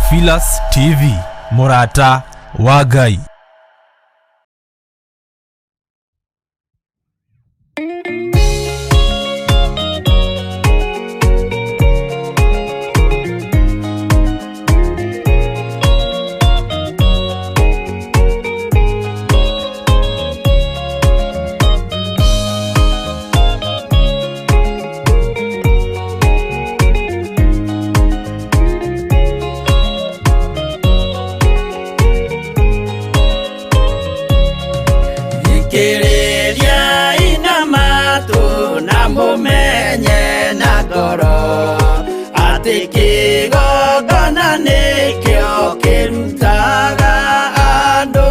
Theophilus TV, mũrata wa Ngai. Thikĩrĩriai na matũ na mũmenye na ngoro atĩ kĩgongona nĩkĩo kĩrutaga andũ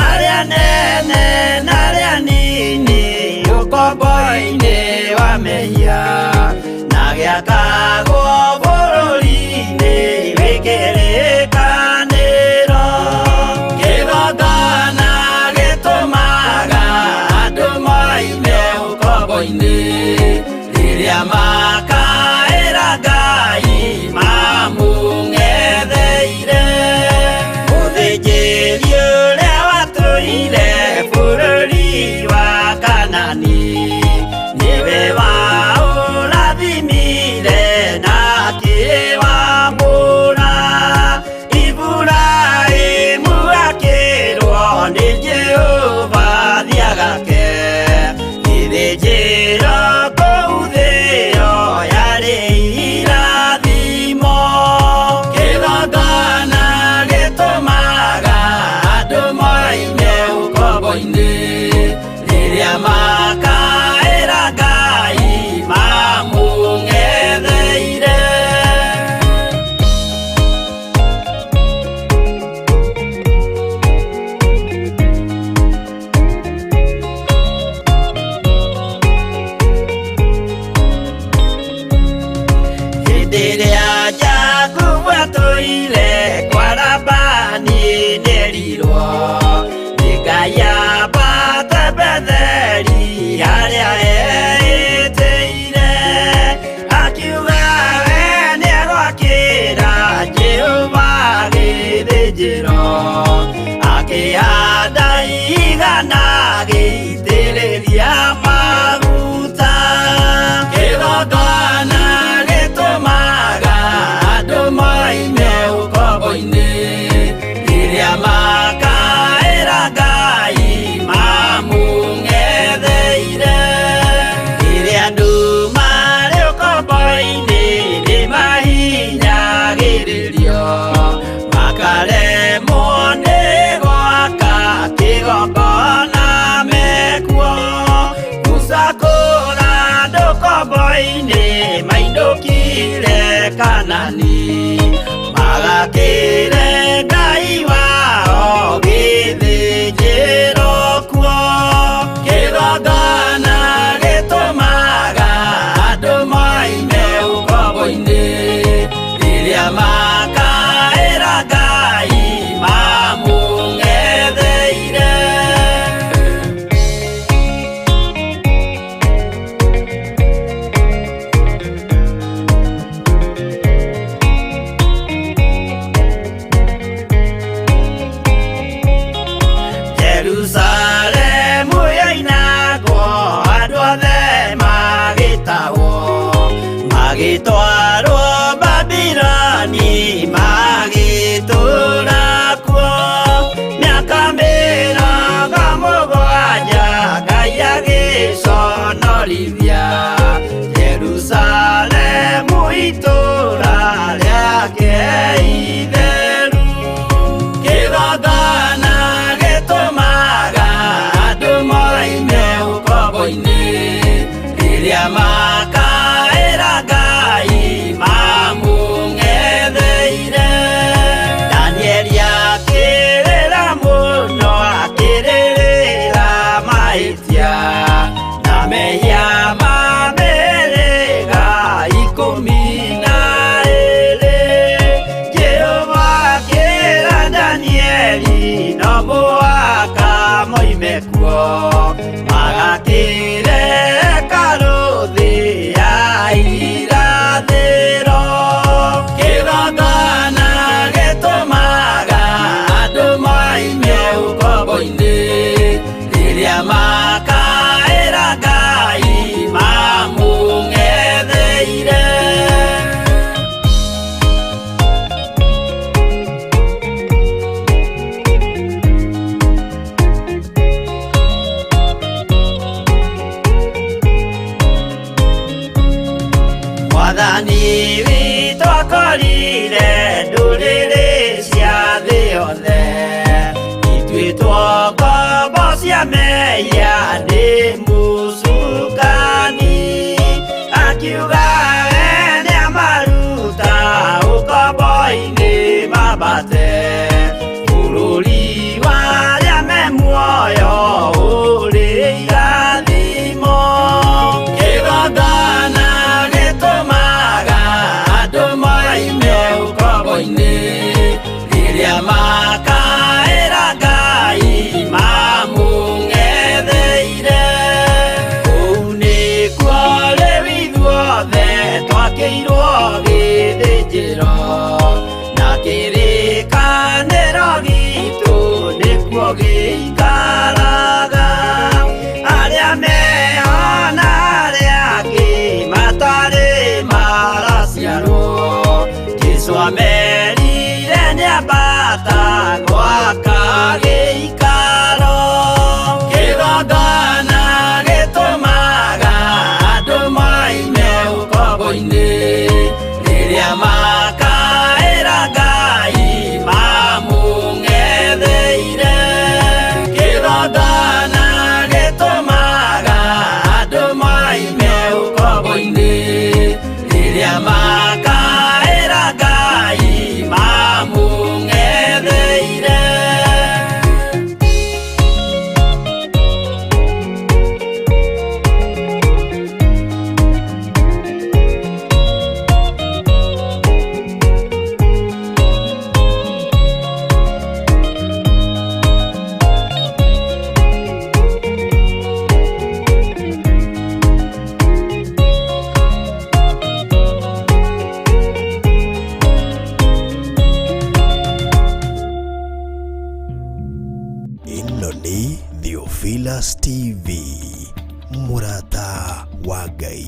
arĩa nene na arĩa nini ũkombo-inĩ wa mehia na gĩakagwo bũrũri-inĩ wĩ kĩrĩkanĩro. Kĩgongona gĩtũmaga andũ moime ũkombo-inĩ rĩrĩa makaĩra Ngai mamũng'etheire. Mũthĩnjĩri ũrĩa watũire bũrũri wa Kanani nĩwe waũrathimire na akĩwamũra. Iburahĩmu akĩrwo nĩ Jehova thiagake gĩthĩnjĩro kũu thĩo yarĩ irathimo. Kĩgongona gĩtũmaga andũ moime ũkombo-inĩ rĩrĩa makaĩra Ngai mamũng'etheire. Hĩndĩ ĩrĩa Jakubu atũire kwa Labani nĩerirwo nĩ Ngai ambate Betheli harĩa eĩtĩire. Akiuga we nĩegwakĩra Jehova gĩthĩnjĩro, akĩhanda igana agĩitĩrĩria maguta. Kĩgongona gĩtũmaga andũ moime ũkombo-inĩ rĩrĩa makaĩra Ngai mamũng'etheire. Rĩrĩa andũ marĩ ũkombo-inĩ nĩmahinyagĩrĩrio makaremwo nĩ gwaka kĩgongona mekuo. Musa kũra andũ ũkombo-inĩ mainũkire Kanani magakĩre Ngai wao gĩthĩnjĩro kuo. Kĩgongona gĩtũmaga andũ moime ũkombo-inĩ rĩrĩa makaĩra Ngai mamũng'etheire. Jerusalemu yoinagwo andũ othe magĩtahwo magĩtwarwo Babiloni magĩtũũra kuo mĩaka 70 Ngai agĩconorithia Jerusalemu itũũra rĩake itheru. Kĩgongona gĩtũmaga andũ moime ũkombo-inĩ rĩrĩa makaĩra Ngai mamũng'etheire. Danieli akĩrĩra mũno akĩrĩrĩra mahĩtia na mehia. Rĩrĩa makaĩra Ngai mamũng'etheire. Mwathani witũ akorire ndũrĩrĩ cia thĩ yothe, ituĩtwo ngombo cia mehia nĩ mũcukani. Akiuga we nĩamaruta ũkombo-inĩ mambate bũrũri wa arĩa me muoyo ũrĩ irathimo. Kĩgongona gĩtũmaga andũ moime ũkombo-inĩ, rĩrĩa makaĩra Ngai mamũng'etheire. Kũu nĩkuo rĩu ithuothe twakĩirwo gĩthĩnjĩro, na kĩrĩkanĩro gitũ nĩkuo gĩikaraga. Arĩa meho na arĩa angĩ matarĩ maraciarwo, Jesũ amerire nĩambata gwaka gĩikaro. Kĩgongona gĩtũmaga andũ moime ũkombo-inĩ, rĩrĩa makaĩra Ngai mamũng'etheire. Kĩgongona gĩtũmaga andũ moime ũkombo-inĩ, rĩrĩa makaĩra Ngai mamũng'etheire. Ĩno nĩ Theophilus TV, mũrata wa Ngai.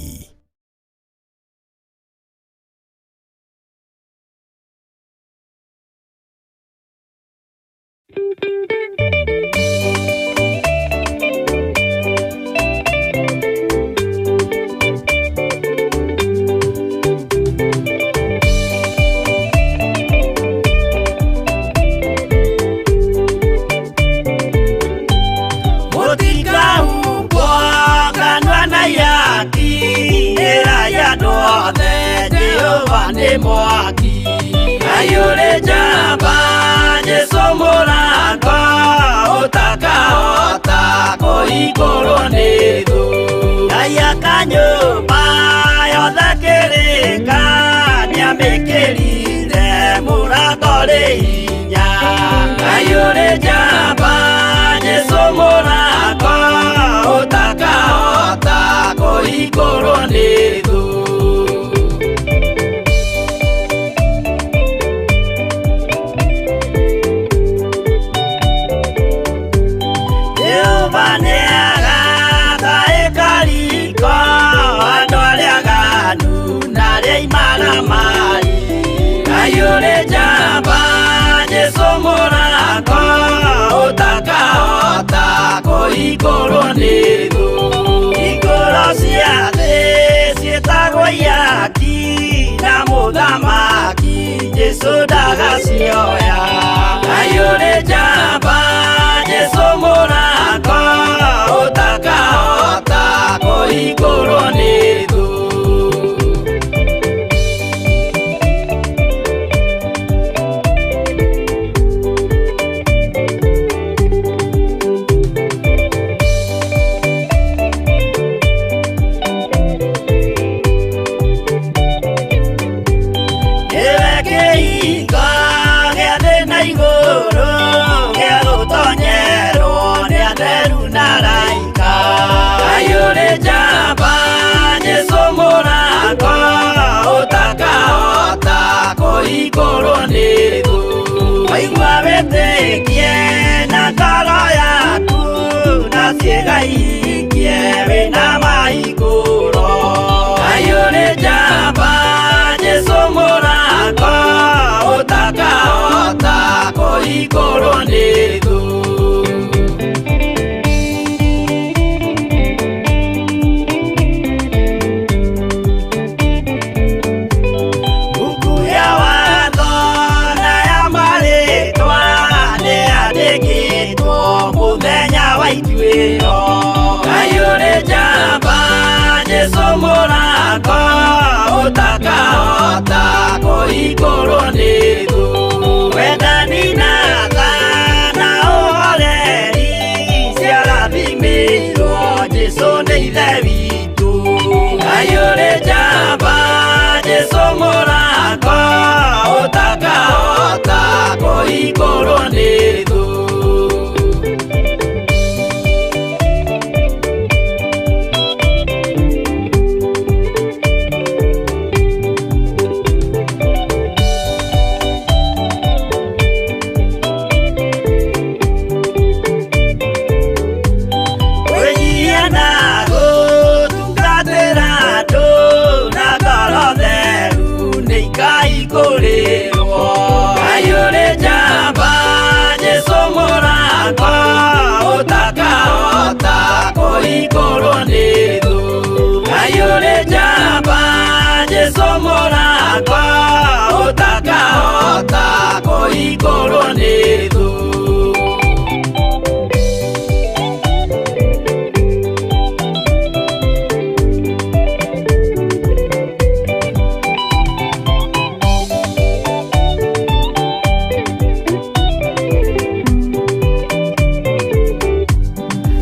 Mũtikahumbwo kanua na ihaki, ĩrai andũ othe Jehova nĩ mwaki. Ngai ũrĩ njamba, Jesũ mũrango, ũtakahota kũhingũrwo nĩ thũ. Ngai aka nyũmba yothe kĩrĩka, nĩamĩkĩrire mũrango rĩ hinya. Ngai ũrĩ njamba, Jesũ mũrango, ũtakahota kũhingũrwo nĩ thũ. Jehova nĩagaka ĩkariko andũ arĩa aganu na arĩa imaramari. Ngai ũrĩ njamba, Jesũ mũrango, ũtakahota kũhingũrwo nĩ thũ. Hingũro cia thĩ ciĩtagwo ihaki, na mũthamaki Jesũ ndagacioya. Ngai ũrĩ njamba, Jesũ mũrango, ũtakahota kũhingũrwo nĩ thũ. Nĩwe kĩhingo gĩa thĩ na Wĩgaikie wĩna maikũro. Ngai ũrĩ njamba Jesũ mũrata ũtakahota kũhingũrwo nĩ thũ. Mbuku ya watho na ya marĩtwa nĩyandĩkĩtwo mũthenya wa ituĩro. Ngai ũrĩ njamba Jesũ mũrata ũtakahota kũhingũrwo nĩ thũ. Wendani na tha na ũhoreri ciarathimĩirwo Jesũ nĩ Ithe witũ. Ngai ũrĩ njamba Jesũ mũrata ũtakahota kũhingũrwo nĩ thũ. Kwĩnyihia na gũtungatĩra andũ na ngoro theru nĩikaihingũrĩrwo. Ngai ũrĩ njamba Jesũ mũrata ũtakahota kũhingũrwo nĩ thũ. Ngai ũrĩ njamba Jesũ mũrata ũtakahota kũhingũrwo nĩ thũ.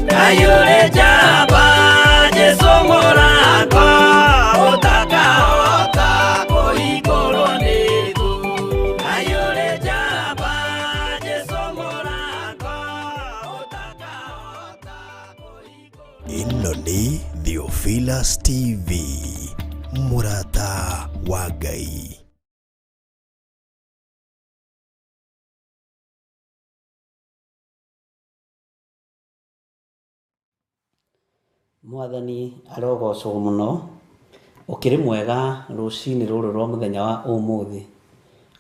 Ngai ũrĩ njamba Jesũ mũrata ũtakahota kũhingũrwo nĩ thũ. Ngai ũrĩ njamba Jesũ mũrata ũtakahota kũhingũrwo. Ĩno nĩ Theophilus TV, mũrata wa Ngai. Mwathani arogocwo mũno. Ũkĩrĩ mwega rũcinĩ rũrũ rwa mũthenya wa ũmũthĩ.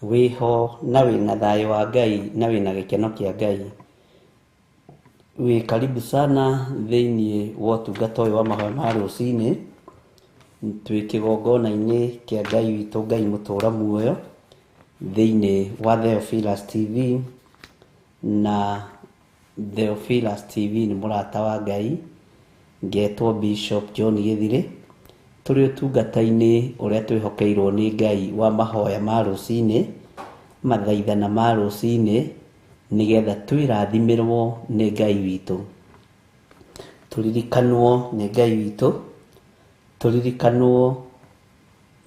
Wĩho na wĩna thayũ wa Ngai na wĩna gĩkeno kĩa Ngai. Wĩ karibu sana thĩiniĩ wa ũtungata ũyũ wa mahoya ma rũcinĩ. Twĩ kĩgongona-inĩ kĩa Ngai witũ, Ngai mũtũra muoyo, thĩiniĩ wa Theophilus TV. Na Theophilus TV nĩ mũrata wa Ngai, ngetwo Bishop John Gĩthirĩ. Tũrĩ ũtungata-inĩ ũrĩa twĩhokeirwo nĩ Ngai wa mahoya ma rũcinĩ, mathaithana ma rũcinĩ, nĩgetha twĩrathimĩrwo nĩ Ngai witũ, tũririkanwo nĩ Ngai witũ, tũririkanwo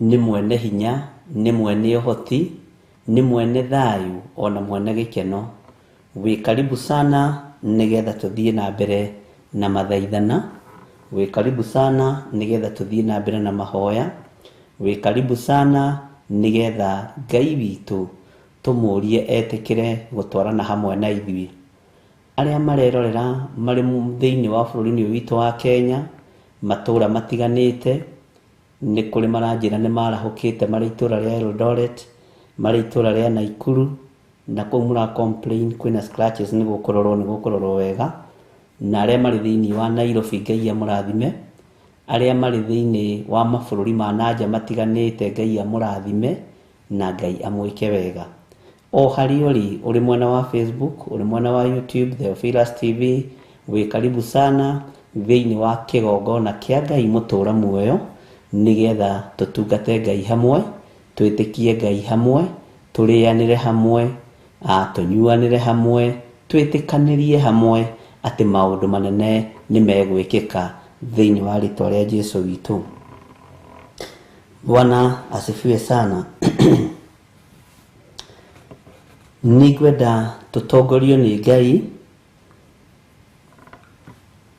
nĩ mwene hinya, nĩ mwene ũhoti, nĩ mwene thayũ ona mwene gĩkeno. Wĩ karibu sana nĩgetha tũthiĩ na mbere na mathaithana. Wĩ karibu sana nĩgetha tũthiĩ na mbere na mahoya. Wĩ karibu sana nĩgetha Ngai witũ tũmũrie etĩkĩre gũtwarana hamwe na ithuĩ. Arĩa marerorera marĩ thĩinĩ wa bũrũri-inĩ ũyũ witũ wa Kenya, matũra matiganĩte, nĩ kũrĩ maranjĩra nĩ marahũkĩte marĩ itũra rĩa Eldoret, marĩ itũra rĩa Naikuru, na kũu mũra complain kwĩna scratches, nĩ gũkũrorwo wega. Na arĩa marĩ thĩinĩ wa Nairobi, Ngai amũrathime. Arĩa marĩ thĩinĩ wa mabũrũri ma nanja matiganĩte, Ngai amũrathime na Ngai amwĩke wega. O harĩa ũrĩ, ũrĩ mwena wa Facebook, ũrĩ mwena wa YouTube, Theophilus TV, wĩ karibu sana thĩinĩ wa kĩgongona kĩa Ngai mũtũra muoyo, nĩgetha tũtungate Ngai hamwe, twĩtĩkie Ngai hamwe, tũrĩanĩre hamwe, tũnyuanĩre hamwe, twĩtĩkanĩrie hamwe atĩ maũndũ manene nĩ megwĩkĩka thĩinĩ wa rĩtwa rĩa Jesu witũ. Bwana asifiwe sana. Nĩngwenda tũtongorio nĩ Ngai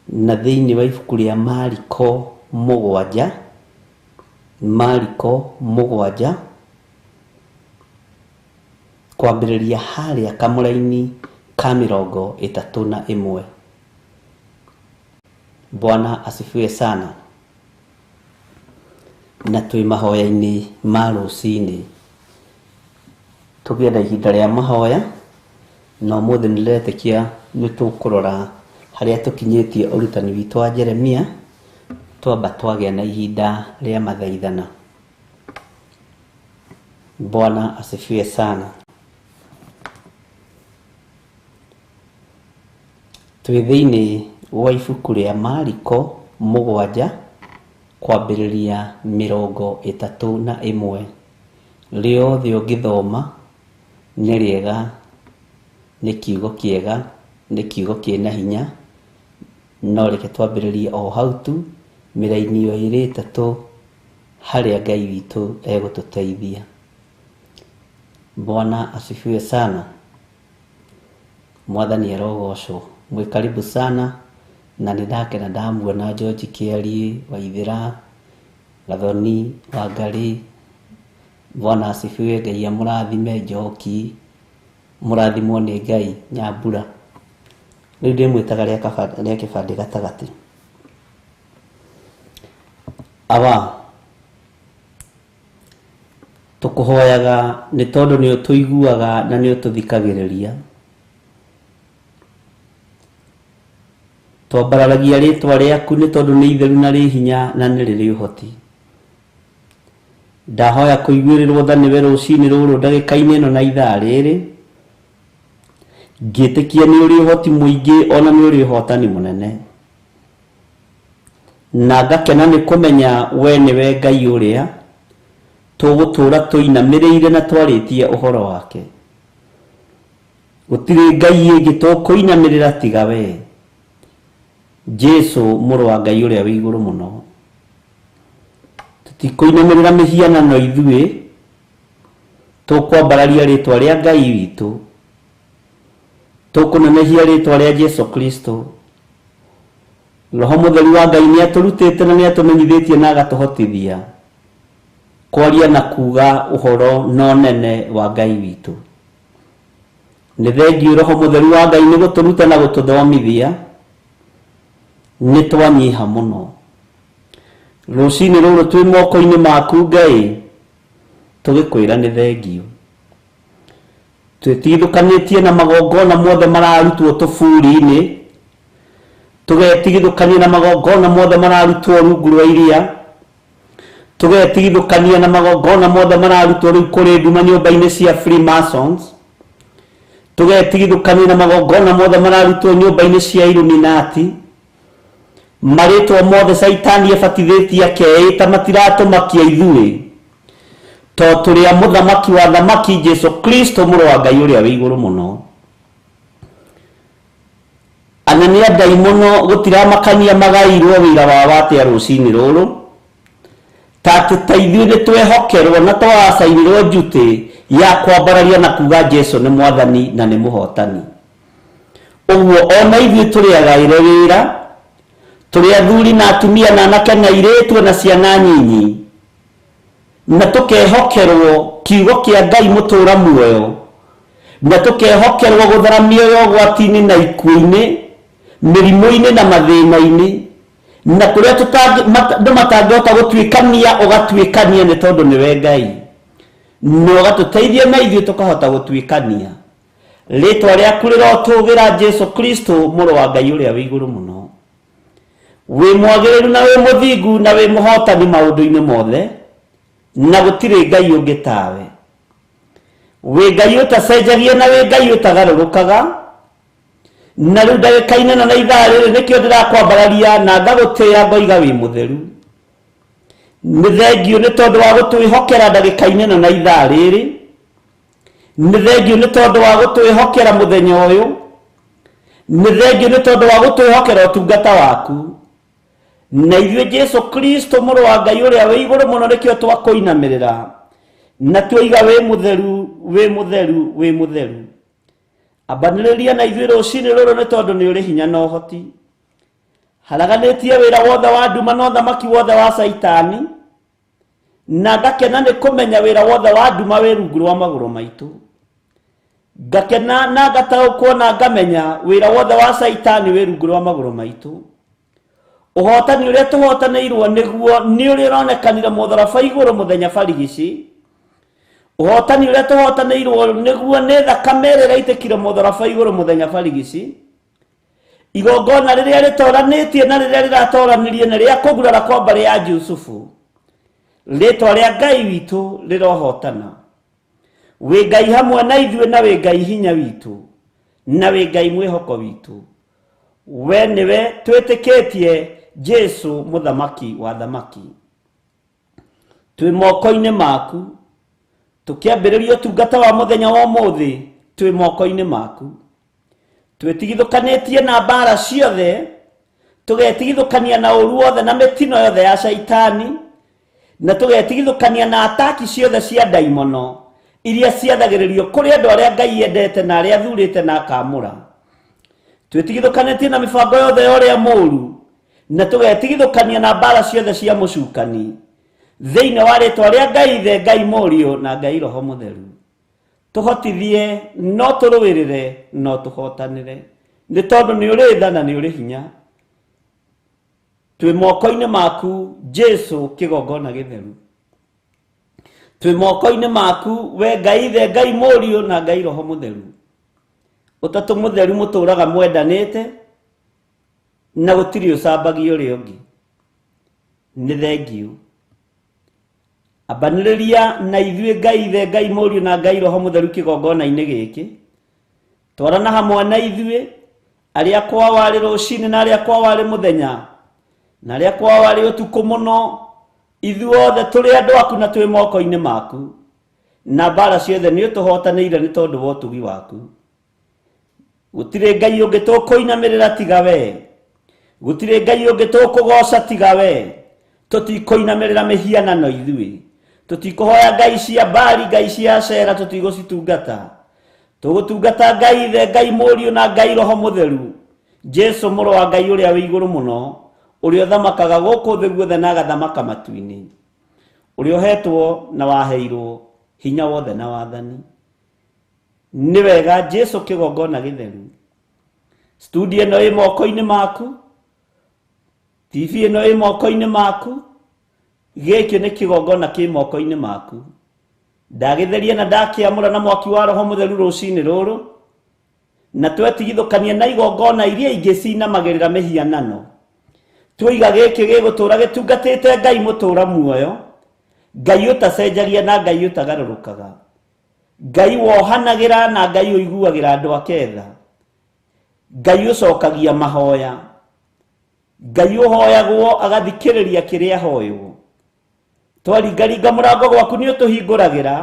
na thĩinĩ wa ibuku rĩa Mariko 7, Mariko 7 kwambĩrĩria harĩa kamũraini ka 31. Bwana asifiwe sana. Na twĩ mahoya-inĩ ma rũcinĩ, tũgĩe na ihinda rĩa mahoya, na ũmũthĩ nĩndĩretĩkia nĩ tũkũrora harĩa tũkinyĩtie ũrutani witũ wa Jeremia, twamba twagĩa na ihinda rĩa mathaithana. Bwana asifiwe sana. Twĩ thĩinĩ wa ibuku rĩa Mariko 7 kwambĩrĩria 31. Rĩothe ũngĩthoma nĩ rĩega, nĩ kiugo kĩega, nĩ kiugo kĩna hinya, no reke twambĩrĩrie o hau tu mĩraini o ĩrĩ ĩtatũ harĩa Ngai witũ egũtũteithia. Bwana asifiwe sana. Mwathani arogocwo. Mwĩ karibu sana, na nĩ ndakena ndamuona George Kĩariĩ, Waithĩra, Gathoni, Wangarĩ. Bwana asifiwe. Ngai amũrathime. Njoki, mũrathimwo nĩ Ngai. Nyambura, rĩu ndĩmwĩtaga rĩa kĩbandĩ gatagatĩ. Awa, tũkũhoyaga nĩ tondũ nĩ ũtũiguaga na nĩ ũtũthikagĩrĩria. Twambararagia rĩtwa rĩaku nĩ tondũ nĩ itheru na rĩ hinya na nĩ rĩrĩ ũhoti. Ndahoya kũiguĩrĩrwo tha nĩwe rũcinĩ rũrũ ndagĩka-inĩ ĩno na ithaa rĩrĩ, ngĩtĩkia nĩ ũrĩ ũhoti mũingĩ ona nĩ ũrĩ ũhotani mũnene, na ngakena nĩ kũmenya we nĩwe Ngai ũrĩa tũgũtũra tũinamĩrĩire na twarĩtie ũhoro wake. Gũtirĩ Ngai ĩngĩ tũkũinamĩrĩra tiga we, Jesu mũrũ wa Ngai ũrĩa wĩ igũrũ mũno. Tũtikũinamĩrĩra mĩhianano ithuĩ, tũkwambararia rĩtwa rĩa Ngai witũ, tũkũnenehia rĩtwa rĩa Jesu Kristo. Roho Mũtheru wa Ngai nĩ atũrutĩte na nĩ atũmenyithĩtie na agatũhotithia kwaria na kuga ũhoro no nene wa Ngai witũ. Nĩ thengiũ Roho Mũtheru wa Ngai nĩ gũtũruta na gũtũthomithia. Nĩ twanyiha mũno rũcinĩ rũrũ twĩ moko-inĩ maku Ngai, tũgĩkwĩra nĩ thengiũ. Twĩtigithũkanĩtie na magongona mothe mararutwo tũburi-inĩ, tũgetigithũkania na magongona mothe mararutwo rungu rwa iria, tũgetigithũkania na magongona mothe mararutwo rĩu kũrĩ nduma nyũmba-inĩ cia Freemasons, tũgetigithũkania na magongona mothe mararutwo nyũmba-inĩ cia Illuminati. Marĩtwa mothe Caitani abatithĩtie akeĩta matiratũmakia ithuĩ, to tũrĩ a mũthamaki wa thamaki Jesu Kristo mũrũ wa Ngai ũrĩa wĩ igũrũ mũno. Anene a ndaimono gũtiramakania magairwo wĩra wao atĩa rũcinĩ rũrũ, ta atĩ ta ithuĩ nĩ twehokerwo na twacainĩrwo njutĩ ya kwambararia na kuga Jesu nĩ mwathani na nĩ mũhotani. Ũguo ona ithuĩ tũrĩ agaĩre wĩra, tũrĩ athuri na atumia na anake na airĩtu na ciana nyinyi, na tũkehokerwo kiugo kĩa Ngai mũtũra muoyo, na tũkehokerwo gũthara mĩoyo ũgwati-inĩ na ikuũ-inĩ, mĩrimũ-inĩ na mathĩna-inĩ, na kũrĩa andũ matangĩhota gũtuĩkania ũgatuĩkania nĩ tondũ nĩwe Ngai, na ũgatũteithia na ithuĩ tũkahota gũtuĩkania. Rĩtwa rĩaku rĩrotũgĩra Jesu Kristo mũrũ wa Ngai ũrĩa wĩ igũrũ mũno. Wĩ mwagĩrĩru na wĩ mũthingu na wĩ mũhotani maũndũ-inĩ mothe, na gũtirĩ Ngai ũngĩ tawe. Wĩ Ngai ũtacenjagia na wĩ Ngai ũtagarũrũkaga, na rĩu ndagĩka-inĩ ĩno na ithaa rĩrĩ nĩkĩo ndĩrakwambararia na ngagũtĩĩa ngoiga wĩ mũtheru. Nĩ thengiũ nĩ tondũ wa gũtwĩhokera ndagĩka-inĩ ĩno na ithaa rĩrĩ, nĩ thengiũ nĩ tondũ wa gũtwĩhokera mũthenya ũyũ, nĩ thengiũ nĩ tondũ wa gũtwĩhokera ũtungata waku. Na ithuĩ Jesu Kristo mũrũ wa Ngai ũrĩa wĩ igũrũ mũno nĩkĩo twakũinamĩrĩra na tuoiga wĩ mũtheru, wĩ mũtheru, wĩ mũtheru. Ambanĩrĩria na ithuĩ rũcinĩ rũrũ nĩ tondũ nĩ ũrĩ hinya na ũhoti. Haraganĩtie wĩra wothe wa nduma na ũthamaki wothe wa Caitani, na ngakena nĩ kũmenya wĩra wothe wa nduma wĩ rungu rwa magũrũ maitũ. Ngakena na ngataũkwo na ngamenya wĩra wothe wa Caitani wĩ rungu rwa magũrũ maitũ. Ũhotani ũrĩa tũhotanĩirwo nĩguo nĩ ũrĩa ũronekanire mũtharaba igũrũ mũthenya barigici. Ũhotani ũrĩa tũhotanĩirwo nĩguo nĩ thakame ĩrĩa ĩraitĩkire mũtharaba igũrũ mũthenya barigici. Igongona rĩrĩa rĩtoranĩtie na rĩrĩa rĩratoranirie nĩ rĩa kũgurara kwa mbarĩ ya Jusufu. Rĩtwa rĩa Ngai witũ rĩrohotana. Wĩ Ngai hamwe na ithuĩ na wĩ Ngai hinya witũ na wĩ Ngai mwĩhoko witũ. We nĩwe twĩtĩkĩtie Jesu mũthamaki wa thamaki. Twĩ moko-inĩ maku tũkĩambĩrĩria ũtungata wa mũthenya wa ũmũthĩ, twĩ moko-inĩ maku. Twĩtigithũkanĩtie na mbara ciothe, tũgetigithũkania na ũru wothe na mĩtino yothe ya caitani, na tũgetigithũkania na ataki ciothe cia ndaimono iria ciathagĩrĩrio kũrĩ andũ arĩa Ngai endete na arĩa athurĩte na akamũra. Twĩtigithũkanĩtie na mĩbango yothe ya ũrĩa mũũru, na tũgetigithũkania na mbara ciothe cia mũcukani thĩinĩ wa rĩtwa rĩa Ngai Ithe, Ngai Mũriũ na Ngai Roho Mũtheru. Tũhotithie no tũrũĩrĩre no tũhotanĩre, nĩ tondũ nĩ ũrĩ tha na nĩ ũrĩ hinya. Twĩ moko-inĩ maku Jesu kĩgongona gĩtheru. Twĩ moko-inĩ maku we Ngai Ithe, Ngai Mũriũ na Ngai Roho Mũtheru. Ũtatũ mũtheru mũtũraga mwendanĩte na gũtirĩ ũcambagia ũrĩa ũngĩ. Nĩ thengiũ. Ambanĩrĩria na ithuĩ Ngai Ithe, Ngai Mũriũ na Ngai Roho Mũtheru kĩgongona-inĩ gĩkĩ. Twarana hamwe na ithuĩ arĩa kwao arĩ rũcinĩ na arĩa kwao arĩ mũthenya na arĩa kwao arĩ ũtukũ mũno. Ithuothe tũrĩ andũ aku na twĩ moko-inĩ maku, na mbara ciothe nĩ ũtũhotanĩire nĩ tondũ wa ũtugi waku. Gũtirĩ Ngai ũngĩ tũkũinamĩrĩra tiga we, gũtirĩ Ngai ũngĩ tũkũgoca tiga we. Tũtikũinamĩrĩra mĩhianano ithuĩ, tũtikũhoya ngai cia Baali, ngai cia Ashera, tũtigũcitungata. Tũgũtungata Ngai Ithe, Ngai Mũriũ na Ngai Roho Mũtheru, Jesu mũrũ wa Ngai ũrĩa wĩ igũrũ mũno, ũrĩa ũthamakaga gũkũ thĩ guothe na agathamaka matu-inĩ, ũrĩa ũhetwo na waheirwo hinya wothe na wathani. Nĩ wega Jesu kĩgongona gĩtheru. Studio ĩno ĩ moko-inĩ maku, TV ĩno ĩ moko-inĩ maku, gĩkĩ nĩ kĩgongona kĩ moko-inĩ maku. Ndagĩtheria na ndakĩamũra na mwaki wa Roho Mũtheru rũcinĩ rũrũ, na twetigithũkania na igongona iria ingĩ cinamagĩrĩra mĩhianano. Twoiga gĩkĩ gĩgũtũra gĩtungatĩte Ngai mũtũra muoyo, Ngai ũtacenjagia na Ngai ũtagarũrũkaga, Ngai wohanagĩra na Ngai ũiguagĩra andũ ake tha, Ngai ũcokagia mahoya, Ngai ũhoyagwo agathikĩrĩria kĩrĩa ahoywo. Twaringaringa mũrango gwaku nĩ ũtũhingũragĩra,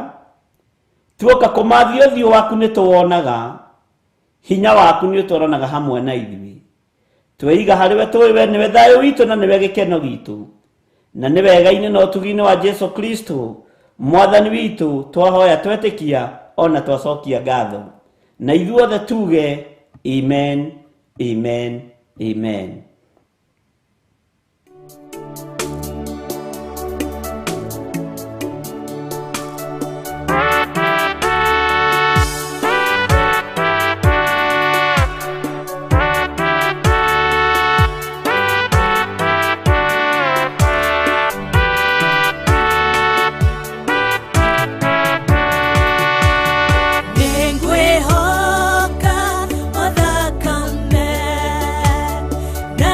tuoka kũmathia ũthiũ waku nĩ tũwonaga, hinya waku nĩ ũtwaranaga hamwe na ithuĩ. Tweiga harĩ we tũĩ we nĩwe thayũ witũ na nĩwe gĩkeno gitũ, na nĩ wega-inĩ na ũtugi-inĩ wa Jesu Kristo mwathani witũ twahoya twetĩkia ona twacokia ngatho, na ithuothe tuge amen, amen, amen. Nĩngwĩhoka o thakame na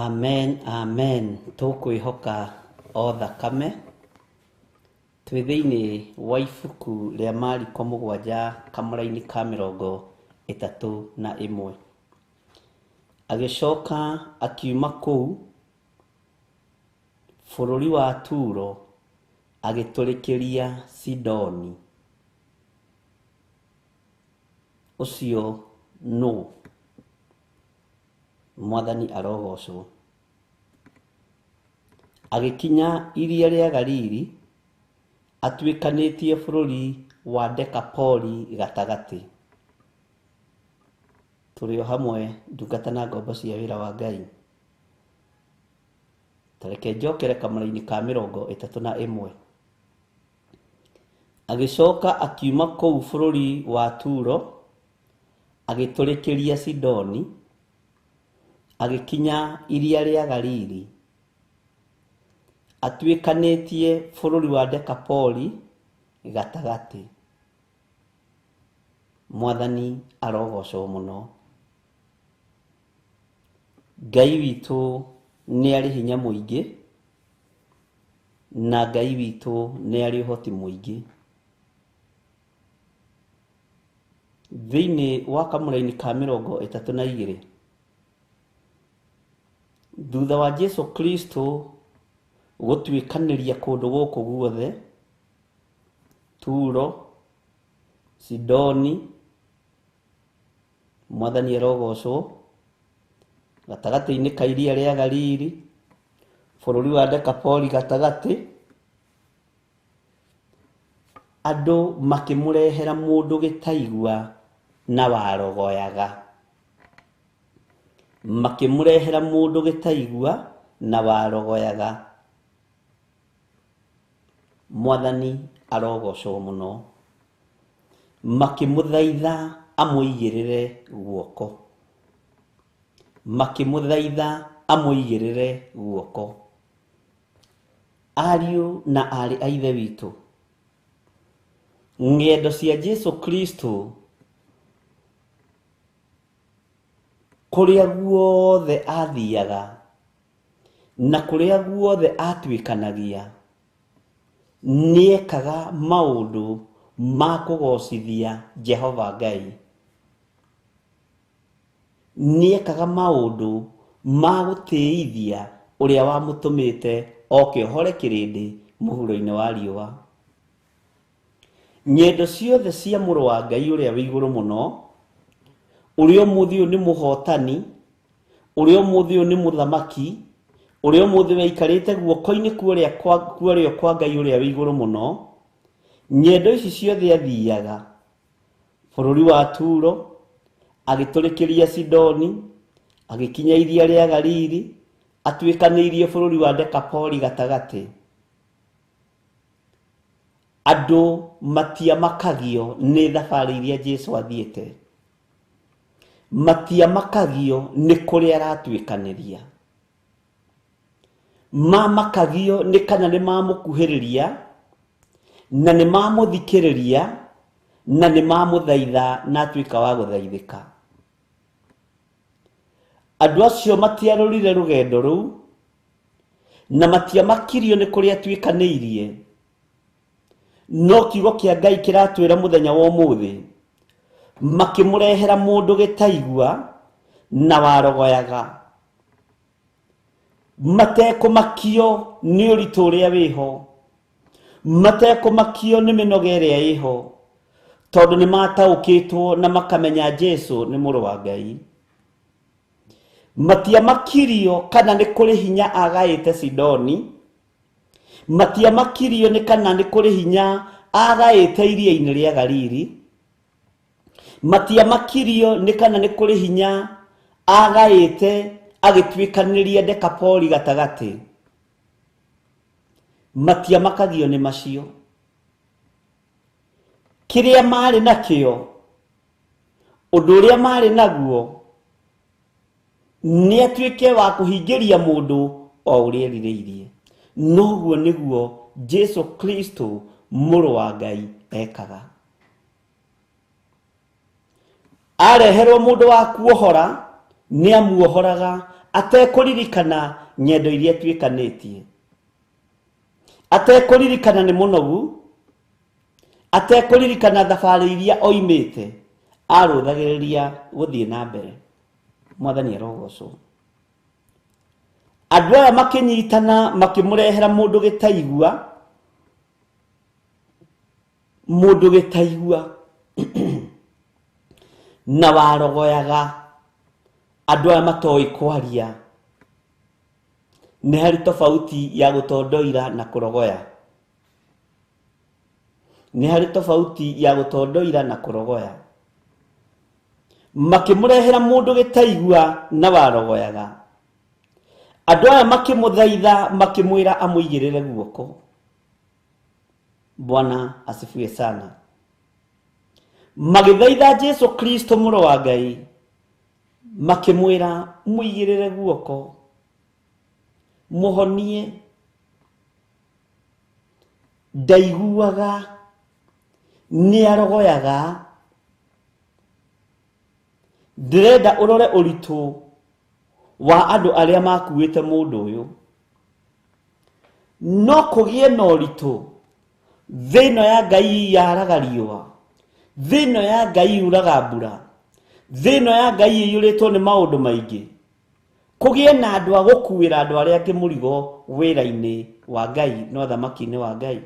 Amen, amen. Tũkwĩhoka o thakame. Twĩ thĩinĩ wa ibuku rĩa Mariko 7 kamũra-inĩ ka 31. Agĩcoka akiuma kũu bũrũri wa Turo agĩtũrĩkĩria Sidoni. Ũcio nũ? Mwathani arogocwo. Agĩkinya iria rĩa Galili, atuĩkanĩtie bũrũri wa Dekapoli gatagatĩ. Tũrĩ o hamwe ndungata na ngombo cia wĩra wa Ngai. Ta reke njokere kamũra-inĩ ka 31. Agĩcoka akiuma kũu bũrũri wa Turo, agĩtũrĩkĩria Sidoni, agĩkinya iria rĩa Galili, atuĩkanĩtie bũrũri wa Dekapoli gatagatĩ. Mwathani arogocwo mũno. Ngai witũ nĩ arĩ hinya mũingĩ, na Ngai witũ nĩ arĩ ũhoti mũingĩ. Thĩinĩ wa kamũra-inĩ ka 32, thutha wa Jesu Kristo gũtuĩkanĩria kũndũ gũkũ guothe, Turo, Sidoni, Mwathani arogocwo, gatagatĩ-inĩ ka iria rĩa Galili, bũrũri wa Dekapoli gatagatĩ, andũ makĩmũrehera mũndũ gĩtaigua na warogoyaga. Makĩmũrehera mũndũ gĩtaigua na warogoyaga. Mwathani arogocwo mũno. Makĩmũthaitha amũigĩrĩre guoko. Makĩmũthaitha amũigĩrĩre guoko. Ariũ na aarĩ a Ithe witũ, ng'endo cia Jesu Kristo kũrĩa guothe athiaga na kũrĩa guothe atuĩkanagia, nĩekaga maũndũ ma kũgocithia Jehova Ngai. Nĩekaga maũndũ ma gũtĩithia ũrĩa wamũtũmĩte oke ohore kĩrĩndĩ mũhuro-inĩ wa riũa. Nyendo ciothe cia mũrũ wa Ngai ũrĩa wĩ igũrũ mũno, ũrĩa ũmũthĩ ũyũ nĩ mũhotani, ũrĩa ũmũthĩ ũyũ nĩ mũthamaki, ũrĩa ũmũthĩ waikarĩte guoko-inĩ kwa ũrĩo kwa Ngai ũrĩa wĩ igũrũ mũno, nyendo ici ciothe athiaga bũrũri wa Turo, agĩtũrĩkĩria Sidoni, agĩkinya iria rĩa Galili, atuĩkanĩirie bũrũri wa Dekapoli gatagatĩ. Andũ matiamakagio nĩ thabarĩ iria Jesu athiĩte. Matiamakagio nĩ kũrĩa aratuĩkanĩria. Mamakagio nĩ kana nĩ mamũkuhĩrĩria, na nĩ mamũthikĩrĩria, na nĩ mamũthaitha na atuĩka wa gũthaithĩka. Andũ acio matiarorire rũgendo rũu, na matiamakirio nĩ kũrĩa atuĩkanĩirie. No kiugo kĩa Ngai kĩratwĩra mũthenya wa ũmũthĩ, makĩmũrehera mũndũ gĩtaigua na warogoyaga, matekũmakio nĩ ũritũ ũrĩa wĩho, matekũmakio nĩ mĩnoga ĩrĩa ĩho, tondũ nĩ mataũkĩtwo na makamenya Jesu nĩ mũrũ wa Ngai. Matiamakirio kana nĩ kũrĩ hinya agaĩte Sidoni, matiamakirio nĩ kana nĩ kũrĩ hinya agaĩte iria-inĩ rĩa Galili, matiamakirio nĩ kana nĩ kũrĩ hinya agaĩte agĩtuĩkanĩria Dekapoli gatagatĩ. Matiamakagio nĩ macio. Kĩrĩa marĩ nakĩo, ũndũ ũrĩa marĩ naguo, nĩ atuĩke wa kũhingĩria mũndũ o ũrĩa erirĩirie. Noguo nĩguo Jesu Kristo mũrũ wa Ngai ekaga. Areherwo mũndũ wa kuohora, nĩ amuohoraga Atekũririkana ng'endo iria atuĩkanĩtie, atekũririkana nĩ mũnogu, atekũririkana thabarĩ iria oimĩte, arũthagĩrĩria gũthiĩ na mbere. Mwathani arogocwo. Andũ aya makĩnyitana makĩmũrehera mũndũ gĩtaigua, mũndũ gĩtaigua na warogoyaga. Andũ aya matoĩ kwaria. Nĩ harĩ tofauti ya gũtondoira na kũrogoya. Nĩ harĩ tofauti ya gũtondoira na kũrogoya. Makĩmũrehera mũndũ gĩtaigua na warogoyaga. Andũ aya makĩmũthaitha makĩmwĩra amũigĩrĩre guoko. Bwana asifiwe sana. Magĩthaitha Jesu Kristo mũrũ wa Ngai, makĩmwĩra mũigĩrĩre guoko, mũhonie. Ndaiguaga, nĩarogoyaga. Ndĩrenda ũrore ũritũ wa andũ arĩa makuĩte mũndũ ũyũ. No kũgĩe na ũritũ thĩ ĩno ya Ngai yaraga riũa, thĩ ĩno ya Ngai yuraga mbura, thĩ ĩno ya Ngai ĩiyũrĩtwo nĩ maũndũ maingĩ. Kũgĩe na andũ a gũkuĩra andũ arĩa angĩ mũrigo wĩra-inĩ wa Ngai na ũthamaki-inĩ wa Ngai.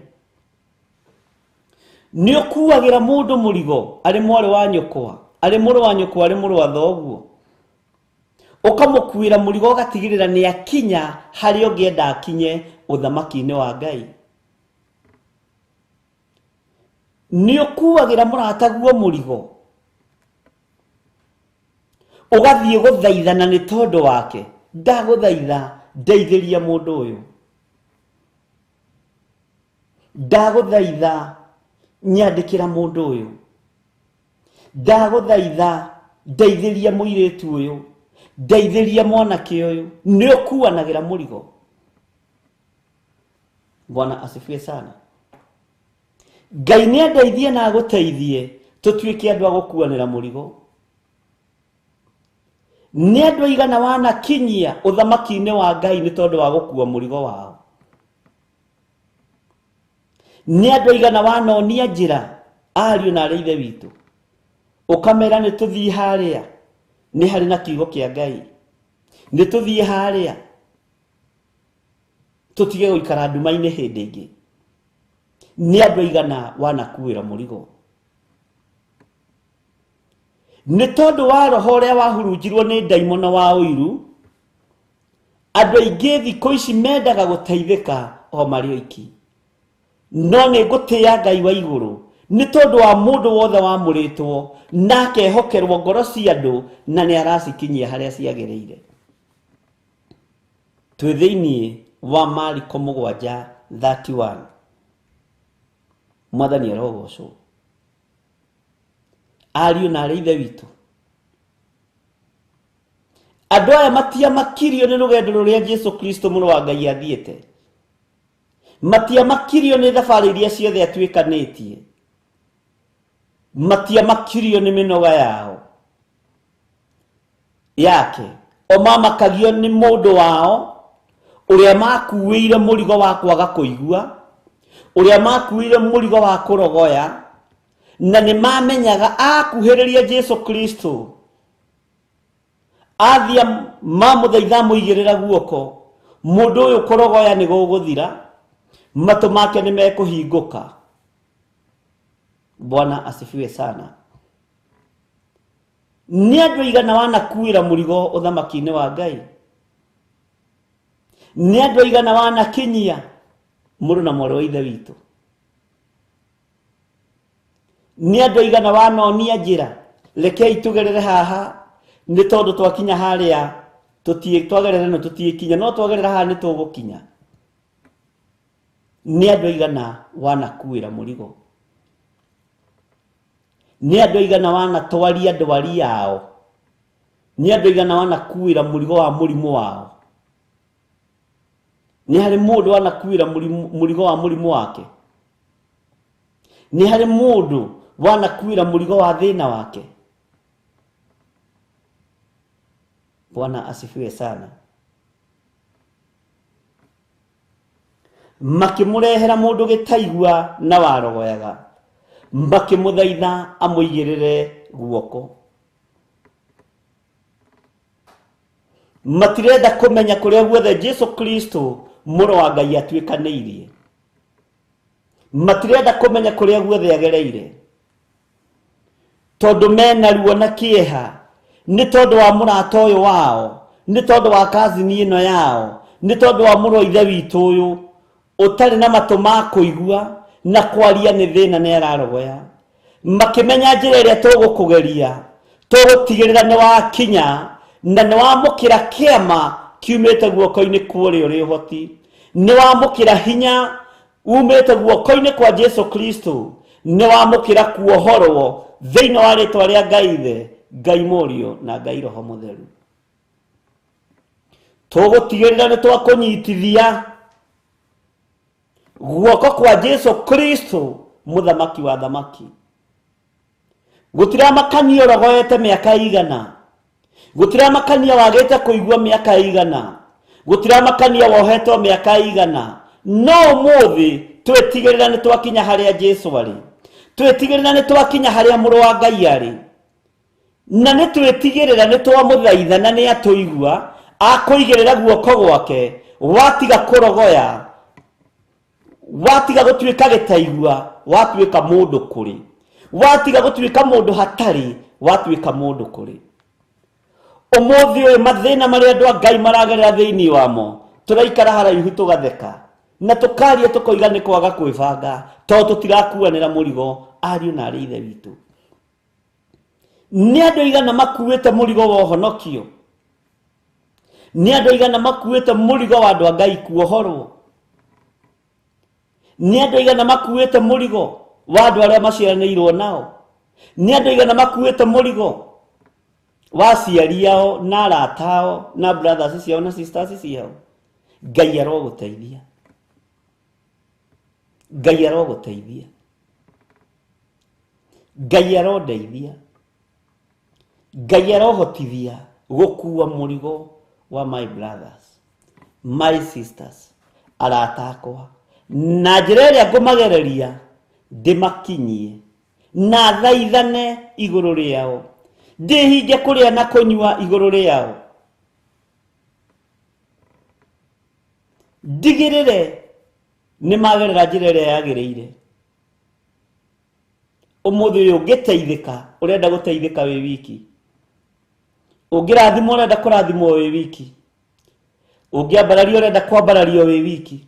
Nĩ ũkuagĩra mũndũ mũrigo arĩ mwarĩ wa nyũkwa, arĩ mũrũ wa nyũkwa, arĩ mũrũ wa thoguo, ũkamũkuĩra mũrigo ũgatigĩrĩra nĩ akinya harĩa ũngĩenda akinye ũthamaki-inĩ wa Ngai. Nĩ ũkuagĩra mũrataguo mũrigo, ũgathiĩ gũthaithana nĩ tondũ wake. Ndagũthaitha ndeithĩria mũndũ ũyũ, ndagũthaitha nyandĩkĩra mũndũ ũyũ, ndagũthaitha ndeithĩria mũirĩtu ũyũ, ndeithĩria mwanake ũyũ. Nĩ ũkuanagĩra mũrigo. Bwana asifiwe sana. Ngai nĩ andeithie na agũteithie tũtuĩke andũ a gũkuanĩra mũrigo. Nĩ andũ aigana wanakinyia ũthamaki-inĩ wa Ngai nĩ tondũ wa gũkua mũrigo wao? Nĩ andũ aigana wanonia njĩra, ariũ na arĩ ithe witũ, ũkamera nĩ tũthiĩ harĩa, nĩ harĩ na kiugo kĩa Ngai, nĩ tũthiĩ harĩa tũtige gũikara nduma-inĩ hĩndĩ ĩngĩ. Nĩ andũ aigana wanakuĩra mũrigo? Nĩ tondũ wa roho ũrĩa wahurunjirwo nĩ ndaimono wa ũiru, andũ aingĩ thikũ ici mendaga gũteithĩka o marĩ oiki. No nĩ ngũtĩĩa Ngai wa igũrũ nĩ tondũ wa mũndũ wothe wamũrĩtwo na akehokerwo ngoro cia andũ na nĩ aracikinyia harĩa ciagĩrĩire. Twĩ thĩinĩ wa Mariko 7:31. Mwathani arogocwo. Ariũ na arĩ ithe witũ, andũ aya matiamakirio nĩ rũgendo rũrĩa Jesu Kristo mũrũ wa Ngai athiĩte, matiamakirio nĩ thabarĩ iria ciothe atuĩkanĩtie, matiamakirio nĩ mĩnoga yao yake, o mamakagio nĩ mũndũ wao ũrĩa makuĩire mũrigo wa kwaga kũigua, ũrĩa makuĩire mũrigo wa kũrogoya, na nĩ mamenyaga akuhĩrĩria Jesu Kristo athia mamũthaitha amũigĩrĩra guoko, mũndũ ũyũ kũrogoya nĩ gũgũthira, matũ make nĩ mekũhingũka. Bwana asifiwe sana. Nĩ andũ aigana wanakuĩra mũrigo ũthamaki-inĩ wa Ngai? Nĩ andũ aigana wanakinyia mũrũ na mwarĩ wa ithe witũ? Nĩ andũ aigana wanonia njĩra, rekei tũgerere haha nĩ tondũ twakinya harĩa twagerera no tũtiĩkinya, no twagerera haha nĩ tũgũkinya. Nĩ andũ aigana wanakuĩra mũrigo? Nĩ andũ aigana wanatwaria ndwari yao? Nĩ andũ aigana wanakuĩra mũrigo wa mũrimũ wao? Nĩ harĩ mũndũ wanakuĩra mũrigo wa mũrimũ wake? Nĩ harĩ mũndũ wanakuĩra mũrigo wa thĩna wake? Bwana asifiwe sana. Makĩmũrehera mũndũ gĩtaigua na warogoyaga, makĩmũthaitha amũigĩrĩre guoko. Matirenda kũmenya kũrĩa guothe Jesu Kristo mũrũ wa Ngai atuĩkanĩirie. Matirenda kũmenya kũrĩa guothe agereire, tondũ mena ruo na kĩeha nĩ tondũ wa mũrata ũyũ wao, nĩ tondũ wa kazini ĩno yao, nĩ tondũ wa mũrũ wa ithe witũ ũyũ ũtarĩ na matũ ma kũigua na kwaria nĩ thĩna nĩ ararogoya. Makĩmenya njĩra ĩrĩa tũgũkũgeria, tũgũtigĩrĩra nĩ wakinya na nĩ wamũkĩra kĩama kiumĩte guoko-inĩ kwa ũrĩa ũrĩ ũhoti, nĩ wamũkĩra hinya umĩte guoko-inĩ kwa Jesu Kristo, nĩ wamũkĩra kuohorwo thĩinĩ wa rĩtwa rĩa Ngai Ithe, Ngai Mũriũ na Ngai Roho Mũtheru. Tũgũtigĩrĩra nĩ twakũnyitithia guoko kwa Jesu Kristo mũthamaki wa thamaki. Gũtiramakania ũrogoete mĩaka igana, gũtiramakania wagĩte kũigua mĩaka igana, gũtiramakania wohetwo mĩaka igana, no ũmũthĩ twĩtigĩrĩra nĩ twakinya harĩa Jesu arĩ, twĩtigĩrĩra nĩ twakinya harĩa mũrũ wa Ngai arĩ, na nĩ twĩtigĩrĩra nĩ twamũthaitha na nĩ atũigua, akũigĩrĩra guoko gwake, watiga kũrogoya, watiga gũtuĩka gĩtaigua, watuĩka mũndũ kũrĩ, watiga gũtuĩka mũndũ hatarĩ, watuĩka mũndũ kũrĩ. Ũmũthĩ ũyũ mathĩna marĩa andũ a Ngai maragerera thĩinĩ wamo, tũraikara haraihu tũgatheka na tũkaria tũkoiga nĩ kwaga kwĩbanga, tondũ tũtirakuanĩra mũrigo ariũ na arĩ ithe witũ. Nĩ andũ aigana makuĩte mũrigo wa ũhonokio? Nĩ andũ aigana makuĩte mũrigo wa andũ a Ngai kuohorwo? Nĩ andũ aigana makuĩte mũrigo wa andũ arĩa maciaranĩirwo nao? Nĩ andũ aigana makuĩte mũrigo wa aciari ao na arata ao na brothers ciao na sisters ciao? Ngai arogũteithia, Ngai arogũteithia, Ngai arondeithia, Ngai arohotithia gũkua mũrigo wa my brothers, my sisters, arata akwa, na njĩra ĩrĩa ngũmagereria ndĩmakinyie na thaithane igũrũ rĩao, ndĩhinge kũrĩa na kũnyua igũrũ rĩao, ndigĩrĩre nĩ magerera njĩra ĩrĩa yagĩrĩire. Ũmũthĩ ũyũ ũngĩteithĩka, ũrenda gũteithĩka wĩ wiki, ũngĩrathimwo ũrenda kũrathimwo wĩ wiki, ũngĩambarario ũrenda kwambarario wĩ wiki,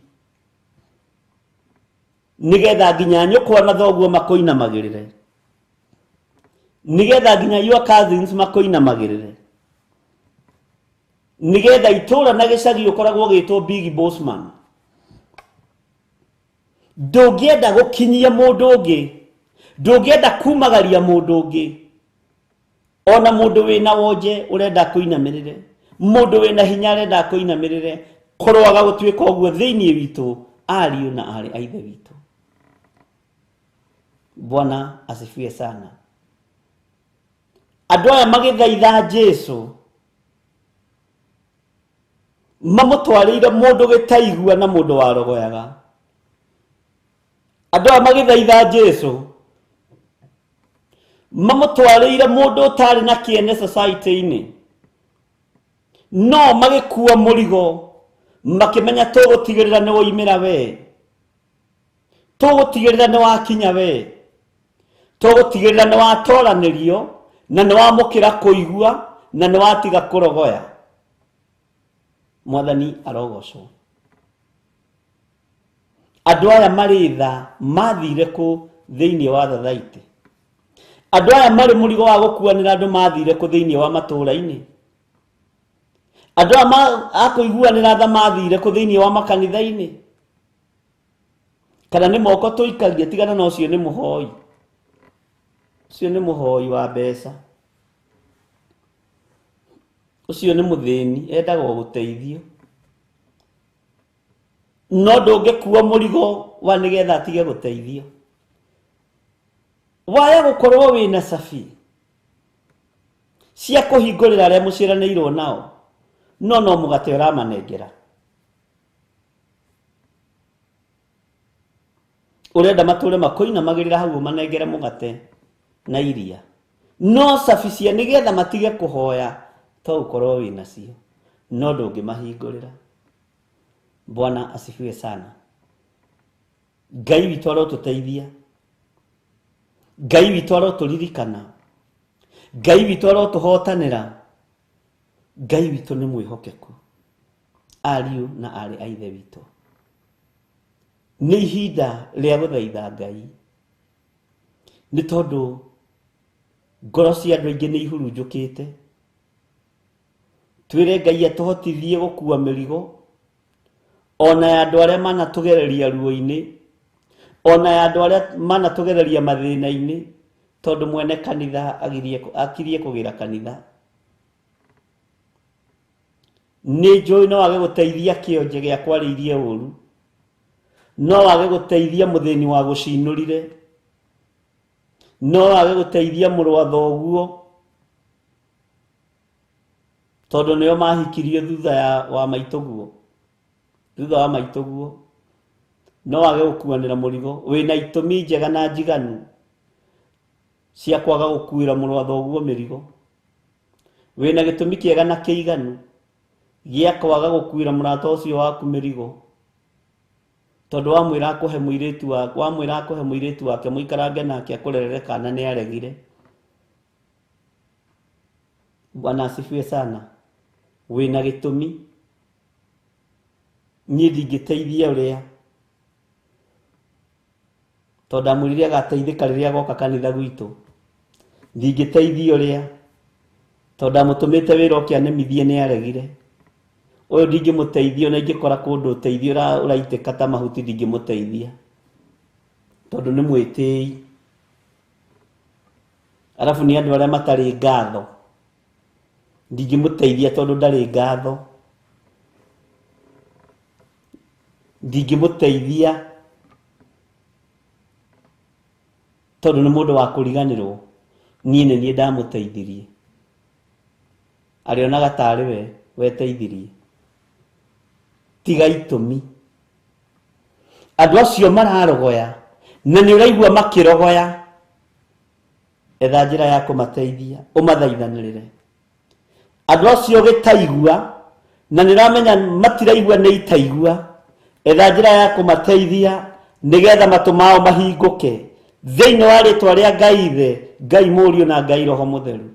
nĩgetha nginya nyũkwa na thoguo makũinamagĩrĩre, nĩgetha nginya your cousins makũinamagĩrĩre, nĩgetha itũra na gĩcagi ũkoragwo ũgĩtwo big bossman. Ndũngĩenda gũkinyia mũndũ ũngĩ, ndũngĩenda kumagaria mũndũ ũngĩ, ona mũndũ wĩna wonje ũrenda kũinamĩrĩre, mũndũ wĩna hinya arenda kũinamĩrĩre, kũroaga gũtuĩka ũguo thĩinĩ witũ ariũ na aarĩ a ithe witũ. Bwana asifiwe sana. Andũ aya magĩthaitha Jesu mamũtwarĩire mũndũ gĩtaigua na mũndũ warogoyaga. Andũ aya magĩthaitha Jesu mamũtwarĩire mũndũ ũtarĩ na kĩene society-inĩ, no magĩkua mũrigo makĩmenya tũgũtigĩrĩra nĩ woimĩra we, tũgũtigĩrĩra nĩ wakinya we, tũgũtigĩrĩra nĩ watoranĩrio na nĩ wamũkĩra kũigua na nĩ watiga kũrogoya. Mwathani arogocwo. Andũ aya marĩ tha mathire kũ thĩinĩ wa thathaitĩ? Andũ aya marĩ mũrigo wa gũkuanĩra andũ mathire kũ thĩinĩ wa matũũra-inĩ? Andũ aya a kũiguanĩra tha mathire kũ thĩinĩ wa makanitha-inĩ? Kana nĩ moko tũikagia? Tigana na ũcio, nĩ mũhoi, ũcio nĩ mũhoi wa mbeca, ũcio nĩ mũthĩni endaga gũteithio, no ndũngĩkua mũrigo wa nĩgetha atige gũteithio. Waya gũkorwo wĩna cabi cia kũhingũrĩra arĩa mũciaranĩirwo nao, No no mũgate ũramanengera. Ũrenda matũre makoinamagĩrĩra hau ũmanengere mũgate na iria. No cabi cia nĩgetha matige kũhoya to ũkorwo wĩnacio, no ndũngĩmahingũrĩra. Bwana asifiwe sana. Ngai witũ arotũteithia, Ngai witũ arotũririkana, Ngai witũ arotũhotanĩra. Ngai witũ nĩ mwĩhokeku. Ariũ na aarĩ a Ithe witũ, nĩ ihinda rĩa gũthaitha Ngai, nĩ tondũ ngoro cia andũ aingĩ nĩ ihurunjũkĩte. Twĩre Ngai atũhotithie gũkua mĩrigo ona ya andũ arĩa manatũgereria ruo-inĩ, ona ya andũ arĩa manatũgereria mathĩna-inĩ, tondũ mwene kanitha akirie kũgĩra kanitha. Nĩ njũĩ no wage gũteithia kĩonje gĩa kwarĩirie ũru, no wage gũteithia mũthĩni wa gũcinũrire, no wage gũteithia mũrũ wa thoguo, tondũ nĩo mahikirio thutha wa maitũguo, thutha wa maitũguo, no wage gũkuanĩra mũrigo. Wĩna itũmi njega na njiganu cia kwaga gũkuĩra mũrũ wa thoguo mĩrigo. Wĩna gĩtũmi kĩega na kĩiganu gĩa kwaga gũkuĩra mũrata ũcio waku mĩrigo, tondũ wamwĩra akũhe mũirĩtu wa, wamwĩra akũhe mũirĩtu wake mũikarange nake akũrerere kana nĩ aregire. Bwana asifiwe sana. Wĩna gĩtũmi. Niĩ ndingĩteithia ũrĩa, tondũ ndamwĩrire agateithĩka rĩrĩa agoka kanitha gwitũ. Ndingĩteithia ũrĩa, tondũ ndamũtũmĩte wĩra oke anemithie nĩ aregire. Ũyũ ndingĩmũteithia, ona ingĩkora kũndũ ũteithio ũraitĩka ta mahuti ndingĩmũteithia, tondũ nĩ mwĩtĩi. Arabu nĩ andũ arĩa matarĩ ngatho, ndingĩmũteithia tondũ ndarĩ ngatho. Ndingĩmũteithia tondũ nĩ mũndũ wa kũriganĩrwo. Niĩ nĩ niĩ ndamũteithirie, arĩonaga tarĩ we weteithirie. Tiga itũmi. Andũ acio mararogoya na nĩ ũraigua makĩrogoya, etha njĩra ya kũmateithia, ũmathaithanĩrĩre. Andũ acio gĩtaigua na nĩ ũramenya matiraigua nĩ itaigua, etha njĩra ya kũmateithia nĩgetha matũ mao mahingũke thĩinĩ wa rĩtwa rĩa Ngai Ithe, Ngai Mũriũ na Ngai Roho Mũtheru.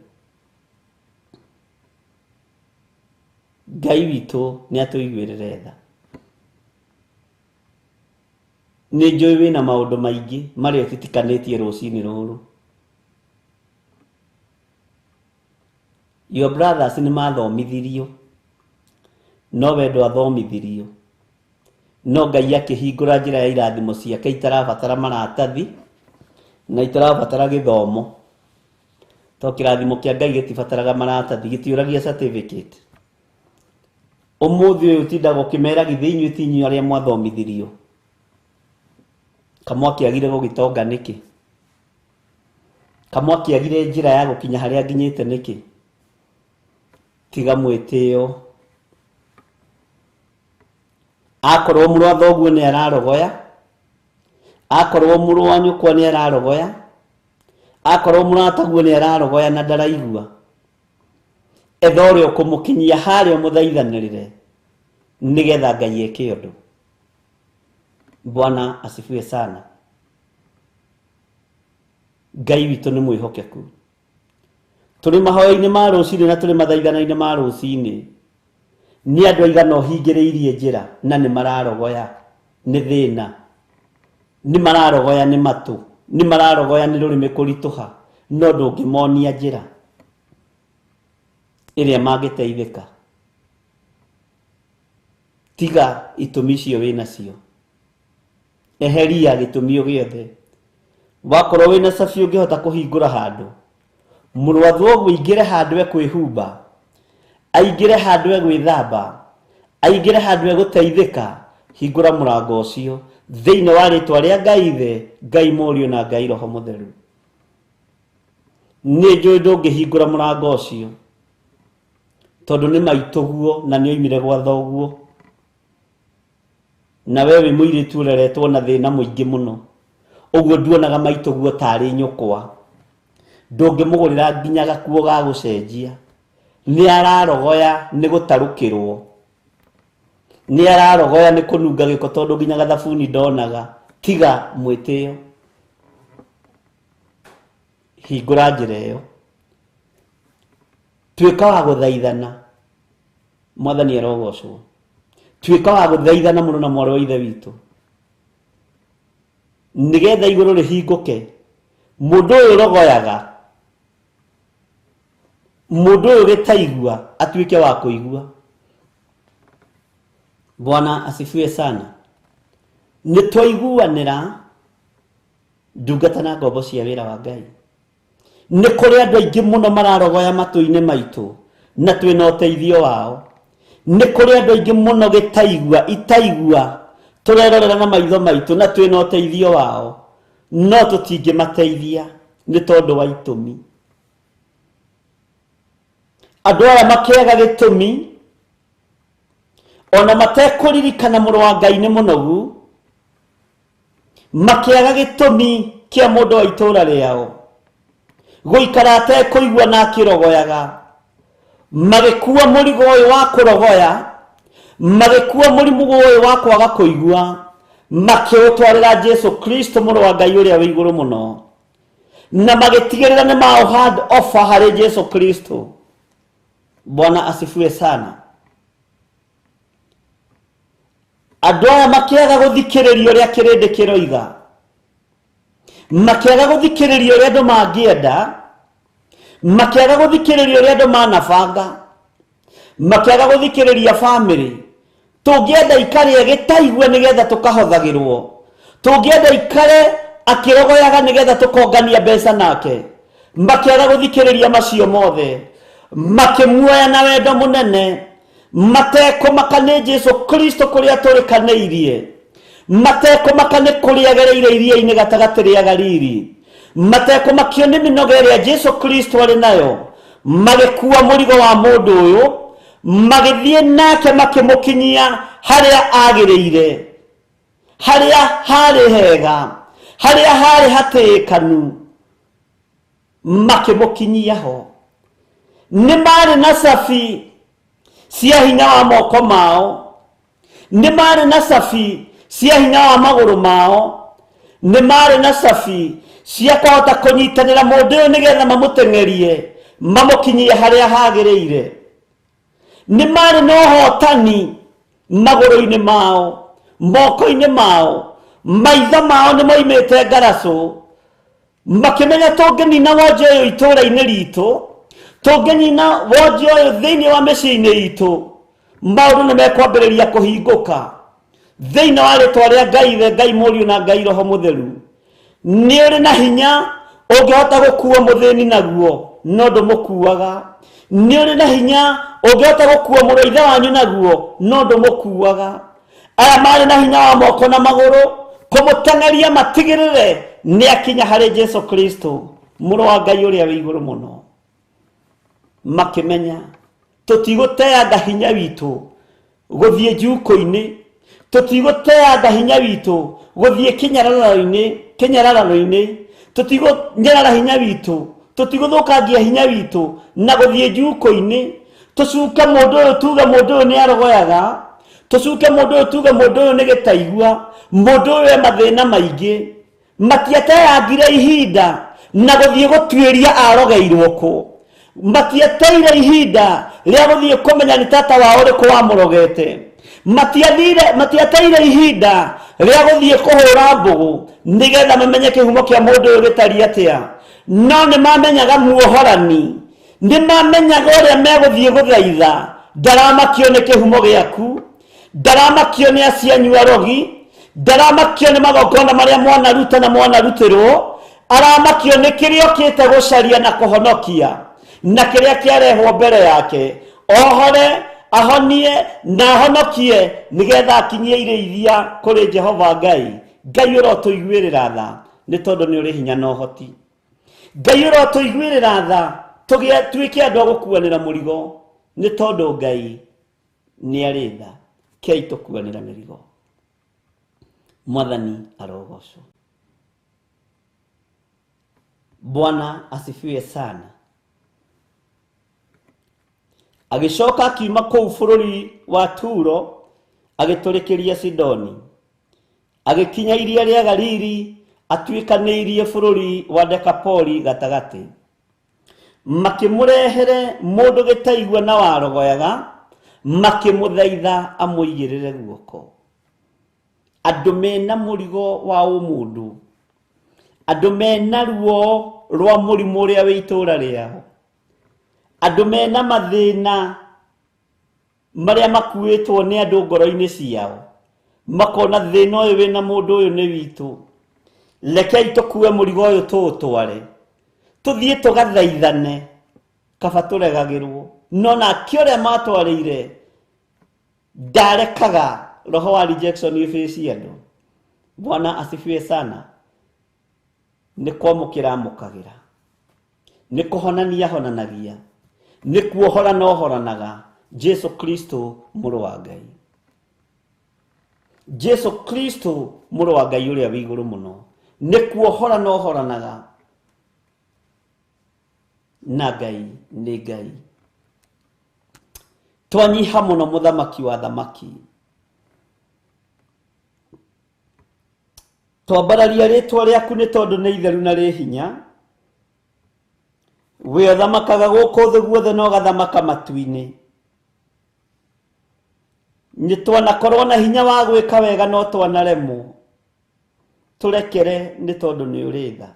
Ngai witũ nĩ atũiguĩrĩre tha. Nĩ njũĩ wĩna maũndũ maingĩ marĩa ũtitikanĩtie rũcinĩ rũrũ. Your brothers nĩ mathomithirio, no we ndwathomithirio. No Ngai akĩhingũra njĩra ya irathimo ciake itarabatara maratathi na itarabatara gĩthomo. To kĩrathimo kĩa Ngai gĩtibataraga maratathi, gĩtiũragia certificate. Ũmũthĩ ũyũ ũtindaga ũkĩmera githĩ inyuĩ ti inyuĩ arĩa mwathomithirio. Kamwakĩagire gũgĩtonga nĩkĩ? Kamwakĩagire njĩra ya gũkinya harĩa nginyĩte nĩkĩ? Tiga mwĩtĩo. Akorwo mũrũ wa thoguo nĩ ararogoya, akorwo mũrũ wa nyũkwa nĩ ararogoya, akorwo mũrataguo nĩ ararogoya na ndaraigua, etha ũrĩa ũkũmũkinyia harĩa ũmũthaithanĩrĩre nĩgetha Ngai eke ũndũ. Bwana asifiwe sana. Ngai witũ nĩ mwĩhokeku. Tũrĩ mahoya-inĩ ma rũcinĩ na tũrĩ mathaithana-inĩ ma rũcinĩ, nĩ andũ aigana ũhingĩrĩirie njĩra na nĩ mararogoya nĩ thĩna, nĩ mararogoya nĩ matũ, nĩ mararogoya nĩ rũrĩmĩ kũritũha, no ndũngĩmonia njĩra ĩrĩa mangĩteithĩka. Tiga itũmi icio wĩnacio, eheria gĩtũmi o gĩothe. Wakorwo wĩna cabi ũngĩhota kũhingũra handũ, mũrũ wa thoguo aingĩre handũ ekwĩhumba, aingĩre handũ egwĩthamba, aingĩre handũ egũteithĩka, hingũra mũrango ũcio thĩinĩ wa rĩtwa rĩa Ngai Ithe, Ngai Mũriũ na Ngai Roho Mũtheru. Nĩ njũĩ ndũngĩhingũra mũrango ũcio, Tondũ nĩ maitũguo na nĩ oimire gwa thoguo. Na we wĩ mũirĩtu ũreretwo na thĩna mũingĩ mũno. Ũguo nduonaga maitũguo tarĩ nyũkwa. Ndũngĩmũgũrĩra nginya gakuo ga gũcenjia. Nĩ ararogoya nĩ gũtarũkĩrwo. Nĩ ararogoya nĩ kũnunga gĩko tondũ nginya gathabuni ndonaga. Tiga mwĩtĩo. Hingũra njĩra ĩyo. Tuĩka wa gũthaithana. Mwathani arogocwo. Tuĩka wa gũthaithana mũno na mwarĩ wa ithe witũ. Nĩgetha igũrũ rĩhingũke. Mũndũ ũyũ ũrogoyaga, mũndũ ũyũ gĩtaigua atuĩke wa kũigua. Bwana asifiwe sana. Nĩ twaiguanĩra ndungata na ngombo cia wĩra wa Ngai. Nĩ kũrĩ andũ aingĩ mũno mararogoya matũ-inĩ maitũ na twĩna ũteithio wao. Nĩ kũrĩ andũ aingĩ mũno gĩtaigua, itaigua, tũrerorera na maitho maitũ na twĩna ũteithio wao. No tũtingĩmateithia nĩ tondũ wa itũmi. Andũ aya makĩaga gĩtũmi, ona matekũririkana mũrũ wa Ngai nĩ mũnogu, makĩaga gĩtũmi kĩa mũndũ wa itũũra rĩao gũikara atekũigua na akĩrogoyaga, magĩkua mũrigo ũyũ wa kũrogoya, magĩkua mũrimũ ũyũ wa kwaga kũigua, makĩũtwarĩra Jesu Kristo mũrũ wa Ngai ũrĩa wĩ igũrũ mũno, na magĩtigĩrĩra nĩ maũ hand offer harĩ Jesu Kristo. Bwana asifiwe sana. Andũ aya makĩaga gũthikĩrĩria ũrĩa kĩrĩndĩ kĩroiga, makĩaga gũthikĩrĩria ũrĩa andũ mangĩenda, makĩaga gũthikĩrĩria ũrĩa andũ manabanga, makĩaga gũthikĩrĩria family. Tũngĩenda ikare agĩtaigua nĩgetha tũkahothagĩrwo, tũngĩenda ikare akĩrogoyaga nĩgetha tũkongania mbeca nake, makĩaga gũthikĩrĩria macio mothe, makĩmuoya na wendo mũnene, matekũmaka nĩ Jesu Kristo kũrĩa tũrĩkanĩirie, matekũmaka nĩ kũrĩa agereire iria-inĩ gatagatĩ rĩa Galili, matekũmakio nĩ mĩnoga ĩrĩa Jesu Kristo arĩ nayo, magĩkua mũrigo wa mũndũ ũyũ, magĩthiĩ nake makĩmũkinyia harĩa agĩrĩire, harĩa harĩ hega, harĩa harĩ hatĩĩkanu, makĩmũkinyia ho. Nĩ marĩ na cabi cia hinya wa moko mao, nĩ marĩ na cabi cia hinya wa magũrũ mao, nĩ marĩ na cabi cia kũhota kũnyitanĩra mũndũ ũyũ nĩgetha mamũteng'erie, mamũkinyie harĩa hagĩrĩire. Nĩ marĩ na ũhotani magũrũ-inĩ mao, moko-inĩ mao, maitho mao nĩ moimĩte ngaracũ, makĩmenya tũngĩnina wonje ũyũ itũũra-inĩ ritũ, tũngĩnina wonje ũyũ thĩinĩ wa mĩciĩ-inĩ itũ, maũndũ nĩ mekwambĩrĩria kũhingũka. Thĩinĩ wa rĩtwa rĩa Ngai Ithe, Ngai Mũriũ na Ngai Roho Mũtheru, nĩ ũrĩ na hinya ũngĩhota gũkua mũthĩni naguo, no ndũmũkuaga. Nĩ ũrĩ na hinya ũngĩhota gũkua mũrũ wa ithe wanyu naguo, no ndũmũkuaga. Aya marĩ na hinya wa moko na magũrũ kũmũteng'eria matigĩrĩre nĩ akinya harĩ Jesu Kristo mũrũ wa Ngai ũrĩa wĩ igũrũ mũno. Makĩmenya tũtigũteanga hinya witũ gũthiĩ njukũ-inĩ, tũtigũteanga hinya witũ gũthiĩ kĩnyararano-inĩ, tũtigũnyarara hinya witũ, tũtigũthũkangia hinya witũ na gũthiĩ njukũ-inĩ, tũcuke mũndũ ũyũ tuge mũndũ ũyũ nĩ arogoyaga, tũcuke mũndũ ũyũ tuge mũndũ ũyũ nĩ gĩtaigua, mũndũ ũyũ e mathĩna maingĩ. Matiateangire ihinda na gũthiĩ gũtuĩria arogeirwo kũ, matiateire ihinda rĩa gũthiĩ kũmenya nĩ tata wao ũrĩkũ wamũrogete, matiateire ihinda rĩa gũthiĩ kũhũra mbũgũ nĩgetha mamenye kĩhumo kĩa mũndũ ũyũ gĩtariĩ atĩa. No nĩ mamenyaga muohorani, nĩ mamenyaga ũrĩa megũthiĩ gũthaitha. Ndaramakio nĩ kĩhumo gĩaku, ndaramakio nĩ acianyu arogi, ndaramakio nĩ magongona marĩa mwanaruta na mwanarutĩrwo, aramakio nĩ kĩrĩa okĩte gũcaria na kũhonokia, na kĩrĩa kĩarehwo mbere yake, ohore, ahonie na ahonokie, nĩgetha akinyie irĩithia kũrĩ Jehova Ngai. Ngai ũrotũiguĩrĩra tha, nĩ tondũ nĩ ũrĩ hinya na ũhoti. Ngai ũrotũiguĩrĩra tha, tuĩke andũ a gũkuanĩra mũrigo. Nĩ tondũ Ngai nĩ arĩ tha. Kei tũkuanĩra mĩrigo. Mwathani arogocwo. Bwana asifiwe sana. Agĩcoka akiuma kũu bũrũri wa Turo agĩtũrĩkĩria Sidoni. Agĩkinya iria rĩa Galili atuĩkanĩirie bũrũri wa Dekapoli gatagatĩ. Makĩmũrehere mũndũ gĩtaigua na warogoyaga, makĩmũthaitha amũigĩrĩre guoko. Andũ mena mũrigo wa ũmũndũ, andũ mena ruo rwa mũrimũ ũrĩa wĩ itũũra rĩao, andũ mena mathĩna marĩa makuĩtwo nĩ andũ ngoro-inĩ ciao, makona thĩna ũyũ wĩna mũndũ ũyũ nĩ witũ, rekei tũkue mũrigo ũyũ tũũtware, tũthiĩ tũgathaithane, kaba tũregagĩrwo. No nake ũrĩa matwarĩire ndarekaga roho wa rejection ĩbĩcie andũ. Bwana asifiwe sana. Nĩ kwamũkĩra amũkagĩra, nĩ kũhonania honanagia, nĩ kuohorana ohoranaga. Jesu Kristo mũrũ wa Ngai, Jesu Kristo mũrũ wa Ngai ũrĩa wĩ igũrũ mũno, nĩ kuohorana ohoranaga. Na Ngai nĩ Ngai. Twanyiha mũno mũthamaki wa thamaki, twambararia rĩtwa rĩaku nĩ tondũ nĩ itheru na rĩ hinya. Wĩ ũthamakaga gũkũ thĩ guothe na ũgathamaka matu-inĩ. Nĩ twanakorwo na hinya wa gwĩka wega no twanaremwo, tũrekere nĩ tondũ nĩ ũrĩ tha.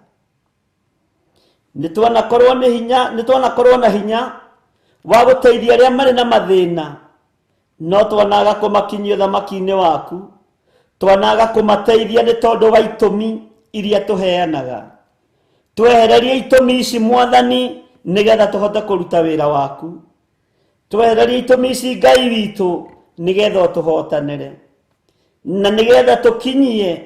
Nĩ twanakorwo nĩ hinya, nĩ twanakorwo na hinya wa gũteithia arĩa marĩ na mathĩna, no twanaga kũmakinyia ũthamaki-inĩ waku, twanaga kũmateithia nĩ tondũ wa itũmi iria tũheanaga. Twehererie itũmi ici Mwathani, nĩgetha tũhote kũruta wĩra waku. Twehererie itũmi ici Ngai witũ, nĩgetha ũtũhotanĩre, na nĩgetha tũkinyie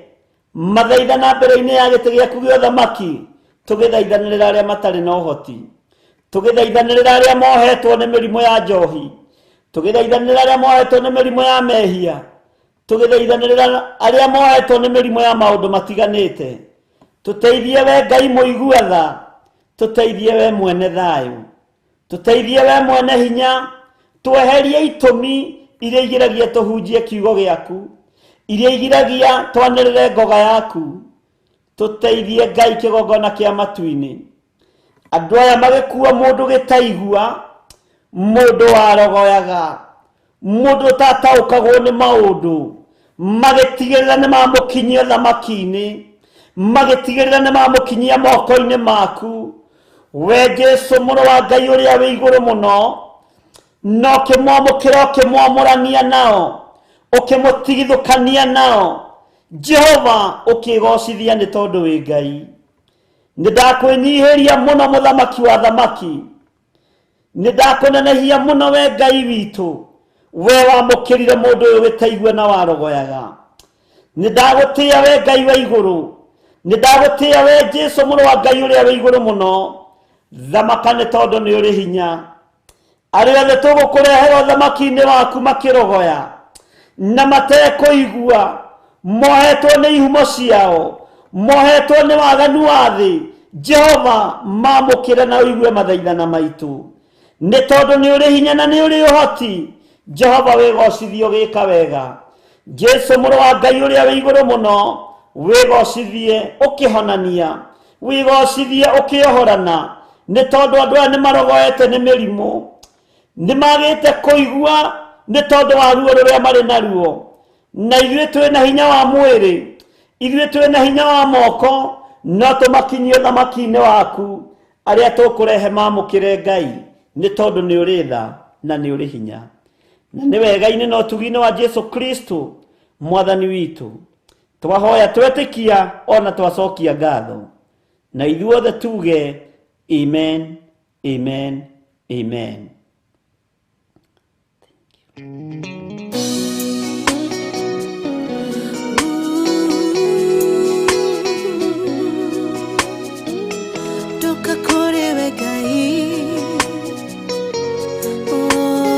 mathaithana mbere-inĩ ya gĩtĩ gĩaku gĩa ũthamaki, tũgĩthaithanĩrĩra arĩa matarĩ na ũhoti, tũgĩthaithanĩrĩra arĩa mohetwo nĩ mĩrimũ ya njohi, tũgĩthaithanĩrĩra arĩa mohetwo nĩ mĩrimũ ya mehia, tũgĩthaithanĩrĩra arĩa mohetwo nĩ mĩrimũ ya maũndũ matiganĩte. Tũteithie we Ngai mũigua tha, tũteithie we mwene thayũ, tũteithie we mwene hinya, tweherie itũmi iria igiragia tũhunjie kiugo gĩaku, iria igiragia twanĩrĩre ngoga yaku. Tũteithie Ngai kĩgongona kĩa matu-inĩ. Andũ aya magĩkua mũndũ gĩtaigua, mũndũ warogoyaga, mũndũ ũtataũkagwo nĩ maũndũ, magĩtigĩrĩra nĩ mamũkinyia ũthamaki-inĩ, magĩtigĩrĩra nĩ mamũkinyia moko-inĩ maku. We Jesu mũrũ wa Ngai ũrĩa wĩ igũrũ mũno, na ũkĩmwamũkĩra ũkĩmwamũrania nao, ũkĩmũtigithũkania nao. Jehova ũkĩgocithia nĩ tondũ wĩ Ngai. Nĩ ndakwĩnyihĩria mũno mũthamaki wa thamaki, nĩ ndakũnenehia mũno we Ngai witũ, we wamũkĩrire mũndũ ũyũ wĩtaigua na warogoyaga. Nĩ ndagũtĩĩa we Ngai wa igũrũ, nĩ ndagũtĩĩa we Jesu mũrũ wa Ngai ũrĩa wĩ igũrũ mũno. Thamaka nĩ tondũ nĩ ũrĩ hinya. Arĩa othe tũgũkũrehera ũthamaki-inĩ waku makĩrogoya na matekũigua, mohetwo nĩ ihumo ciao, mohetwo nĩ waganu wa thĩ, Jehova mamũkĩre na ũigue mathaithana maitũ, nĩ tondũ nĩ ũrĩ hinya na nĩ ũrĩ ũhoti. Jehova wĩgocithie ũgĩka wega. Jesu mũrũ wa Ngai ũrĩa wĩ igũrũ mũno, wĩgocithie ũkĩhonania, wĩgocithie ũkĩohorana, nĩ tondũ andũ aya nĩ marogoete nĩ mĩrimũ, nĩ magĩte kũigua nĩ tondũ wa ruo rũrĩa marĩ naruo. Na ithuĩ twĩna hinya wa mwĩrĩ, ithuĩ twĩna hinya wa moko, no tũmakinyie ũthamaki-inĩ waku. Arĩa tũkũrehe mamũkĩre Ngai, nĩ tondũ nĩ ũrĩ tha na nĩ ũrĩ hinya. Na nĩ wega-inĩ na ũtugi-inĩ wa Jesu Kristo Mwathani witũ, twahoya twetĩkia ona twacokia ngatho, na ithuothe tuge amen, amen, amen. Toka kũrĩ we Ngai. Oh.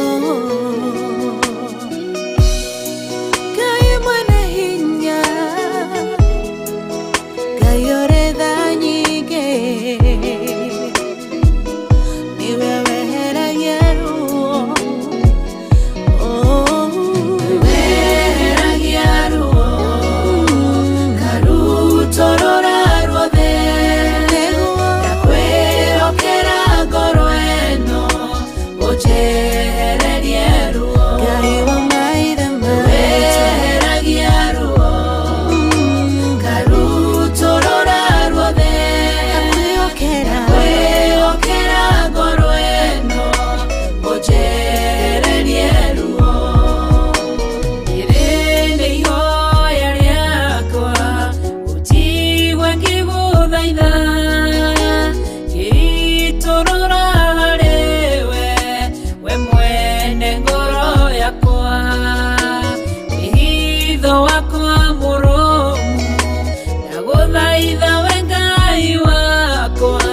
Ndagũthaitha we Ngai wakwa,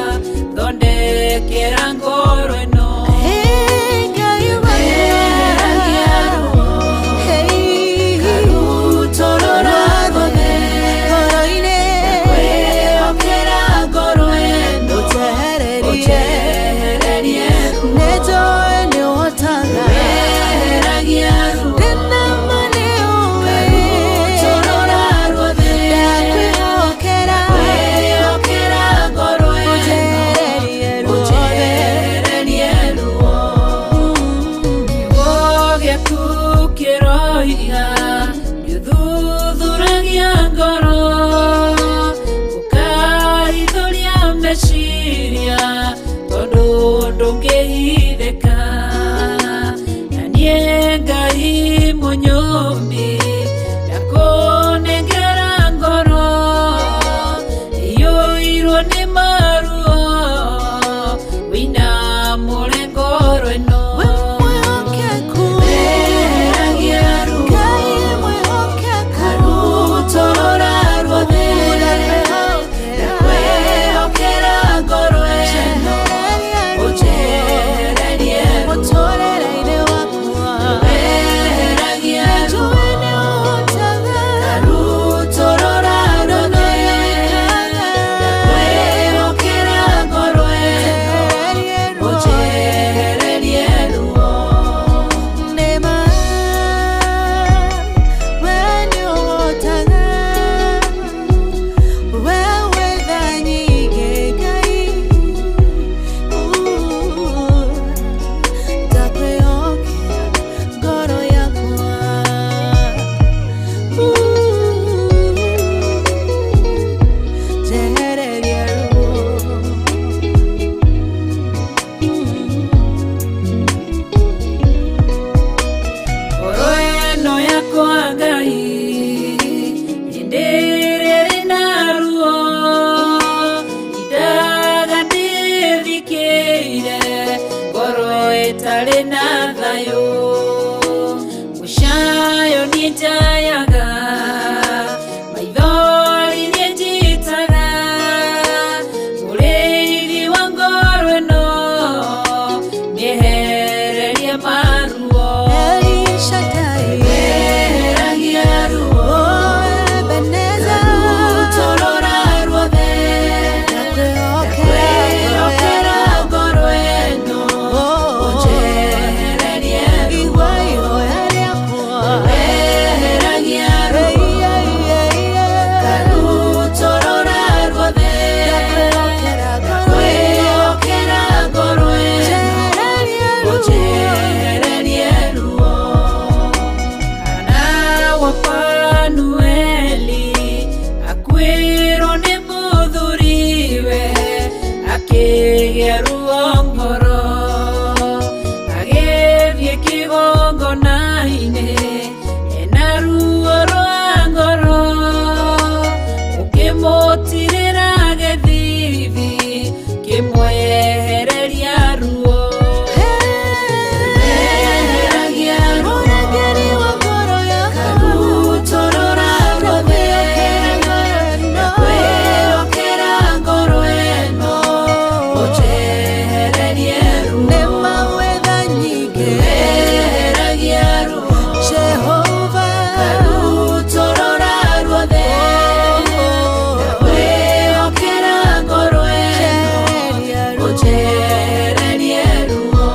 thondekera ngoro ĩno. Weheragia ruo, karutũrũra ruothe. Ndakwĩhokera ngoro ĩno, ũnjehererie ruo. Weheragia ruo, karutũrũra ruothe. Ndakwĩhokera ngoro ĩno, ũnjehererie ruo. Kiugo gĩaku kĩroiga nĩũthuthuragia ngoro, ũkaithũria meciria, tondũ ndũngĩhithĩka. Na niĩ Ngai mũnyũmbi, ndakũnengera ngoro iyũirwo nĩ maruo, wĩinamũre ngoro ĩno. Weheragia ruo, karutũrũra ruothe. Ndakwĩhokera ngoro ĩno, ũnjehererie ruo. Weheragia ruo, karutũrũra ruothe. Ndakwĩhokera ngoro ĩno, ũnjehererie ruo. Ngoro ĩno yakwa Ngai, hĩndĩ ĩrĩa ĩrĩ na ruo, indaga ndĩthikĩire, ngoro ĩtarĩ na thayũ. Mũcayo niĩ njayaga, maithori niĩ njitaga, mũrĩithi wa ngoro ĩno, mĩehererie maruo. Weheragia ruo, karutũrũra ruothe. Ndakwĩhokera ngoro ĩno, ũnjehererie ruo. Weheragia ruo, karutũrũra ruothe. Ndakwĩhokera ngoro ĩno, ũnjehererie ruo. Hana wa Fanueli akuĩrwo nĩ mũthuriwe, akĩgĩa ruo ngoro, agĩthiĩ kĩgongona-inĩ ena ruo rwa ngoro, ũkĩmũtirĩra gĩthithi, kĩmwehereria ruo. Weheragia ruo, karutũrũra ruothe. Ndakwĩhokera ngoro ĩno, ũnjehererie ruo. Weheragia ruo, karutũrũra ruothe. Ndakwĩhokera ngoro ĩno, ũnjehererie ruo.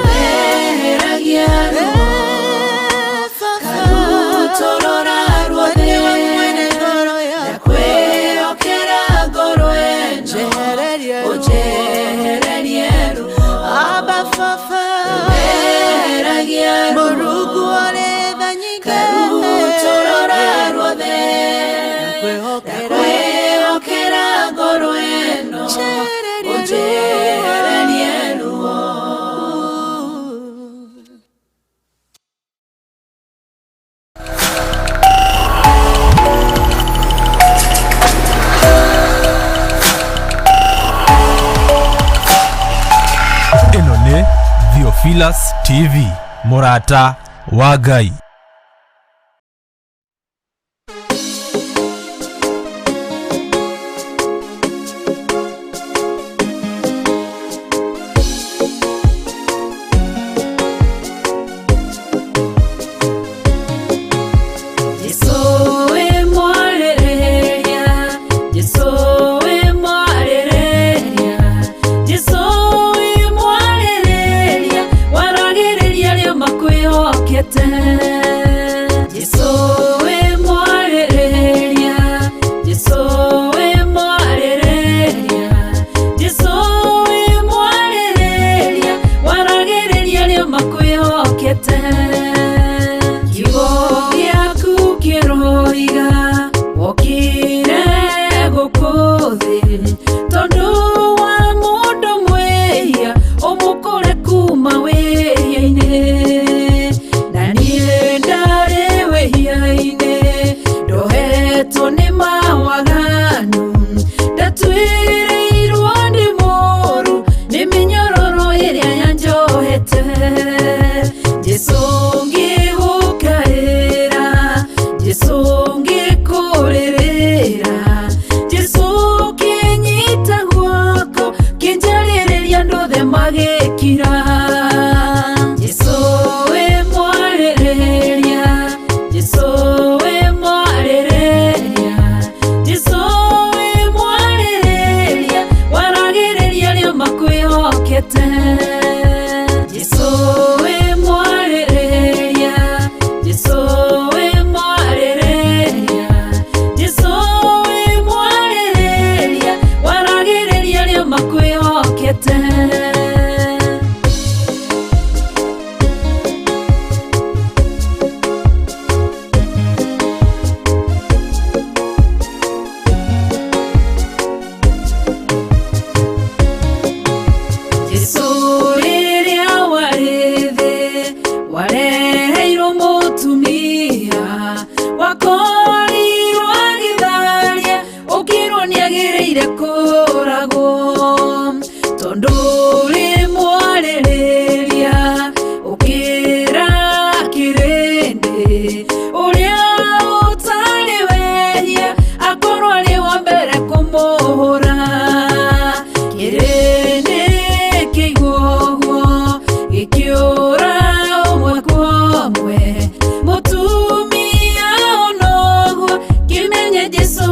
Weheragia ruo, karutũrũra ruothe. Ndakwĩhokera ngoro ĩno, ũnjehererie ruo. Weheragia ruo, karutũrũra ruothe. Ndakwĩhokera ngoro ĩno, ũnjehererie ruo. Ĩno nĩ Theophilus TV, mũrata wa Ngai.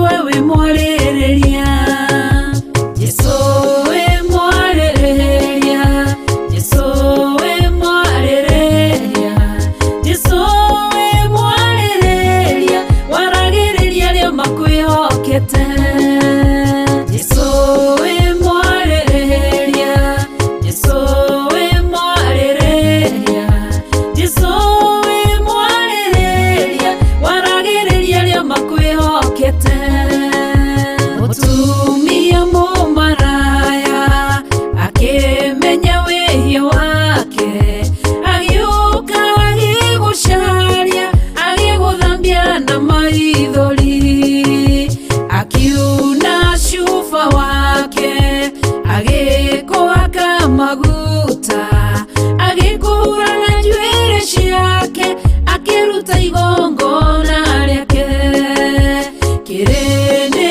we wĩ mwarĩrĩria. Jesũ wĩ mwarĩrĩria, Jesũ wĩ mwarĩrĩria, Jesũ wĩ mwarĩrĩria, waragĩrĩria arĩa makwĩhokete. Jesũ wĩ mwarĩrĩria, Jesũ wĩ mwarĩrĩria, Jesũ wĩ mwarĩrĩria, waragĩrĩria arĩa makwĩhokete. Mũtumia mũmaraya akĩmenya wĩhia wake, agĩũka agĩgũcaria, agĩgũthambia na maithori, akiuna cuba wake, agĩkũhaka maguta, agĩkũhura na njuĩrĩ ciake, akĩruta igongona rĩake. Kĩrĩndĩ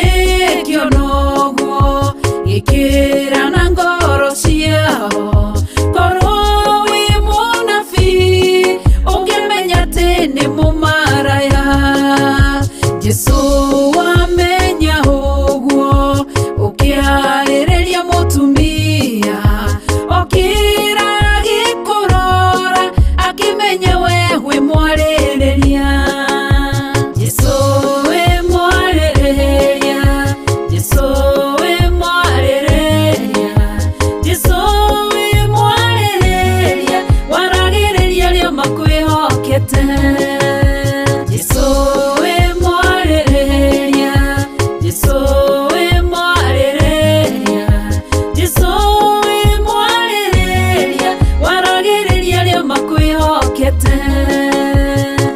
kĩona ũguo gĩkĩra na ngoro ciao, korwo wĩ mũnabii ũngĩmenya atĩ nĩ mũmaraya. Jesũ wamenya ũguo ũkĩarĩrĩria mũtumia, okĩra agĩkũrora, akĩmenya we wĩ mwarĩrĩria. Jesũ wĩ mwarĩrĩria, Jesũ wĩ mwarĩrĩria, Jesũ wĩ mwarĩrĩria, waragĩrĩria arĩa makwĩhokete. Jesũ wĩ mwarĩrĩria, Jesũ wĩ mwarĩrĩria, Jesũ wĩ mwarĩrĩria, waragĩrĩria arĩa makwĩhokete.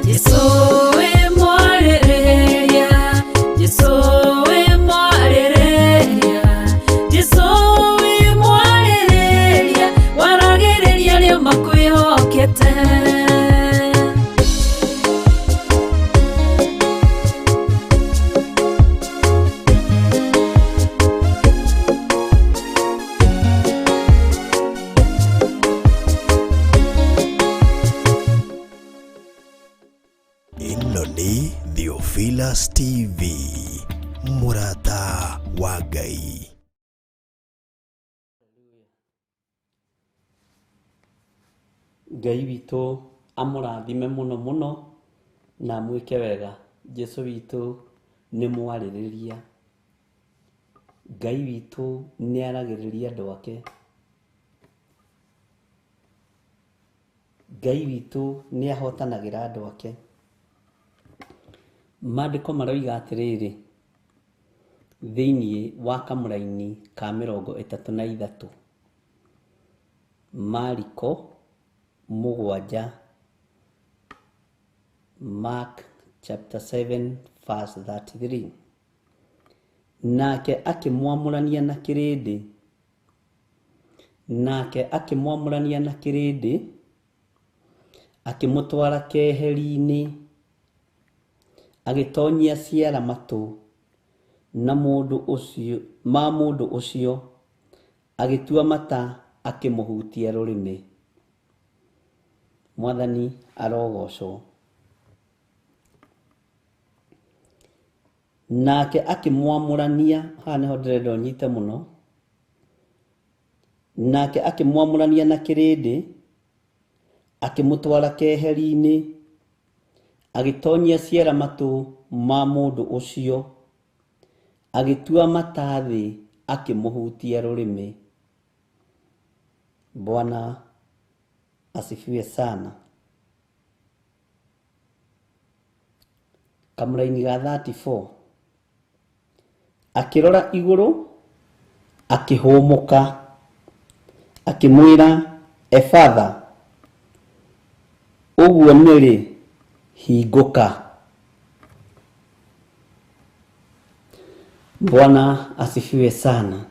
Jesũ wĩ mwarĩrĩria, Jesũ wĩ mwarĩrĩria, Jesũ wĩ mwarĩrĩria, waragĩrĩria arĩa makwĩhokete. Ĩno nĩ Theophilus TV, mũrata wa Ngai. Ngai witũ amũrathime mũno mũno na amwĩke wega. Jesũ witũ nĩ mwarĩrĩria. Ngai witũ nĩ aragĩrĩria andũ ake. Ngai witũ nĩ ahotanagĩra andũ ake. Maandĩko maroiga atĩrĩrĩ, thĩinĩ wa kamũraini ka 33, Mariko 7, Mark chapter 7 verse 33. Nake akĩmwamũrania na kĩrĩndĩ, nake akĩmwamũrania na kĩrĩndĩ, akĩmũtwara keheri-inĩ, agĩtonyia ciara matũ na mũndũ ũcio ma mũndũ ũcio, agĩtua mata akĩmũhutia rũrĩmĩ. Mwathani arogocwo. Nake akĩmwamũrania, haha nĩho ndĩrenda ũnyite mũno. Nake akĩmwamũrania na kĩrĩndĩ, akĩmũtwara keheri-inĩ, agĩtonyia ciara matũ ma mũndũ ũcio, agĩtua mata thĩ, akĩmũhutia rũrĩmĩ. Bwana asifiwe sana. Kamũraini ga 34, akĩrora igũrũ, akĩhũmũka, akĩmwĩra, Efatha, ũguo nĩrĩ, hingũka. Bwana asifiwe sana.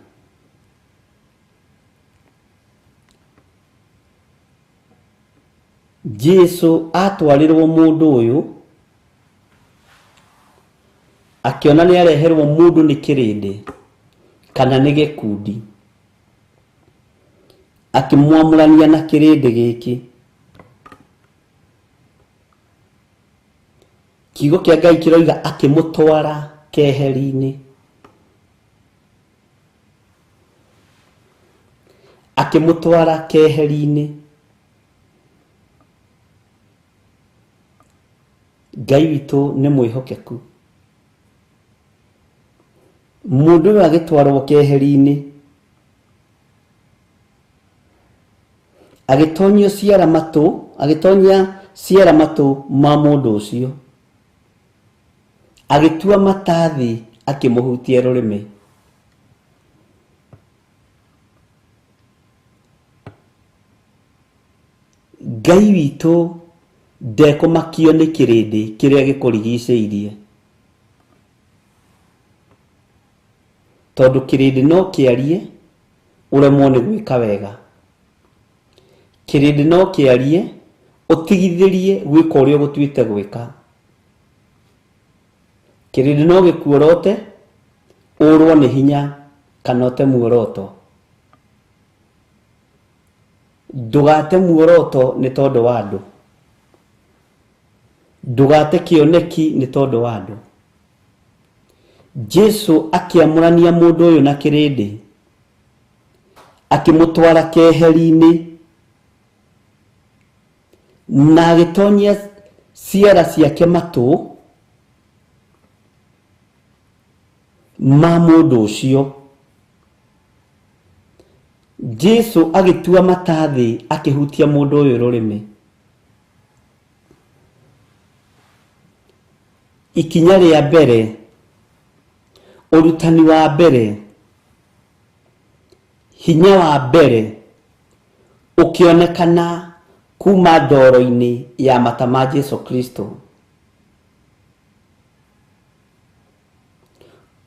Jesu atwarirwo mũndũ ũyũ, akĩona nĩ areherwo mũndũ nĩ kĩrĩndĩ kana nĩ gĩkundi, akĩmwamũrania na kĩrĩndĩ gĩkĩ. Kiugo kĩa Ngai kĩroiga akĩmũtwara keheri-inĩ. Akĩmũtwara keheri-inĩ. Ngai witũ nĩ mwĩhokeku. Mũndũ ũyũ agĩtwarwo keheri-inĩ, agĩtonyio ciara matũ, agĩtonyia ciara matũ ma mũndũ ũcio, agĩtua mata thĩ, akĩmũhutia rũrĩmĩ. Ngai witũ ndekũmakio nĩ kĩrĩndĩ kĩrĩa gĩkũrigicĩirie, tondũ kĩrĩndĩ no kĩarie ũremwo nĩ gwĩka wega. Kĩrĩndĩ no kĩarie ũtigithĩrie gwĩka ũrĩa ũgũtuĩte gwĩka. Kĩrĩndĩ no gĩkuorote ũrwo nĩ hinya kana ũte muoroto. Ndũgate muoroto nĩ tondũ wa andũ. Ndũgate kĩoneki nĩ tondũ wa andũ. Jesu akĩamũrania mũndũ ũyũ na kĩrĩndĩ, akĩmũtwara keheri-inĩ na agĩtonyia ciara ciake matũ ma mũndũ ũcio. Jesu agĩtua mata thĩ, akĩhutia mũndũ ũyũ rũrĩmĩ. Ikinya rĩa mbere, ũrutani wa mbere, hinya wa mbere ũkĩonekana kuma ndoro-inĩ ya mata ma Jesu Kristo.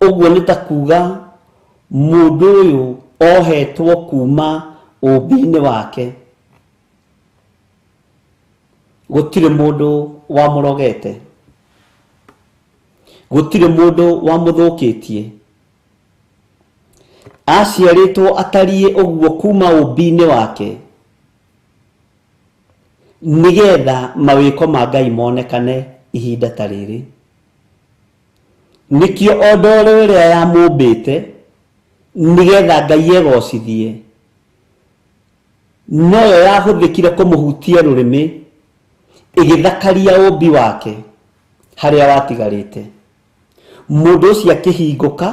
Ũguo nĩ ta kuga mũndũ ũyũ ohetwo kuma ũmbi-inĩ wake. Gũtirĩ mũndũ wamũrogete, gũtirĩ mũndũ wamũthũkĩtie. Aciarĩtwo atariĩ ũguo kuma ũmbi-inĩ wake, nĩgetha mawĩko ma Ngai monekane ihinda ta rĩrĩ. Nĩkĩo o ndoro ĩrĩa yamũmbĩte, nĩgetha Ngai egocithie, noyo yahũthĩkire kũmũhutia rũrĩmĩ, ĩgĩthakaria ũmbi wake harĩa watigarĩte. Mũndũ ũcio akĩhingũka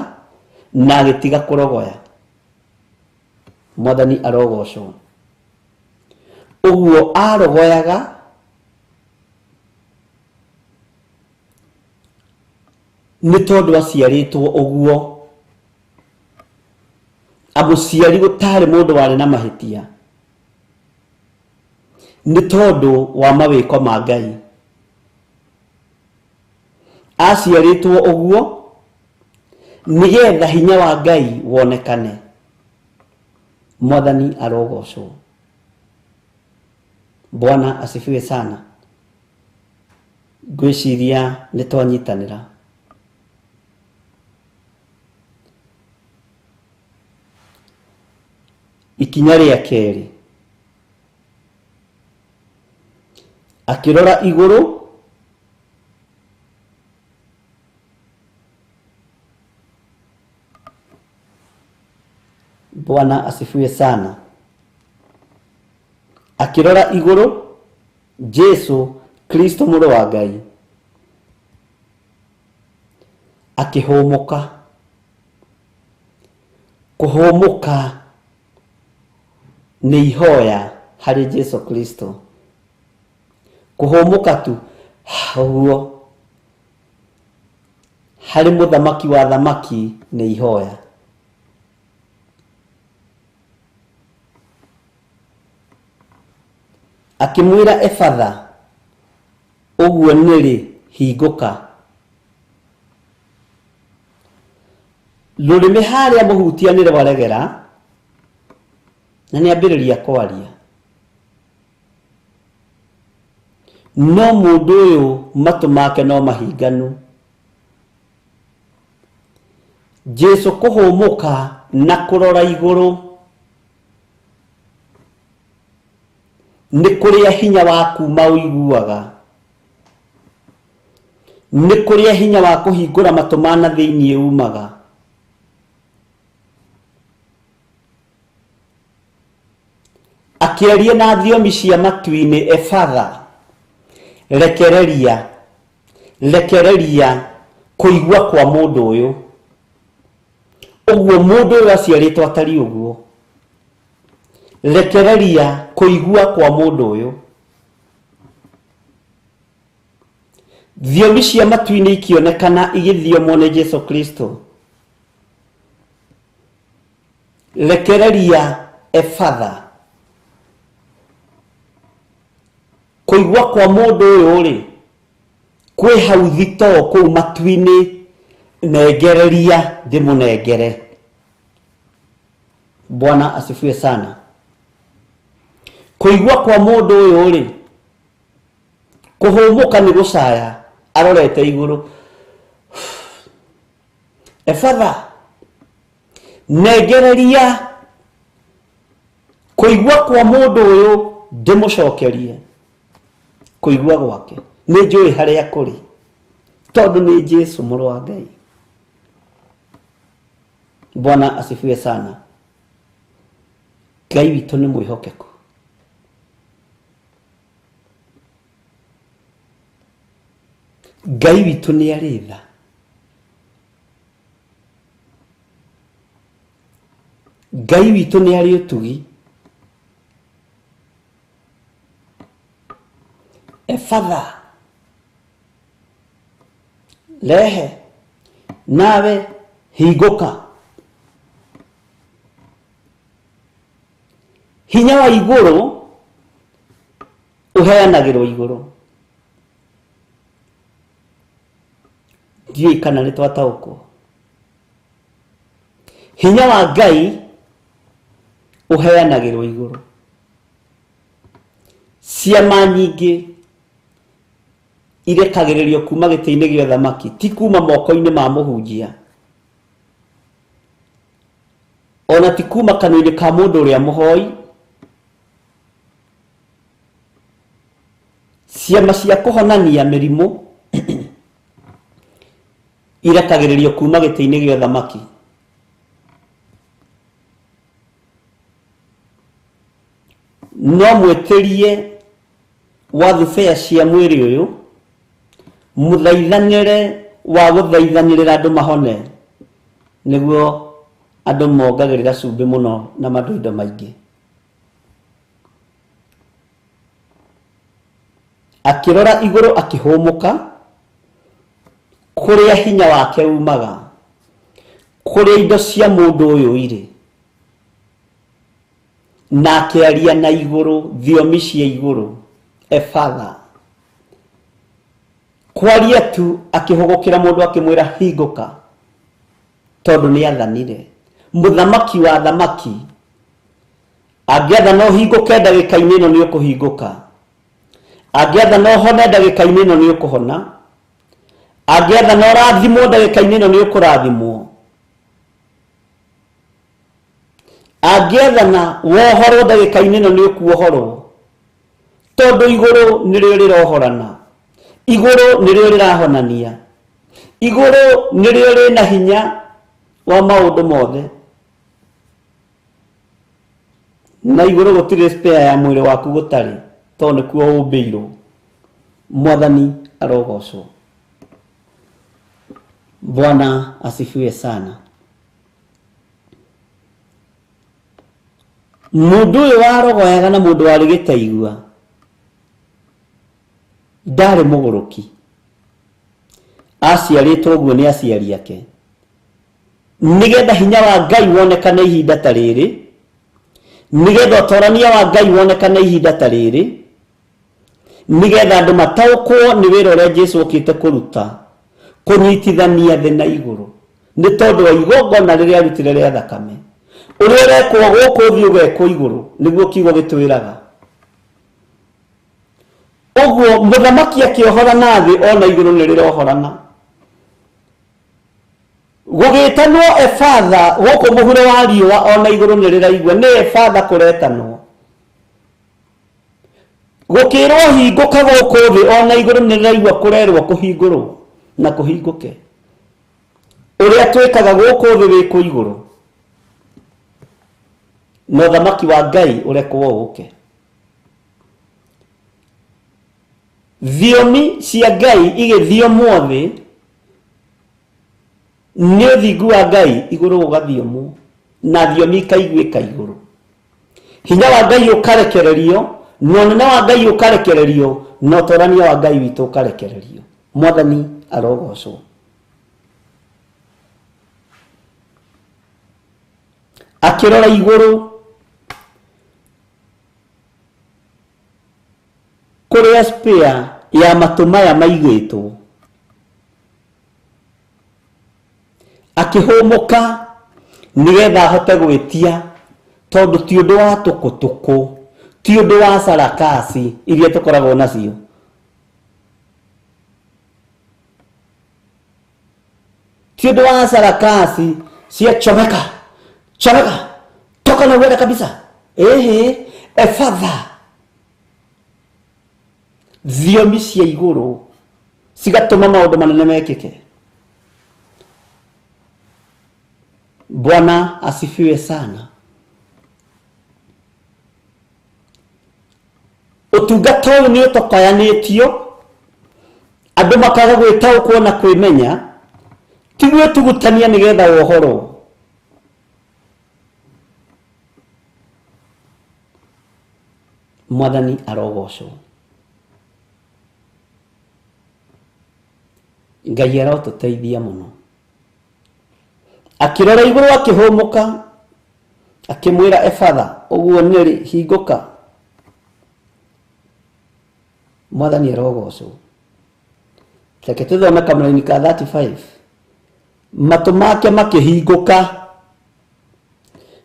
na agĩtiga kũrogoya. Mwathani arogocwo. Ũguo arogoyaga nĩ tondũ aciarĩtwo ũguo. Amũciari gũtarĩ mũndũ warĩ na mahĩtia, nĩ tondũ wa mawĩko ma Ngai. Aciarĩtwo ũguo nĩgetha hinya wa Ngai wonekane. Mwathani arogocwo. Bwana asifiwe sana. Ngwĩciria nĩ twanyitanĩra. Ikinya rĩa kerĩ, akĩrora igũrũ Bwana asifiwe sana. Akĩrora igũrũ, Jesu Kristo mũrũ wa Ngai akĩhũmũka. Kũhũmũka nĩ ihoya harĩ Jesu Kristo. Kũhũmũka tu ũguo harĩ mũthamaki wa thamaki nĩ ihoya. Akĩmwĩra Efatha, ũguo nĩrĩ hingũka. Rũrĩmĩ harĩa mũhutia nĩ rwaregera na nĩambĩrĩria kwaria. No mũndũ ũyũ matũ make no mahinganu. Jesu kũhũmũka na kũrora igũrũ nĩ kũrĩa hinya wa kuma ũiguaga. Nĩ kũrĩa hinya wa kũhingũra matũ ma na thĩinĩ umaga. Akĩaria na thiomi cia matu-inĩ, efatha, rekereria, rekereria kũigua kwa mũndũ ũyũ. Ũguo mũndũ ũyũ aciarĩtwo atariĩ ũguo. Rekereria kũigua kwa mũndũ ũyũ. Thiomi cia matu-inĩ ikĩonekana igĩthiomwo nĩ Jesu Kristo. Rekereria efatha. Kũigua kwa mũndũ ũyũ rĩ, kwĩ hau thitoo kũu matu-inĩ, nengereria ndĩmũnengere. Bwana asifiwe sana. Kũigua kwa mũndũ ũyũ rĩ, kũhũmũka nĩ gũcaya arorete igũrũ. Efatha, nengereria kũigua kwa mũndũ ũyũ ndĩmũcokerie kũigua gwake. Nĩ njũĩ harĩa kũrĩ, tondũ nĩ Jesu mũrũ wa Ngai. Bwana asifiwe sana. Ngai witũ nĩ mwĩhokeku. Ngai witũ nĩ arĩ tha. Ngai witũ nĩ arĩ ũtugi. Efatha, rehe, nawe hingũka. Hinya wa igũrũ ũheanagĩrwo igũrũ. Ndiũĩ kana nĩ twataũkwo. Hinya wa Ngai ũheanagĩrwo igũrũ. Ciama nyingĩ irekagĩrĩrio kuma gĩtĩ-inĩ gĩa ũthamaki, ti kuma moko-inĩ ma mũhunjia, ona ti kuma kanua-inĩ ka mũndũ ũrĩa mũhoi. Ciama cia kũhonania mĩrimũ irekagĩrĩrio kuma gĩtĩ-inĩ gĩa ũthamaki. No mwĩtĩrie wa thubea cia mwĩrĩ ũyũ, mũthaithanĩre wa gũthaithanĩrĩra andũ mahone, nĩguo andũ mongagĩrĩra cumbĩ mũno na mandoindo maingĩ. Akĩrora igũrũ akĩhũmũka, kũrĩa hinya wake umaga, kũrĩa indo cia mũndũ ũyũ irĩ, na akĩaria na igũrũ thiomi cia igũrũ. Efatha, kwaria tu akĩhũgũkĩra mũndũ akĩmwĩra hingũka, tondũ nĩ athanire. Mũthamaki wa thamaki angĩathana ũhingũke ndagĩka-inĩ ĩno nĩ ũkũhingũka, angĩathana ũhone ndagĩka-inĩ ĩno nĩ ũkũhona, angĩathana ũrathimwo ndagĩka-inĩ ĩno nĩ ũkũrathimwo, angĩathana wohorwo ndagĩka-inĩ ĩno nĩ ũkuohorwo, tondũ igũrũ nĩrĩo rĩrohorana, igũrũ nĩrĩo rĩrahonania, igũrũ nĩrĩo rĩna hinya wa maũndũ mothe, na igũrũ gũtirĩ spare ya mwĩrĩ waku gũtarĩ, tondũ nĩkuo ũmbĩirwo. Mwathani arogocwo. Bwana asifiwe sana. Mũndũ ũyũ warogoyaga na mũndũ warĩ gĩtaigua ndarĩ mũgũrũki, aciarĩtwo ũguo nĩ aciari ake, nĩgetha hinya wa Ngai wonekane ihinda ta rĩrĩ, nĩgetha ũtorania wa Ngai wonekane ihinda ta rĩrĩ, nĩgetha andũ mataũkwo nĩ wĩra ũrĩa Jesu okĩte kũruta, kũnyitithania thĩ na igũrũ, nĩ tondũ wa igongona rĩrĩa arutire rĩa thakame. Ũrĩa ũrekwo gũkũ thĩ ũgekwo igũrũ, nĩguo kiugo gĩtwĩraga. Ũguo mũthamaki akĩohorana thĩ, ona igũrũ nĩ rĩrohorana. Gũgĩtanwo efatha gũkũ mũhuro wa riũa, ona igũrũ nĩ rĩraigua nĩ efatha kũretanwo. Gũkĩrwo hingũka gũkũ thĩ, ona igũrũ nĩ rĩraigua kũrerwo kũhingũrwo. Na kũhingũke. Ũrĩa twĩkaga gũkũ thĩ wĩkwo igũrũ. Na ũthamaki wa Ngai ũrekwo ũke. Thiomi cia Ngai igĩthiomwo thĩ nĩ ũthingu wa Ngai igũrũ gũgathiomwo na thiomi ikaiguĩka igũrũ. Hinya wa Ngai ũkarekererio na ũnene wa Ngai ũkarekererio na ũtorania wa Ngai witũ ũkarekererio. Mwathani arogocwo. Akĩrora igũrũ kũrĩa spare ya matũ maya maigĩtwo, akĩhũmũka nĩgetha ahote gwĩtia, tondũ ti ũndũ wa tũkũtũkũ, ti ũndũ wa sarakasi iria tũkoragwo nacio. Ti ũndũ wa sarakasi cia chomeka chomeka toka na uende kabisa, ehe efatha. Thiomi cia igũrũ cigatũma maũndũ manene mekĩke. Bwana asifiwe sana. Ũtungata ũyũ nĩ ũtokoyanĩtio, andũ makaga gwĩtaũkwo na kwĩmenya, ti gwĩtugutania nĩgetha wohorwo. Mwathani arogocwo. Ngai arotũteithia mũno. Akĩrora igũrũ akĩhũmũka, akĩmwĩra efatha, ũguo nĩrĩ hingũka. Mwathani arogocwo. Reke tũthome kamũraini ka 35. Matũ make makĩhingũka,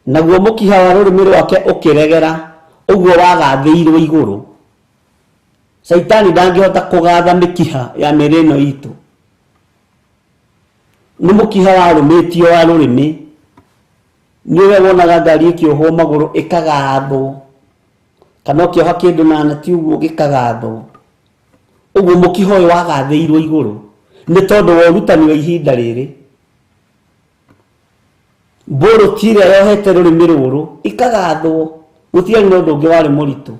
naguo mũkiha wa rũrĩmĩ rwake ũkĩregera, ũguo wagathĩirwo igũrũ. Caitani ndangĩhota kũgatha mĩkiha ya mĩĩrĩ ĩno itũ. Nĩ mũkiha warũmĩtio wa rũrĩmĩ. Nĩ ũrĩa wonaga ngari ĩkĩohwo magũrũ ĩkagathwo, kana ũkĩoha kĩndũ na nati ũguo gĩkagathwo. Ũguo mũkiha ũyũ wagathĩirwo igũrũ nĩ tondũ wa ũrutani wa ihinda rĩrĩ. Mbũrũti ĩrĩa yohete rũrĩmĩ rũrũ ikagathwo, gũtiarĩ na ũndũ ũngĩ warĩ mũritũ.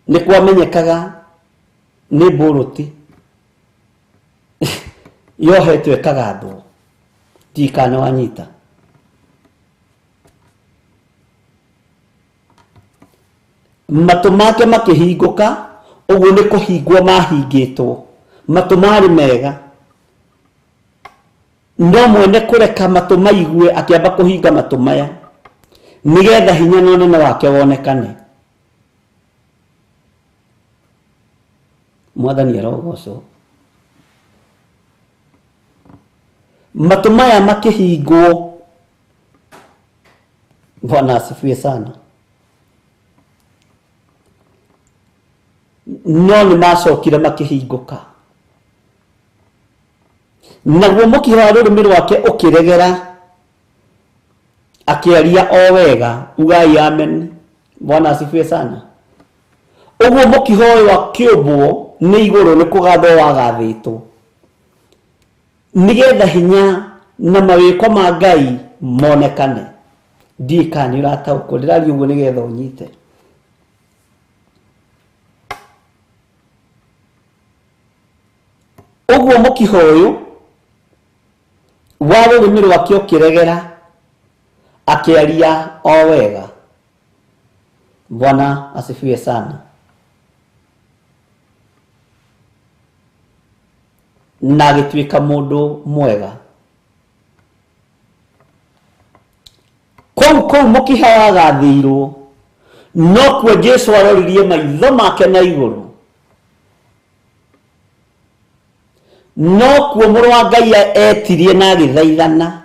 Nĩ kwamenyekaga nĩ mbũrũti yohetwo ĩkagathwo. Ndiũĩ kana nĩ wanyita. Matũ make makĩhingũka, ũguo nĩ kũhingwo mahingĩtwo. Matũ marĩ mega, no mwene kũreka matũ maigue akĩamba kũhinga matũ maya nĩgetha hinya na ũnene wake wonekane. Mwathani arogocwo. Matũ maya makĩhingwo. Bwana asifiwe sana. No nĩ macokire makĩhingũka, naguo mũkiha wa rũrĩmĩ rwake ũkĩregera, akĩaria o wega. Ugai amen. Bwana asifiwe sana. Ũguo mũkiha ũyũ akĩũmbwo nĩ igũrũ nĩ kũgathwo wagathĩtwo, nĩgetha hinya na mawĩko ma Ngai monekane. Ndiũĩ kana nĩ ũrataũkwo, ndĩraria ũguo nĩgetha ũnyite. Ũguo mũkiha ũyũ wa rũrĩmĩ rwake ũkĩregera, akĩaria o wega. Bwana asifiwe sana. Na agĩtuĩka mũndũ mwega. Kũu kũu mũkiha wagathĩirwo, nokuo Jesu aroririe maitho make na igũrũ. Nokuo mũrũ wa Ngai etirie na agĩthaithana.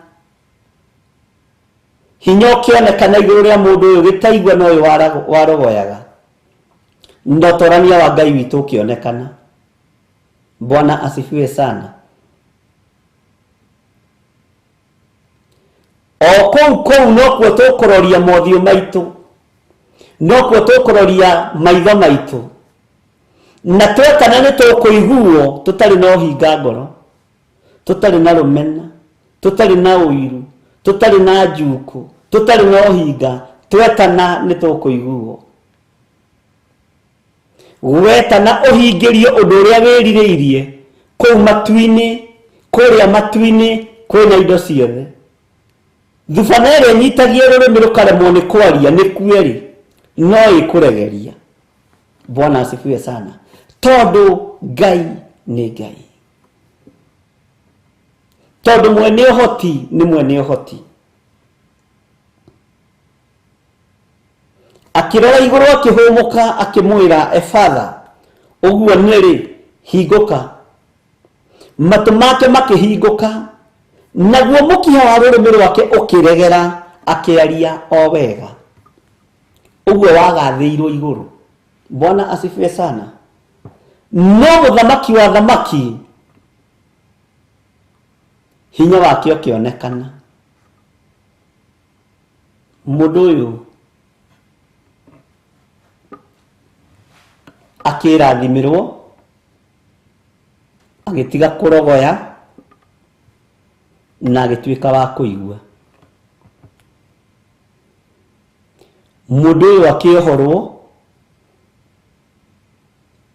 Hinya ũkĩonekana igũrũ rĩa mũndũ ũyũ gĩtaigua na ũyũ warogoyaga. Na ũtorania wa Ngai witũ ũkĩonekana. Bwana asifiwe sana. O kũu kũu nokuo tũkũroria mothiũ maitũ, nokuo tũkũroria maitho maitũ, Na twetana nĩ tũkũiguo tũtarĩ na ũhinga ngoro, tũtarĩ na rũmena, tũtarĩ na ũiru, tũtarĩ na njuku, tũtarĩ na ũhinga. Twetana nĩ tũkũiguo. Wetana ũhingĩrio ũndũ ũrĩa wĩrirĩirie kũu matu-inĩ, kũrĩa matu-inĩ kwĩna indo ciothe. Thubana ĩrĩa ĩnyitagia rũrĩmĩ rũkaremwo nĩ kwaria nĩ kuerĩ, no ĩkũregeria. Bwana asifiwe sana. Tondũ Ngai nĩ Ngai, tondũ mwene ũhoti nĩ mwene ũhoti. Akĩrora igũrũ akĩhũmũka akĩmwĩra, Efatha, ũguo nĩrĩ, hingũka. Matũ make makĩhingũka, naguo mũkiha wa rũrĩmĩ rwake ũkĩregera, akĩaria o wega. Ũguo wagathĩirwo igũrũ. Bwana asifiwe sana. No mũthamaki wa thamaki hinya wake ũkĩonekana. Mũndũ ũyũ akĩrathimĩrwo, agĩtiga kũrogoya na agĩtuĩka wa kũigua. Mũndũ ũyũ akĩohorwo,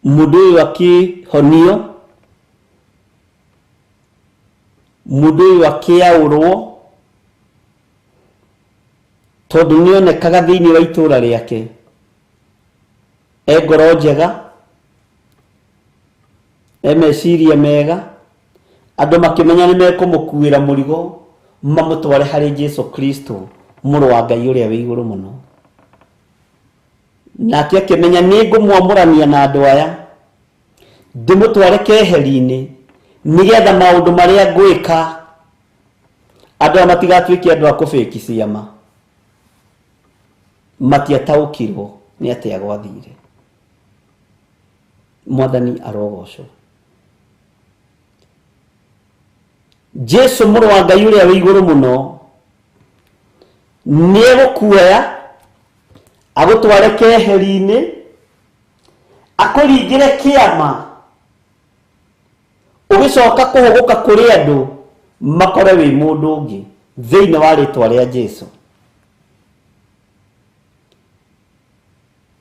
mũndũ ũyũ akĩhonio, mũndũ ũyũ akĩaũrwo, tondũ nĩonekaga thĩinĩ wa itũũra rĩake e ngoro njega, e meciria mega. Andũ makĩmenya nĩ mekũmũkuĩra mũrigo mamũtware harĩ Jesu Kristo, mũrũ wa Ngai ũrĩa wĩ igũrũ mũno. Nake akĩmenya nĩ ngũmwamũrania na andũ aya, ndĩmũtware keheri-inĩ, nĩgetha maũndũ marĩa ngwĩka andũ aya matigatuĩke andũ a kũbĩki ciama. Matiataũkirwo nĩ atĩa gwathire. Mwathani arogocwo. Jesu mũrũ wa Ngai ũrĩa wĩ igũrũ mũno nĩ egũkuoya agũtware keheri-inĩ, akũringĩre kĩama, ũgĩcoka kũhũgũka kũrĩ andũ makore wĩ mũndũ ũngĩ thĩinĩ wa rĩtwa rĩa Jesu.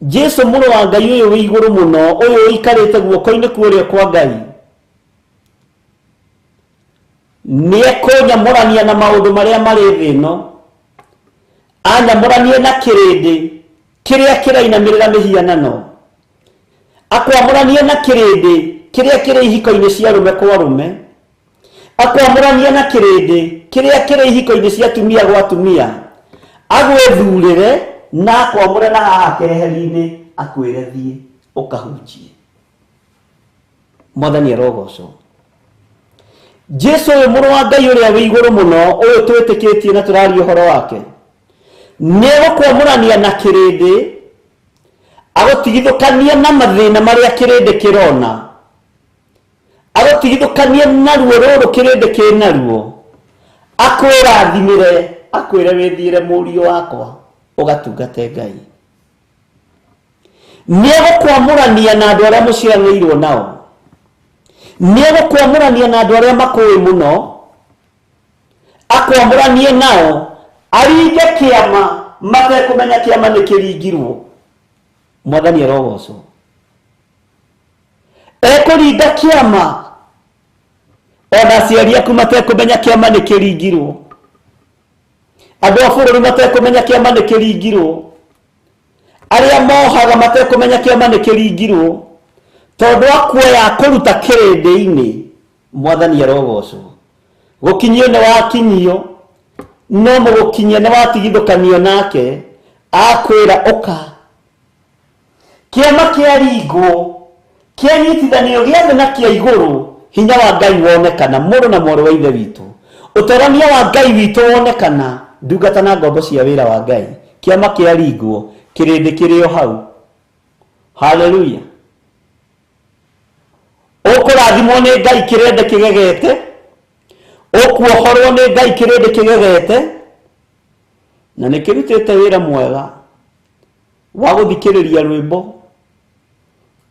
Jesu mũrũ wa Ngai ũyũ wĩ igũrũ mũno, ũyũ ũikarĩte guoko-inĩ kwa ũrĩo kwa Ngai, nĩ ekũnyamũrania na maũndũ marĩa marĩ thĩ ĩno, anyamũranie na kĩrĩndĩ kĩrĩa kĩrainamĩrĩra mĩhianano, akwamũranie na kĩrĩndĩ kĩrĩa kĩrĩ ihiko-inĩ cia arũme kwa arũme, akwamũranie na kĩrĩndĩ kĩrĩa kĩrĩ ihiko-inĩ cia atumia gwa atumia, agwĩthurĩre na akwamũre na haha keheri-inĩ, akwĩre thiĩ ũkahunjie. Mwathani arogocwo. Jesu ũyũ mũrũ wa Ngai ũrĩa wĩ igũrũ mũno, ũyũ twĩtĩkĩtie na tũraria ũhoro wake, nĩ egũkwamũrania na kĩrĩndĩ, agũtigithũkanie na mathĩna marĩa kĩrĩndĩ kĩrona, agũtigithũkanie na ruo rũrũ kĩrĩndĩ kĩnaruo, akwĩrathimĩre, akwĩre wĩthiĩre mũriũ wakwa ũgatungate Ngai. Nĩ egũkwamũrania na andũ arĩa mũciaranĩirwo nao, nĩ egũkwamũrania na andũ arĩa makũĩ mũno, akwamũranie nao, aringe kĩama matekũmenya kĩama nĩ kĩringirwo. Mwathani arogocwo. Ekũringa kĩama ona aciari aku matekũmenya kĩama nĩ kĩringirwo, andũ a bũrũri matekũmenya kĩama nĩ kĩringirwo, arĩa mohaga matekũmenya kĩama nĩ kĩringirwo, tondũ akuoya akũruta kĩrĩndĩ-inĩ. Mwathani arogocwo. Gũkinyio nĩ wakinyio, no mũgũkinyia nĩ watigithũkanio nake, akwĩra ũka. Kĩama kĩaringwo, kĩanyitithanio gĩa thĩ na kĩa igũrũ, hinya wa Ngai wonekana, mũrũ na mwarĩ wa Ithe witũ, ũtorania wa Ngai witũ wonekana, ndungata na ngombo cia wĩra wa Ngai. Kĩama kĩaringwo, kĩrĩndĩ kĩrĩ o hau. Haleluya. Ũkũrathimwo nĩ Ngai kĩrĩndĩ kĩgegete, ũkuohorwo nĩ Ngai kĩrĩndĩ kĩgegete, na nĩ kĩrutĩte wĩra mwega wa gũthikĩrĩria rwĩmbo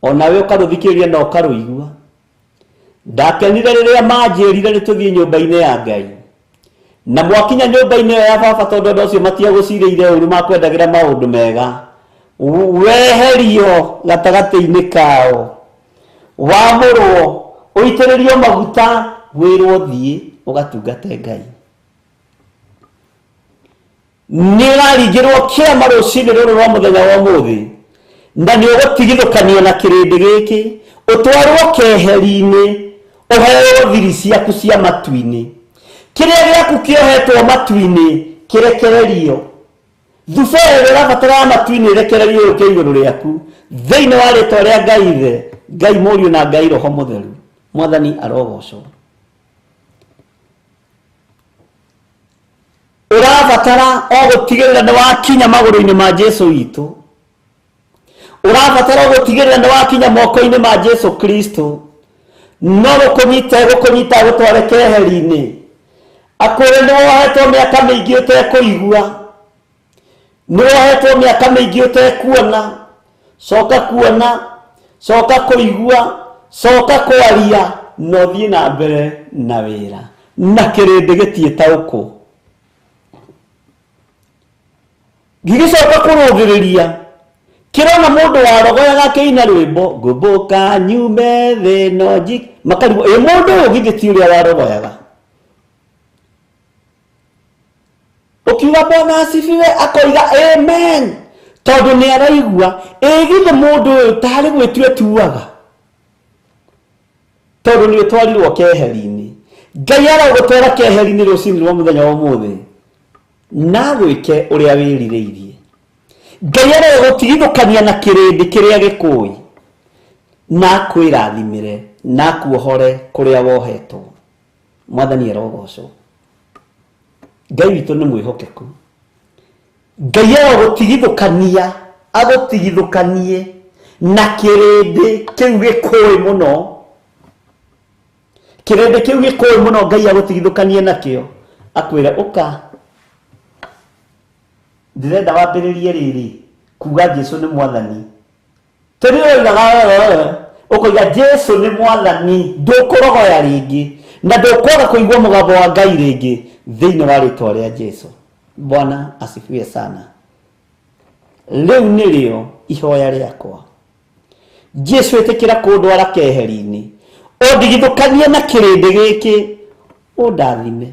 Onawe ũkarũthikĩrĩria na ũkarũigua. Ndakenire rĩrĩa manjĩrire nĩ tũthiĩ nyũmba-inĩ ya Ngai. Na mwakinya nyũmba-inĩ ĩyo ya baba tondũ andũ acio matiagũcirĩire ũru makwendagĩra maũndũ mega. Weherio gatagatĩ-inĩ kao. Wamũrwo, ũitĩrĩrio maguta, wĩrwo thiĩ ũgatungate Ngai. Nĩ ũraringĩrwo kĩama rũcinĩ rũrũ rwa mũthenya wa ũmũthĩ na nĩ ũgũtigithũkanio na kĩrĩndĩ gĩkĩ ũtwarwo keheri-inĩ ũheo thiri ciaku cia matu-inĩ. Kĩrĩa gĩaku kĩohetwo matu-inĩ kĩrekererio. Thube ĩrĩa ũrabatara ya matu-inĩ ĩrekererio yũke igũrũ rĩaku thĩinĩ wa rĩtwa rĩa Ngai Ithe, Ngai Mũriũ na Ngai Roho Mũtheru. Mwathani arogocwo. Ũrabatara o gũtigĩrĩra nĩ wakinya magũrũ-inĩ ma Jesu witũ. Ũrabatara o gũtigĩrĩra nĩ wakinya moko-inĩ ma Jesu Kristo. No gũkũnyita gũkũnyita gũtware keheri-inĩ. Akwĩre nĩ wohetwo mĩaka mĩingĩ ũtekũigua. Nĩ wohetwo mĩaka mĩingĩ ũtekuona. Coka kuona, coka kũigua, coka kwaria, na ũthiĩ na mbere na wĩra. Na kĩrĩndĩ gĩtiĩtaũkwo. Gĩgĩcoka kũrũthĩrĩria kĩrona mũndũ warogoyaga akĩina rwĩmbo ngũmbũka nyume thĩ no nji makarigwo ĩ mũndũ ũyũ githĩ ti ũrĩa warogoyaga. Ũkiuga Bwana asifiwe akoiga amen tondũ nĩ araigua ĩ githĩ mũndũ ũyũ tarĩ gwĩtua etuaga tondũ nĩ ũtwarirwo keheri-inĩ. Ngai arogũtwara keheri-inĩ rũcinĩ rwa mũthenya wa ũmũthĩ na agwĩke ũrĩa wĩrirĩirie. Ngai arogũtigithũkania na kĩrĩndĩ kĩrĩa gĩkũĩ na akwĩrathimĩre na akuohore kũrĩa wohetwo. Mwathani arogocwo. Ngai witũ nĩ mwĩhokeku. Ngai arogũtigithũkania agũtigithũkanie na kĩrĩndĩ kĩu gĩkũĩ mũno. Kĩrĩndĩ kĩu gĩkũĩ mũno Ngai agũtigithũkanie nakĩo akwĩre ũka ndĩrenda wambĩrĩrie rĩrĩ kuga Jesu nĩ mwathani. Tene ũigaga ũkoiga Jesu nĩ mwathani ndũkũrogoya rĩngĩ na ndũkwaga kũigua mũgambo wa Ngai rĩngĩ thĩinĩ wa rĩtwa rĩa Jesu. Bwana asifiwe sana. Rĩu nĩrĩo ihoya rĩakwa. Jesu ĩtĩkĩra kũndwara keheri-inĩ ũndigithũkanie na kĩrĩndĩ gĩkĩ ũndathime.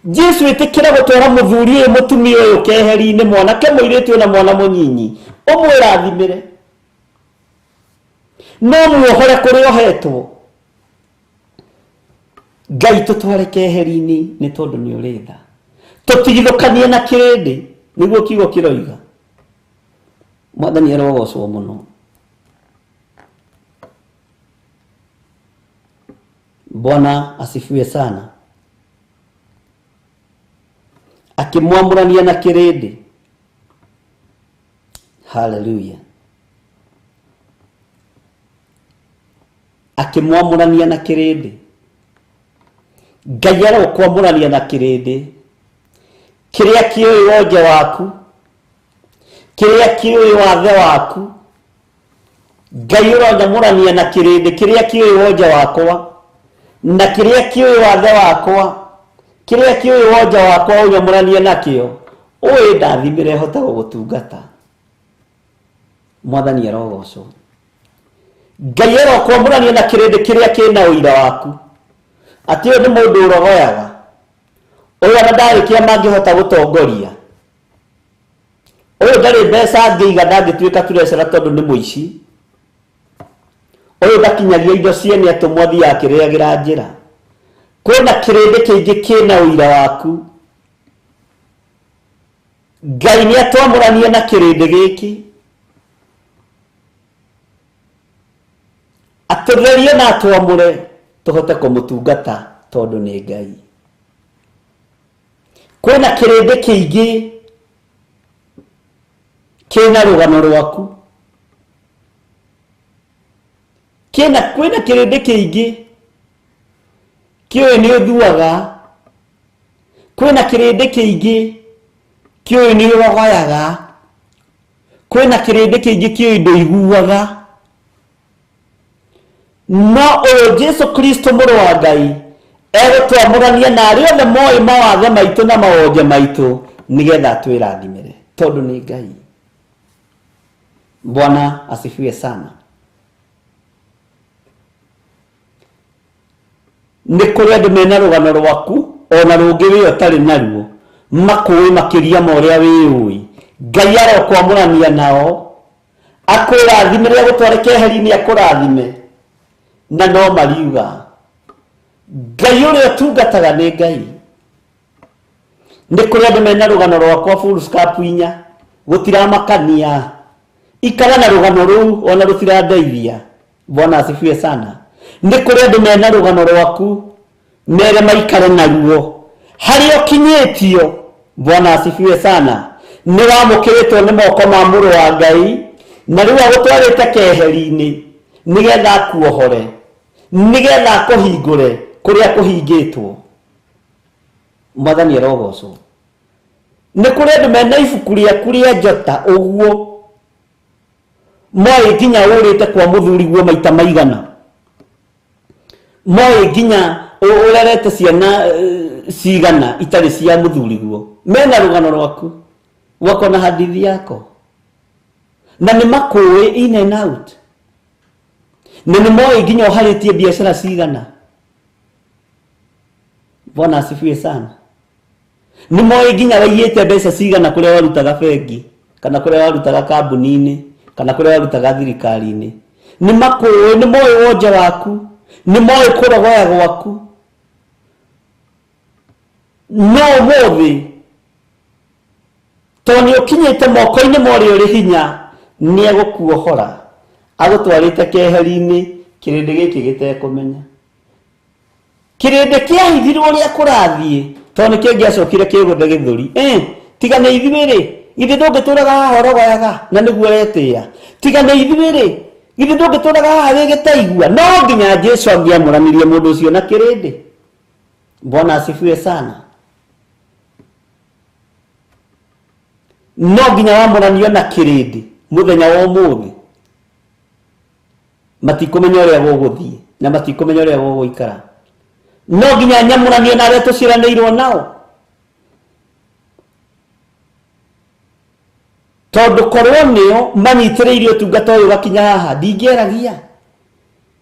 Jesu ĩtĩkĩra gũtwara mũthuri ũyũ mũtumia ũyũ keheri-inĩ mwanake mũirĩtu na mwana mũnyinyi ũmwĩrathimĩre no muohore kũrĩa ũhetwo. Ngai tũtware keheri-inĩ nĩ tondũ nĩ ũrĩ tha. Tũtigithũkanie na kĩrĩndĩ nĩguo kiugo kĩroiga. Mwathani arogocwo mũno. Bwana asifiwe sana. Akĩmwamũrania na kĩrĩndĩ. Haleluya. Akĩmwamũrania na kĩrĩndĩ. Ngai arokwamũrania na kĩrĩndĩ kĩrĩa kĩũĩ wonje waku, kĩrĩa kĩũĩ wathe waku. Ngai ũronyamũrania na kĩrĩndĩ kĩrĩa kĩũĩ wonje wakwa na kĩrĩa kĩũĩ wathe wakwa, kĩrĩa kĩũĩ wonje wakwa ũnyamũranie nakĩo, ũĩ ndathimĩre hote gũgũtungata. Mwathani arogocwo. Ngai arokwamũrania na kĩrĩndĩ kĩrĩa kĩna ũira waku atĩ ũyũ nĩ mũndũ ũrogoyaga, ũyũ ona ndarĩ kĩama angĩhota gũtongoria, ũyũ ndarĩ mbeca angĩiga ndangĩtuĩka turecera tondũ nĩ mũici, ũyũ ndakinyagia indo ciene atũmwo athiaga akĩrĩagĩra njĩra. Kwĩna kĩrĩndĩ kĩingĩ kĩna ũira waku. Ngai nĩ atwamũranie na kĩrĩndĩ gĩkĩ atũtherie na atwamũre tũhote kũmũtungata tondũ nĩ Ngai. Kwĩna kĩrĩndĩ kĩingĩ kĩna rũgano rwaku, kwĩna kĩrĩndĩ kĩingĩ kĩũĩ nĩ ũthuaga, kwĩna kĩrĩndĩ kĩingĩ kĩũĩ nĩ ũrogoyaga, kwĩna kĩrĩndĩ kĩingĩ kĩũĩ ndũiguaga. No ũyũ Jesu Kristo mũrũ wa Ngai egũtwamũrania na arĩa othe moĩ mawathe maitũ na mawonje maitũ nĩgetha atwĩrathimĩre tondũ nĩ Ngai. Bwana asifiwe sana. Nĩ kũrĩ andũ mena rũgano rwaku ona rũngĩ wĩ ũtarĩ naruo makũĩ makĩria ma ũrĩa wĩũĩ. Ngai arokwamũrania nao akũrathime rĩrĩa gũtware keheri-inĩ akũrathime na no mariuga Ngai ũrĩa ũtungataga nĩ Ngai. Nĩ kũrĩ andũ mena rũgano rwakwa full scarp inya gũtiramakania ikara na rũgano rũu ona rũtirandeithia. Bwana asifiwe sana. Nĩ kũrĩ andũ mena rũgano rwaku mere maikare naruo harĩa ũkinyĩtio. Bwana asifiwe sana. Nĩ wamũkĩrĩtwo nĩ moko ma mũrũ wa Ngai na rĩu agũtwarĩte keheri-inĩ nĩgetha akuohore nĩgetha akũhingũre kũrĩa kũhingĩtwo. Mwathani arogocwo. Nĩ kũrĩ andũ mena ibuku rĩaku rĩa njata ũguo moĩ nginya ũrĩte kwa mũthuriguo maita maigana, moĩ nginya ũrerete ciana cigana itarĩ cia mũthuriguo. Mena rũgano rwaku wako na hadithi yako na nĩ makũĩ in and out na nĩ moĩ nginya ũharĩtie biacara cigana. Bwana asifiwe sana. Nĩ moĩ nginya waiyĩte mbeca cigana kũrĩa warutaga bengi kana kũrĩa warutaga kambuni-inĩ kana kũrĩa warutaga thirikari-inĩ. Nĩ makũĩ, nĩ moĩ wonje waku, nĩ moĩ kũrogoya gwaku. No ũmũthĩ tondũ nĩ ũkinyĩte moko-inĩ ma ũrĩa ũrĩ hinya nĩ egũkuohora agũtwarĩte keheri-inĩ kĩrĩndĩ gĩkĩ gĩtekũmenya. Kĩrĩndĩ kĩahithirwo ũrĩa kũrathiĩ tondũ nĩ kĩngĩacokire kĩgũthe gĩthũri. Tiga nĩ ithuĩ rĩ, githĩ ndũngĩtũraga haha ũrogoyaga na nĩguo ũretĩĩa? Tiga nĩ ithuĩ rĩ, githĩ ndũngĩtũraga haha wĩ gĩtaigua? No nginya Jesu angĩamũranirie mũndũ ũcio na kĩrĩndĩ. Bwana asifiwe sana. No nginya wamũranio na kĩrĩndĩ mũthenya wa ũmũthĩ. Matikũmenya ũrĩa gũgũthiĩ na matikũmenya ũrĩa gũgũikara. No nginya nyamũranio na arĩa tũciaranĩirwo nao tondũ korwo nĩo manyitĩrĩirie ũtungata ũyũ ũgakinya haha ndingĩaragia.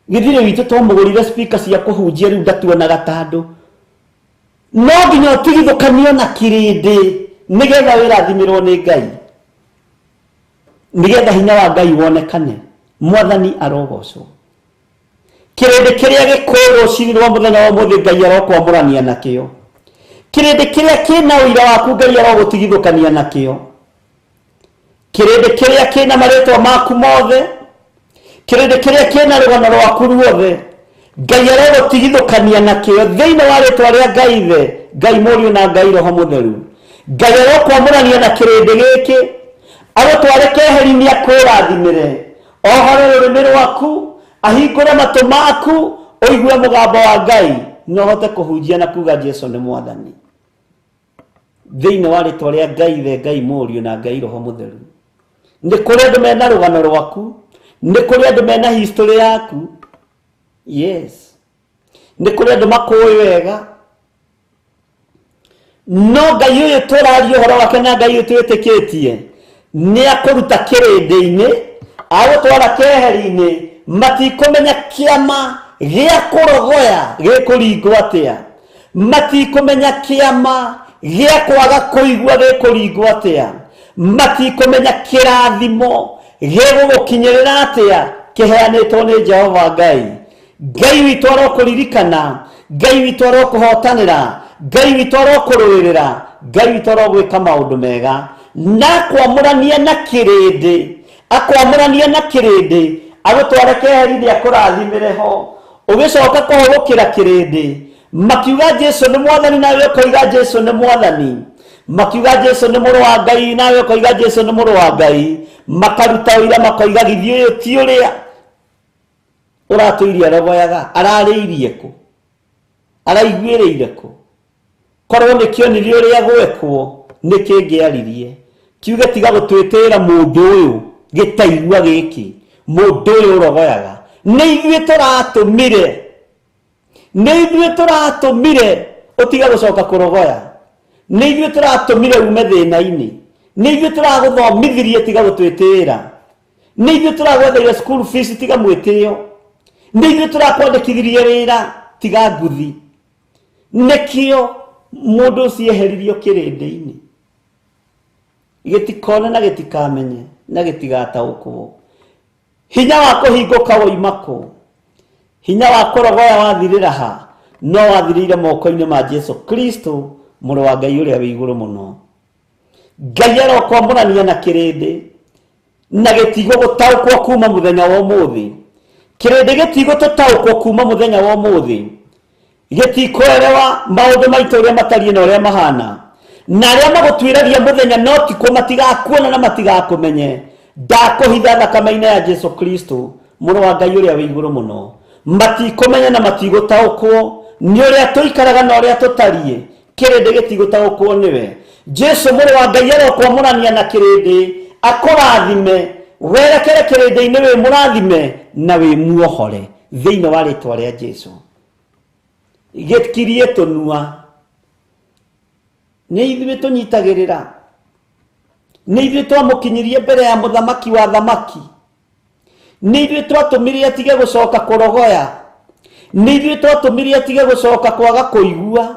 Gĩthirĩ witũ twamũgũrire speaker cia kũhunjia rĩu ndatuonaga ta andũ. No nginya ũtigithũkanio na kĩrĩndĩ nĩgetha wĩrathimĩrwo nĩ Ngai, nĩgetha hinya wa Ngai wonekane. Mwathani arogocwo. Kĩrĩndĩ kĩrĩa gĩkũĩ rũcinĩ rwa mũthenya wa ũmũthĩ Ngai arokwamũrania nakĩo. Kĩrĩndĩ kĩrĩa kĩna ũira waku Ngai arogũtigithũkania nakĩo. Kĩrĩndĩ kĩrĩa kĩna marĩtwa maku mothe, kĩrĩndĩ kĩrĩa kĩna rũgano rwaku ruothe Ngai arogũtigithũkania nakĩo thĩinĩ wa rĩtwa rĩa Ngai Ithe, Ngai Mũriũ na Ngai Roho Mũtheru. Ngai arokwamũrania na kĩrĩndĩ gĩkĩ agũtware keheri-inĩ akũrathimĩre, ohore rũrĩmĩ rwaku, ahingũre matũ maku ũigue mũgambo wa Ngai na ũhote kũhunjia na kuga Jesu nĩ Mwathani. Thĩinĩ wa rĩtwa rĩa Ngai Ithe, Ngai Mũriũ na Ngai Roho Mũtheru. Nĩ kũrĩ andũ mena rũgano rwaku, nĩ kũrĩ andũ mena history yaku. Yes, nĩ kũrĩ andũ makũĩ wega. No Ngai ũyũ tũraria ũhoro wake na Ngai ũyũ twĩtĩkĩtie nĩ akũruta kĩrĩndĩ-inĩ agũtwara keheri-inĩ matikũmenya kĩama gĩa kũrogoya gĩkũringwo atĩa, matikũmenya kĩama gĩa kwaga kũigua gĩkũringwo atĩa, matikũmenya kĩrathimo gĩgũgũkinyĩrĩra atĩa kĩheanĩtwo nĩ Jehova Ngai. Ngai witũ arokũririkana, Ngai witũ arokũhotanĩra, Ngai witũ arokũrũĩrĩra, Ngai witũ arogwĩka maũndũ mega na akwamũrania na kĩrĩndĩ, akwamũrania na kĩrĩndĩ agũtware keheri-inĩ akũrathimĩre ho. Ũgĩcoka kũhũgũkĩra kĩrĩndĩ makiuga Jesu nĩ Mwathani, nawe ũkoiga Jesu nĩ Mwathani. Makiuga Jesu nĩ mũrũ wa Ngai, nawe ũkoiga Jesu nĩ mũrũ wa Ngai. Makaruta ũira makoiga githĩ ũyũ ti ũrĩa ũratũirie arogoyaga, ararĩirie kũ, araiguĩrĩire kũ? Korwo nĩ kĩonirie ũrĩa gwekwo nĩ kĩngĩaririe kiuge tiga gũtwĩtĩra mũndũ ũyũ gĩtaigua gĩkĩ, mũndũ ũyũ ũrogoyaga. Nĩ ithuĩ tũratũmire, nĩ ithuĩ tũratũmire ũtige gũcoka kũrogoya, nĩ ithuĩ tũratũmire ume thĩna-inĩ, nĩ ithuĩ tũragũthomithirie tiga gũtwĩtĩĩra, nĩ ithuĩ tũragwetheire school fees tiga mwĩtĩo, nĩ ithuĩ tũrakwandĩkithirie wĩra tiga nguthi. Nĩkĩo mũndũ ũcio eheririo kĩrĩndĩ-inĩ, gĩtikone na gĩtikamenye na gĩtigataũkwo. Hinya wa kũhingũka woima kũ? Hinya wa kũrogoya wathirĩra ha? No wathirĩire moko-inĩ ma Jesu Kristo, mũrũ wa Ngai ũrĩa wĩ igũrũ mũno. Ngai arokwamũrania na kĩrĩndĩ na gĩtigũ gũtaũkwo kuma mũthenya wa ũmũthĩ. Kĩrĩndĩ gĩtigũ tũtaũkwo kuma mũthenya wa ũmũthĩ, gĩtikũerewa maũndũ maitũ ũrĩa matariĩ na ũrĩa mahana, na arĩa magũtuĩragia mũthenya no tikuo matigakuona na matigakũmenye. Ndakũhitha thakame-inĩ ya Jesu Kristo, mũrũ wa Ngai ũrĩa wĩ igũrũ mũno. Matikũmenya na matigũtaũkwo nĩ ũrĩa tũikaraga na ũrĩa tũtariĩ. Kĩrĩndĩ gĩtigũtaũkwo nĩwe. Jesu mũrũ wa Ngai arokwamũrania na kĩrĩndĩ, akũrathime, werekere kĩrĩndĩ-inĩ wĩ mũrathime na wĩ muohore thĩinĩ wa rĩtwa rĩa Jesu. Gĩkirie tũnua, nĩ ithuĩ tũnyitagĩrĩra, nĩ ithuĩ twamũkinyirie mbere ya mũthamaki wa thamaki, nĩ ithuĩ twatũmire atige gũcoka kũrogoya, nĩ ithuĩ twatũmire atige gũcoka kwaga kũigua.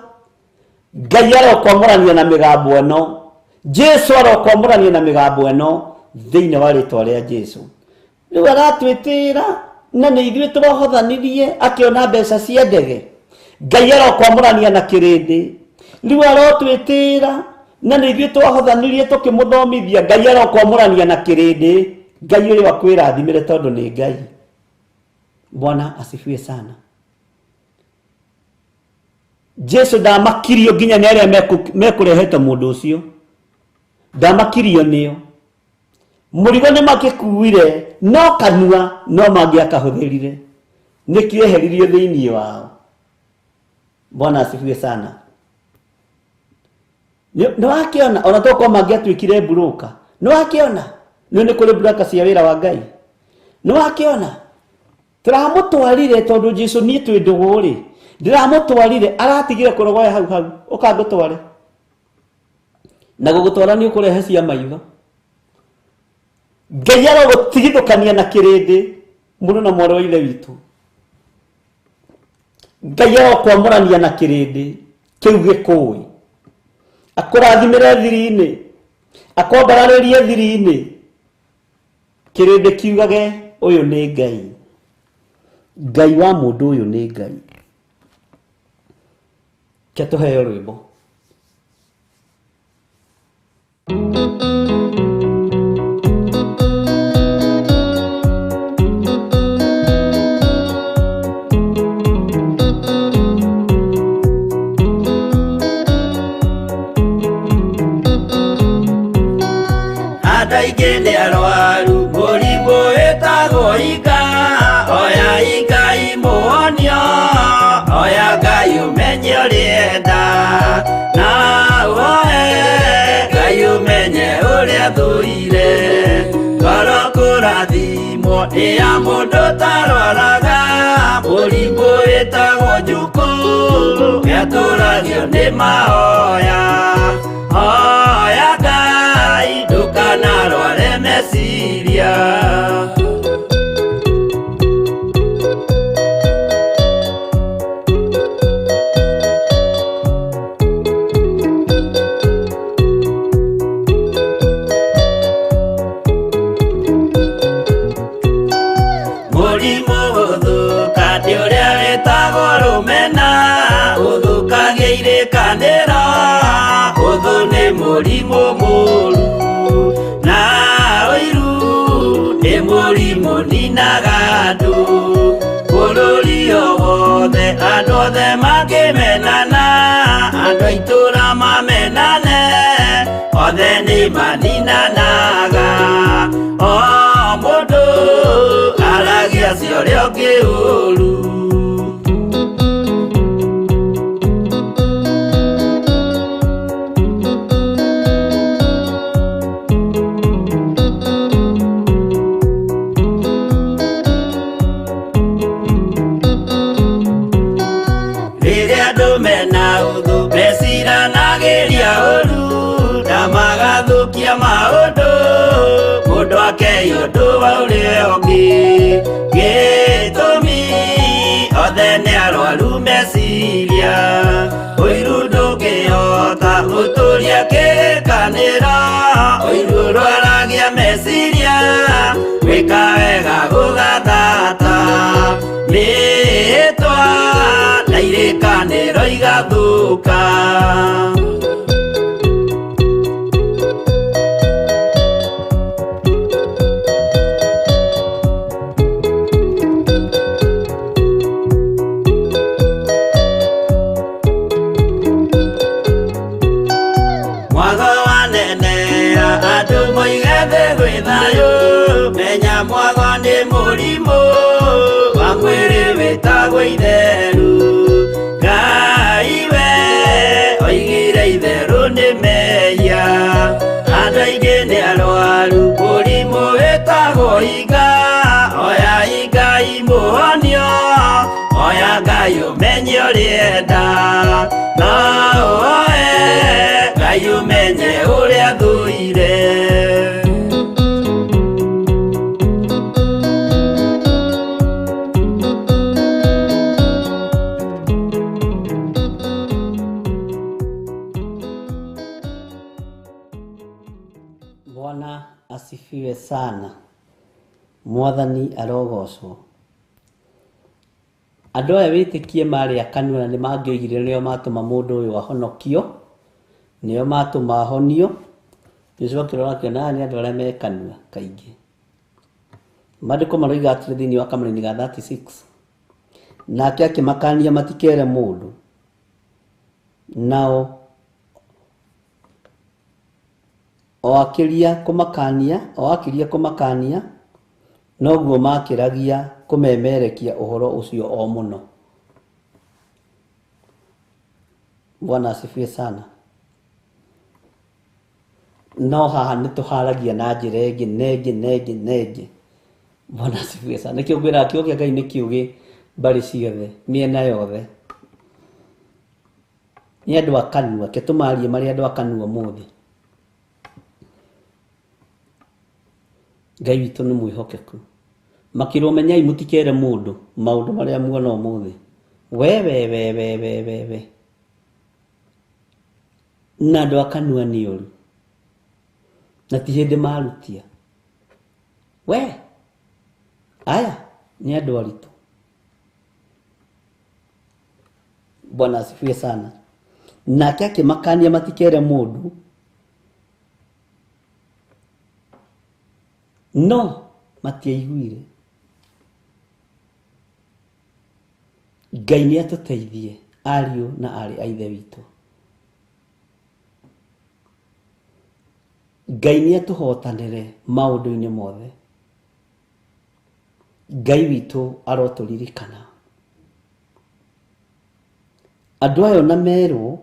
Ngai arokwamũrania na mĩgambo ĩno, Jesu arokwamũrania na mĩgambo ĩno thĩinĩ wa rĩtwa rĩa Jesu. Rĩu aratwĩtĩra na nĩ ithuĩ tũrohothanirie akĩona mbeca cia ndege. Ngai arokwamũrania na kĩrĩndĩ. Rĩu arotwĩtĩra na nĩ ithuĩ twahothanirie tũkĩmũthomithia. Ngai arokwamũrania na kĩrĩndĩ. Ngai ũrĩa akwĩrathimĩre tondũ nĩ Ngai. Bwana asifiwe sana. Jesu ndamakirio nginya nĩ arĩa mekũrehete mũndũ ũcio, ndamakirio nĩo. Mũrigo nĩ makĩkuire, no kanua no mangĩakahũthĩrire, nĩkĩo eheririo thĩinĩ wao. Bwana asifiwe sana. Nĩ wakĩona ona tokorwo mangĩatuĩkire mburũka, nĩ wakĩona nĩ kũrĩ mburaka cia wĩra wa Ngai, nĩ wakĩona tũramũtwarire tondũ Jesu niĩ twĩ ndũgũ rĩ, ndĩramũtwarire aratigire kũrogoya hau hau, ũkangũtware na gũgũtwara nĩ ũkũrehe cia maitho. Ngai arogũtigithũkania na kĩrĩndĩ, mũrũ na mwarĩ wa ithe witũ. Ngai arokwamũrania na kĩrĩndĩ kĩu gĩkũĩ, akũrathimĩre thiri-inĩ, akwambararĩrie thiri-inĩ, kĩrĩndĩ kiugage ũyũ nĩ Ngai, Ngai wa mũndũ ũyũ nĩ Ngai. Ke tũheo rwĩmbo. Andũ aingĩ nĩ arwaru mũrimũ wĩtagwo ika, oya Ngai mũhonio, oya Ngai ũmenye ũrĩenda, na woe Ngai ũmenye ũrĩa thũire. Ngoro kũrathimwo nĩ ya mũndũ ũtarwaraga, mũrimũ wĩtagwo njukũ, nĩatũragio nĩ mahoya. Hoya Ngai ndũkanarware meciria. Mũrimũ gũthũka nĩ ũrĩa wĩtagwo rũmena, ũthũkagia irĩkanĩro, ũthũ nĩ mũrimũ mũũru, na ũiru nĩ mũrimũ ninaga andũ. Bũrũri o wothe andũ othe mangĩmenana, andũ a itũũra mamenane, othe nĩ maninanaga. O mũndũ aragia cia ũrĩa ũngĩ ũũru. Magathũkia maũndũ mũndũ akei ũndũ wa ũrĩa ũngĩ gĩtũmi othe nĩ arwaru meciria ũiru ndũngĩhota gũtũria kĩkanĩra ũiru ũrwaragia meciria gwĩka wega gũgathata mĩĩtwa na irĩkanĩro igathũka. Menya mwago nĩ mũrimũ wa mwĩrĩ wĩtagwo itheru Ngai we oigire itherũ nĩ mehia andũ aingĩ nĩ arwaru mũrimũ wĩtagwo iga oya Ngai mũhonio oya Ngai ũmenye ũrĩenda no oe Ngai ũmenye ũrĩa thũire. Bwana asifiwe sana. Mwathani arogocwo. Andũ aya wĩtĩkie marĩ akanua na nĩ mangĩoigire nĩo matũma mũndũ ũyũ ahonokio, nĩo matũma ahonio. Jesu akĩrora akĩona aya nĩ andũ arĩa me kanua kaingĩ. Maandĩko maroiga atĩrĩ thĩinĩ wa kamũraini ga 36, nake akĩmakania matikere mũndũ, nao o akĩria kũmakania noguo makĩragia kũmemerekia ũhoro ũcio o mũno. Bwana asifiwe sana. No haha nĩ tũharagia na njĩra ĩngĩ nengĩ nengĩ nengĩ. Bwana asifiwe sana. Nĩkĩo ngwĩraga kiugo kĩa Ngai nĩ kĩũgĩ mbarĩ ciothe, mĩena yothe. Nĩ andũ a kanua, ke tũmarie marĩ andũ a kanua ũmũthĩ. Ngai witũ nĩ mwĩhokeku. Makĩrwo menyai mũtikere mũndũ maũndũ marĩa muona ũmũthĩ. We we we we we we we. Na andũ a kanua nĩ ũru. Na ti hĩndĩ marutia. We aya nĩ andũ aritũ. Bwana asifiwe sana. Nake akĩmakania matikere mũndũ, no matiaiguire. Ngai nĩ atũteithie ariũ na aarĩ a Ithe witũ. Ngai nĩ atũhotanĩre maũndũ-inĩ mothe. Ngai witũ arotũririkana. Andũ aya ona merwo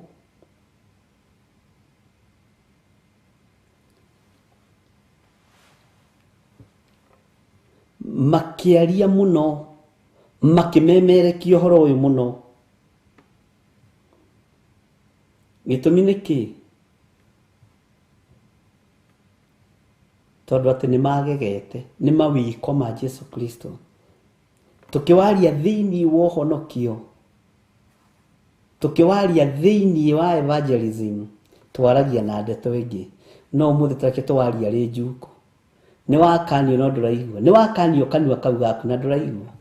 makĩaria mũno, makĩmemerekia ũhoro ũyũ mũno. Gĩtũmi nĩ kĩ? Tondũ atĩ nĩ magegete nĩ mawĩko ma Jesu Kristo. Tũkĩwaria thĩinĩ wa ũhonokio, tũkĩwaria thĩinĩ wa evangelism, twaragia na ndeto ĩngĩ. No ũmũthĩ tareke tũwaria rĩ njuko. Nĩ wakanio no ndũraigua. Nĩ wakanio kanua kau gaku na ndũraigua.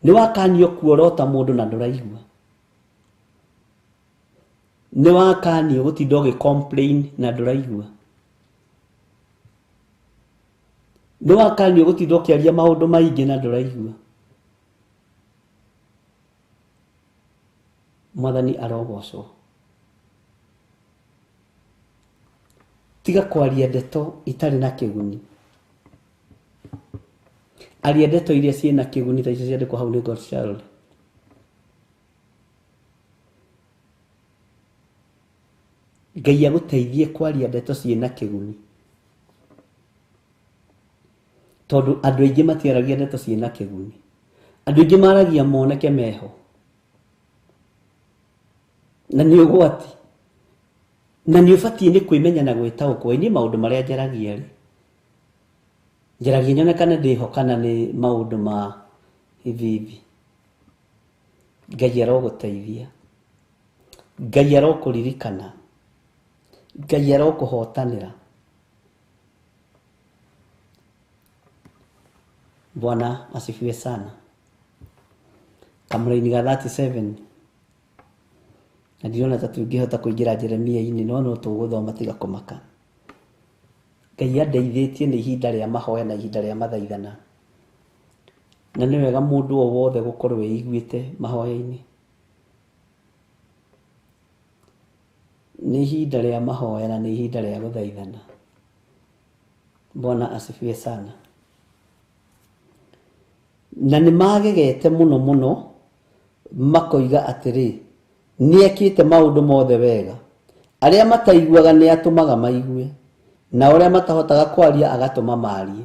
Nĩ wakanio kuorota mũndũ na ndũraigua. Nĩ wakanio gũtinda ũgĩ complain na ndũraigua. Nĩ wakanio gũtinda ũkĩaria maũndũ maingĩ na ndũraigua. Mwathani arogocwo. Tiga kwaria ndeto itarĩ na kĩguni. Aria ndeto iria ciĩna kĩguni ta icio ciandĩkwo hau nĩ God's child. Ngai agũteithie kwaria ndeto ciĩna kĩguni. Tondũ andũ aingĩ matiaragia ndeto ciĩna kĩguni. Andũ aingĩ maragia moneke meho. Na nĩ ũgwati. Na nĩ ũbatiĩ nĩ kwĩmenya na gwĩtaũkwo niĩ maũndũ marĩa njaragia rĩ njaragia nyone kana ndĩho kana nĩ maũndũ ma hivi hivi. Ngai arogũteithia, Ngai arokũririkana, Ngai arokũhotanĩra. Bwana asifiwe sana. Kamũraini ga 37 na ndirona ta tũngĩhota kũingĩra Jeremia-inĩ no no tũgũthoma tiga kũmaka. Ngai andeithĩtie nĩ ihinda rĩa mahoya na ihinda rĩa mathaithana, na nĩ wega mũndũ o wothe gũkorwo eiguĩte mahoya-inĩ. Nĩ ihinda rĩa mahoya na nĩ ihinda rĩa gũthaithana. Bwana asifiwe sana. Na nĩ magegete mũno mũno makoiga atĩrĩ, nĩ ekĩte maũndũ mothe wega, arĩa mataiguaga nĩ atũmaga maigue, na ũrĩa matahotaga kwaria agatũma marie.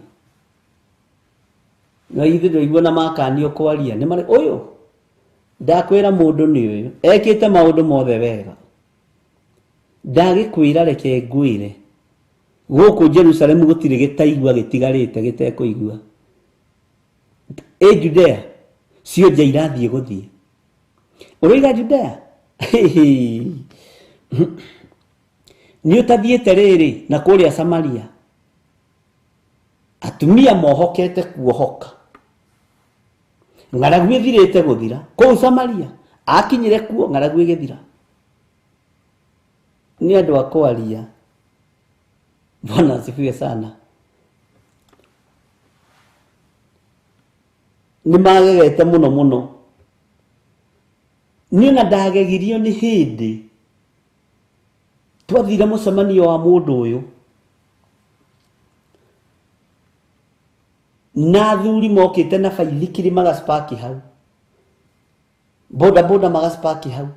No ithuĩ ndũigua na makanio kwaria nĩ marĩ ũyũ ndakwĩra mũndũ nĩ ũyũ ekĩte maũndũ mothe wega. Ndagĩkwĩra reke ngwĩre gũkũ Jerusalemu gũtirĩ gĩtaigua gĩtigarĩte gĩtekũigua. Ĩ Judea cionje irathiĩ gũthiĩ, ũroiga Judea nĩ ũtathiĩte rĩrĩ na kũrĩa Samaria atumia mohokete kuohoka, ng'aragu ĩthirĩte gũthira kũu Samaria, akinyire kuo ng'aragu ĩgĩthira. Nĩ andũ a kwaria. Bwana asifiwe sana. Nĩ magegete mũno mũno. Niĩ ona ndagegirio nĩ hĩndĩ twathire mũcemanio wa mũndũ ũyũ na athuri mokĩte na baithikiri magaspaki hau, boda boda magaspaki hau.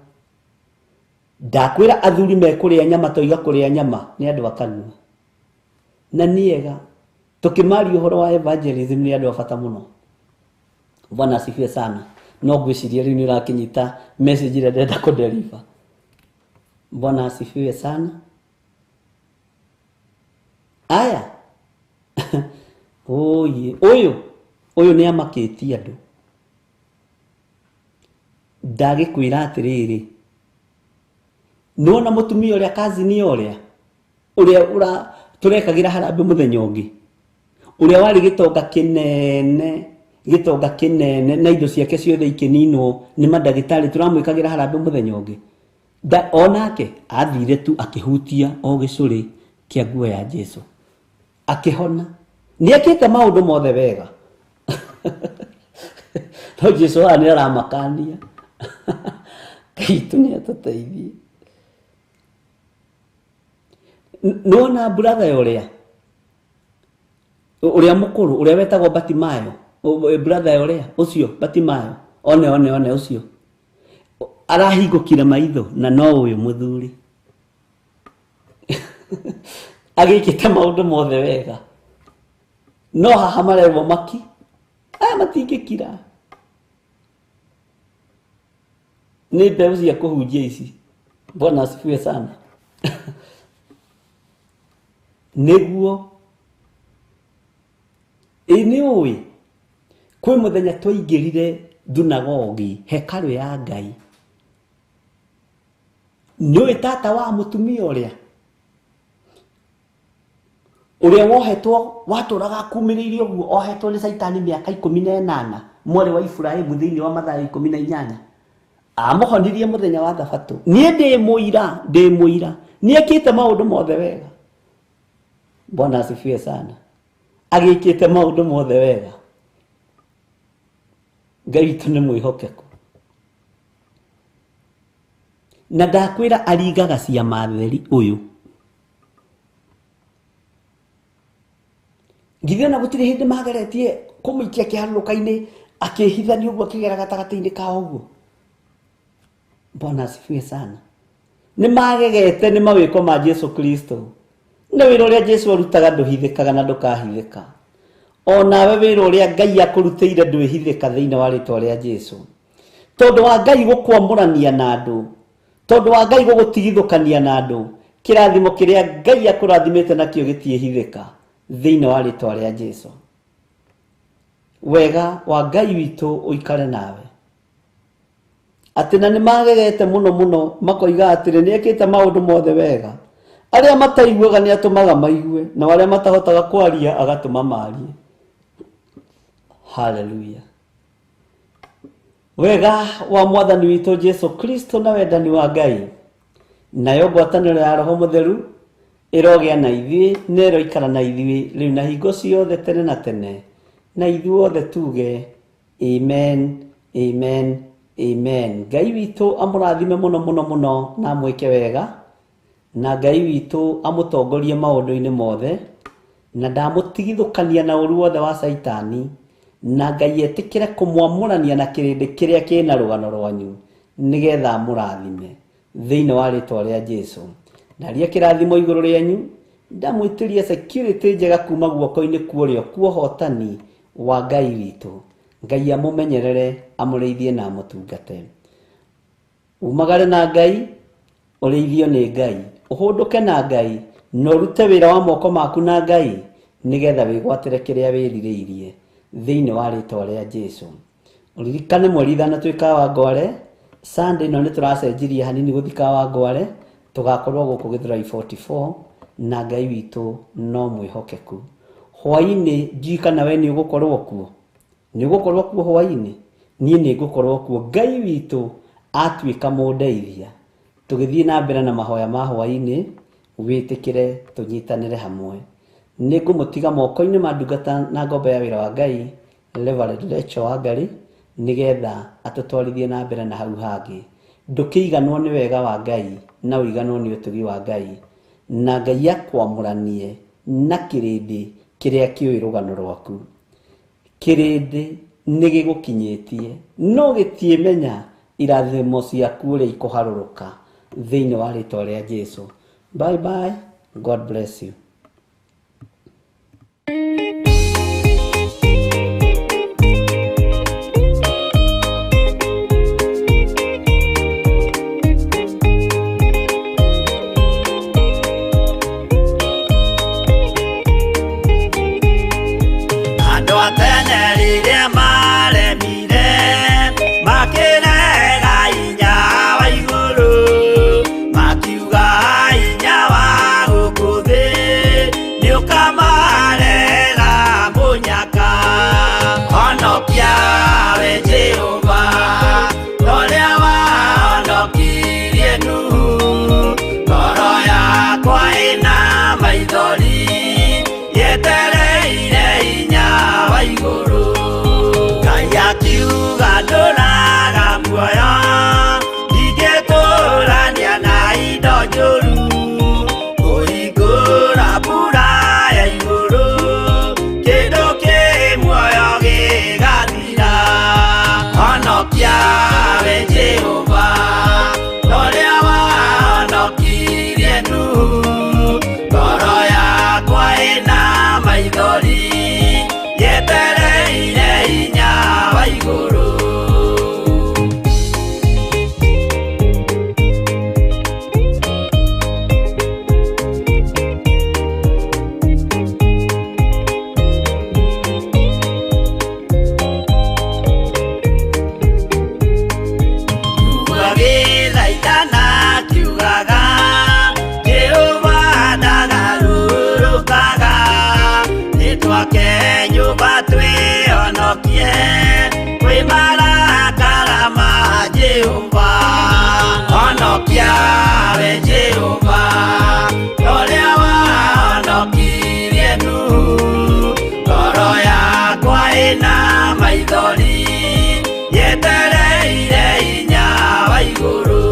Ndakwĩra athuri mekũrĩa nyama toiga kũrĩa nyama nĩ andũ a kanua na nĩ ega. Tũkĩmaria ũhoro wa evangelism nĩ andũ a bata mũno. Bwana asifiwe sana. No ngwĩciria rĩu nĩ ũrakĩnyita message ĩrĩa ndĩrenda kũdeliver. Bwana asifiwe sana. Aya oye, ũyũ ũyũ nĩ amakĩtie andũ. Ndagĩkwĩra atĩrĩrĩ, nĩwona mũtumia ũrĩa kazini ũrĩa ũrĩa ũra tũrekagĩra harambĩ mũthenya ũngĩ, ũrĩa warĩ gĩtonga kĩnene, gĩtonga kĩnene na indo ciake ciothe ikĩninwo nĩ mandagĩtarĩ, tũramwĩkagĩra harambĩ mũthenya ũngĩ. Onake athire tu akĩhutia o gĩcũrĩ kĩa nguo ya Jesu akĩhona. Nĩ ekĩte maũndũ mothe wega. No Jesu haha nĩ aramakania. Ngai witũ nĩ atũteithie. Nĩwona brother ũrĩa ũrĩa mũkũrũ ũrĩa wetagwo Batimayo, brother ũrĩa ũcio Batimayo, one one one ũcio arahingũkire maitho na no ũyũ mũthuri agĩkĩte maũndũ mothe wega, no haha marerwo maki aya matingĩkira. Nĩ mbeũ cia kũhunjia ici. Bwana asifiwe sana. Nĩguo ĩ nĩ ũĩ kwĩ mũthenya twaingĩrire thunagogi hekarũ ya Ngai, nĩũĩ tata wa mũtumia ũrĩa ũrĩa wohetwo watũraga akumĩrĩirie ũguo, ohetwo nĩ Caitani mĩaka 18, mwarĩ wa Iburahĩmu thĩinĩ wa Mathayo 18, amũhonirie mũthenya wa Thabatũ. Niĩ ndĩ mũira, ndĩ mũira, nĩ ekĩte maũndũ mothe wega. Bwana asifiwe sana. Agĩkĩte maũndũ mothe wega. Ngai witũ nĩ mwĩhokeku. Na ndakwĩra aringaga ciama theri ũyũ. Githĩ ona gũtirĩ hĩndĩ mageretie kũmũikia kĩharũrũka-inĩ akĩhithania ũguo akĩgera gatagatĩ-inĩ kao ũguo. Bwana asifiwe sana. Nĩ magegete nĩ mawĩko ma Jesu Kristo. Nĩ wĩra ũrĩa Jesu arutaga ndũhithĩkaga na ndũkahithĩka. Onawe wĩra ũrĩa Ngai akũrutĩire ndwĩhithĩka thĩinĩ wa rĩtwa rĩa Jesu. Tondũ wa Ngai gũkwamũrania na andũ, tondũ wa Ngai gũgũtigithũkania na andũ, Kĩrathimo kĩrĩa Ngai akũrathimĩte nakĩo gĩtiĩhithĩka thĩinĩ wa rĩtwa rĩa Jesu. Wega wa Ngai witũ ũikare nawe. Atĩ na nĩ magegete mũno mũno makoiga atĩrĩ, nĩ ekĩte maũndũ mothe wega. Arĩa mataiguaga nĩ atũmaga maigue, na arĩa matahotaga kwaria agatũma marie. Haleluya. Wega wa Mwathani witũ Jesu Kristo na wendani wa Ngai nayo ngwatanĩro ya Roho Mũtheru ĩrogĩa na ithuĩ na ĩroikara na ithuĩ rĩu na hingo ciothe tene na tene, na ithuothe tuge amen, amen, amen. Ngai witũ amũrathime mũno mũno mũno na amwĩke wega, na Ngai witũ amũtongorie maũndũ-inĩ mothe, na ndamũtigithũkania na ũru wothe wa Caitani, na Ngai etĩkĩre kũmwamũrania na kĩrĩndĩ kĩrĩa kĩna rũgano rwanyu, nĩgetha amũrathime thĩinĩ wa rĩtwa rĩa Jesu. Ndaria kĩrathimo igũrũ rĩanyu, ndamwĩtĩria security njega kuma guoko-inĩ kuorĩo kuohotani wa Ngai witũ. Ngai amũmenyerere, amũrĩithie na amũtungate. Umagare na Ngai, ũrĩithio nĩ Ngai, ũhũndũke na Ngai, na ũrute wĩra wa moko maku na Ngai, nĩgetha wĩgwatĩre kĩrĩa wĩrirĩirie thĩinĩ wa rĩtwa rĩa Jesu. Ũririkane mweri 5 twĩ Kawangware, Sunday ĩno nĩ tũracenjirie hanini gũthiĩ Kawangware, tũgakorwo gũkũ Gĩthũrai 44, na Ngai witũ no mwĩhokeku. Hwaĩ-inĩ ndiũĩ kana we nĩ ũgũkorwo kuo. Nĩ ũgũkorwo kuo hwaĩ-inĩ? Niĩ nĩ ngũkorwo kuo. Ngai witũ atuĩka mũndeithia. Tũgĩthiĩ na mbere na mahoya ma hwaĩ-inĩ, wĩtĩkĩre tũnyitanĩre hamwe. Nĩ ngũmũtiga moko-inĩ ma ndungata na ngombo ya wĩra wa Ngai, Reverend Rachel Wangari, nĩgetha atũtwarithie na mbere na hau hangĩ. Ndũkĩiganwo nĩ wega wa Ngai na ũiganwo nĩ ũtugi wa Ngai, na Ngai akwamũranie na kĩrĩndĩ kĩrĩa kĩũĩ rũgano rwaku. Kĩrĩndĩ nĩ gĩgũkinyĩtie, no gĩtiĩmenya irathimo ciaku ũrĩa ikũharũrũka thĩinĩ wa rĩtwa rĩa Jesu. Bye bye. God bless you. Andũ a tene rĩrĩa maremire, makĩrega hinya wa igũrũ, makiuga hinya wa gũkũ thĩ nĩũkamarega mũnyaka. Honokia we Jehova, torĩa wahonokirie Nuhu, ngoro yakwa ĩna maithori, yetereire hinya wa igũrũ. Ngai akiuga ndũraga muoyo, ndingĩtũrania na indo njũru, kũhingũra mbura ya igũrũ, kĩndũ kĩ muoyo gĩgathira. Honokia we Jehova, torĩa wahonokirie Nuhu, ngoro yakwa ĩna maithori, yetereire hinya wa igũrũ. Gĩthaitana kiugaga, Jehova ndagarũrũkaga, nĩtwake nyũmba twĩhonokie kwĩ marakara ma Jehova. Honokia we Jehova, torĩa wahonokirie Nuhu, ngoro yakwa ĩna maithori, yetereire hinya wa igũrũ.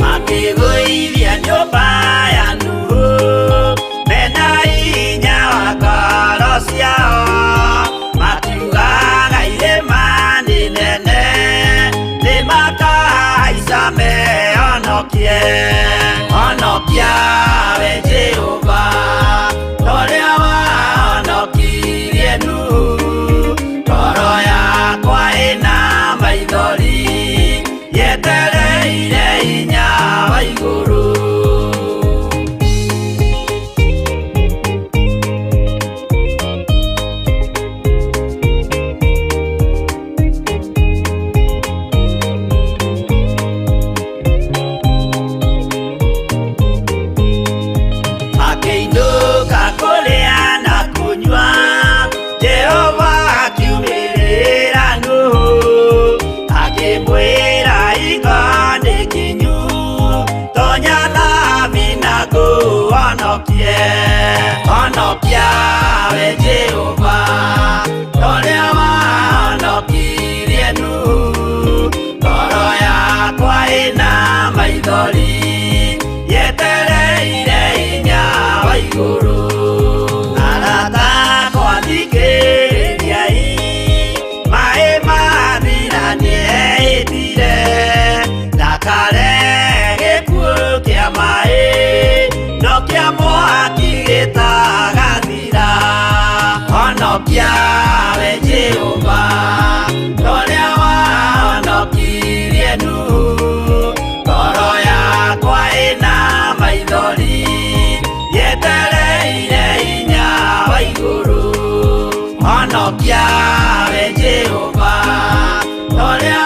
Makĩgũithia nyũmba ya Nuhu, mena hinya wa ngoro ciao, makiugaga irĩma nĩ nene, nĩmakahaica mehonokie. Honokia we Jehova, torĩa wahonokirie Nuhu, ngoro yakwa ĩna maithori, yetereire hinya wa igũrũ. Honokia we Jehova, torĩa wahonokirie Nuhu. Ngoro yakwa ĩna maithori, yetereire hinya wa igũrũ. Arata akwa thikĩrĩriai, maĩ mathira nĩehĩtire, ndakare gĩkuũ kĩa maĩ, no kĩa mwaki gĩtagathira. Honokia we Jehova, torĩa wahonokirie Nuhu. Ngoro yakwa ĩna maithori, yetereire hinya wa igũrũ. Honokia we Jehova, torĩa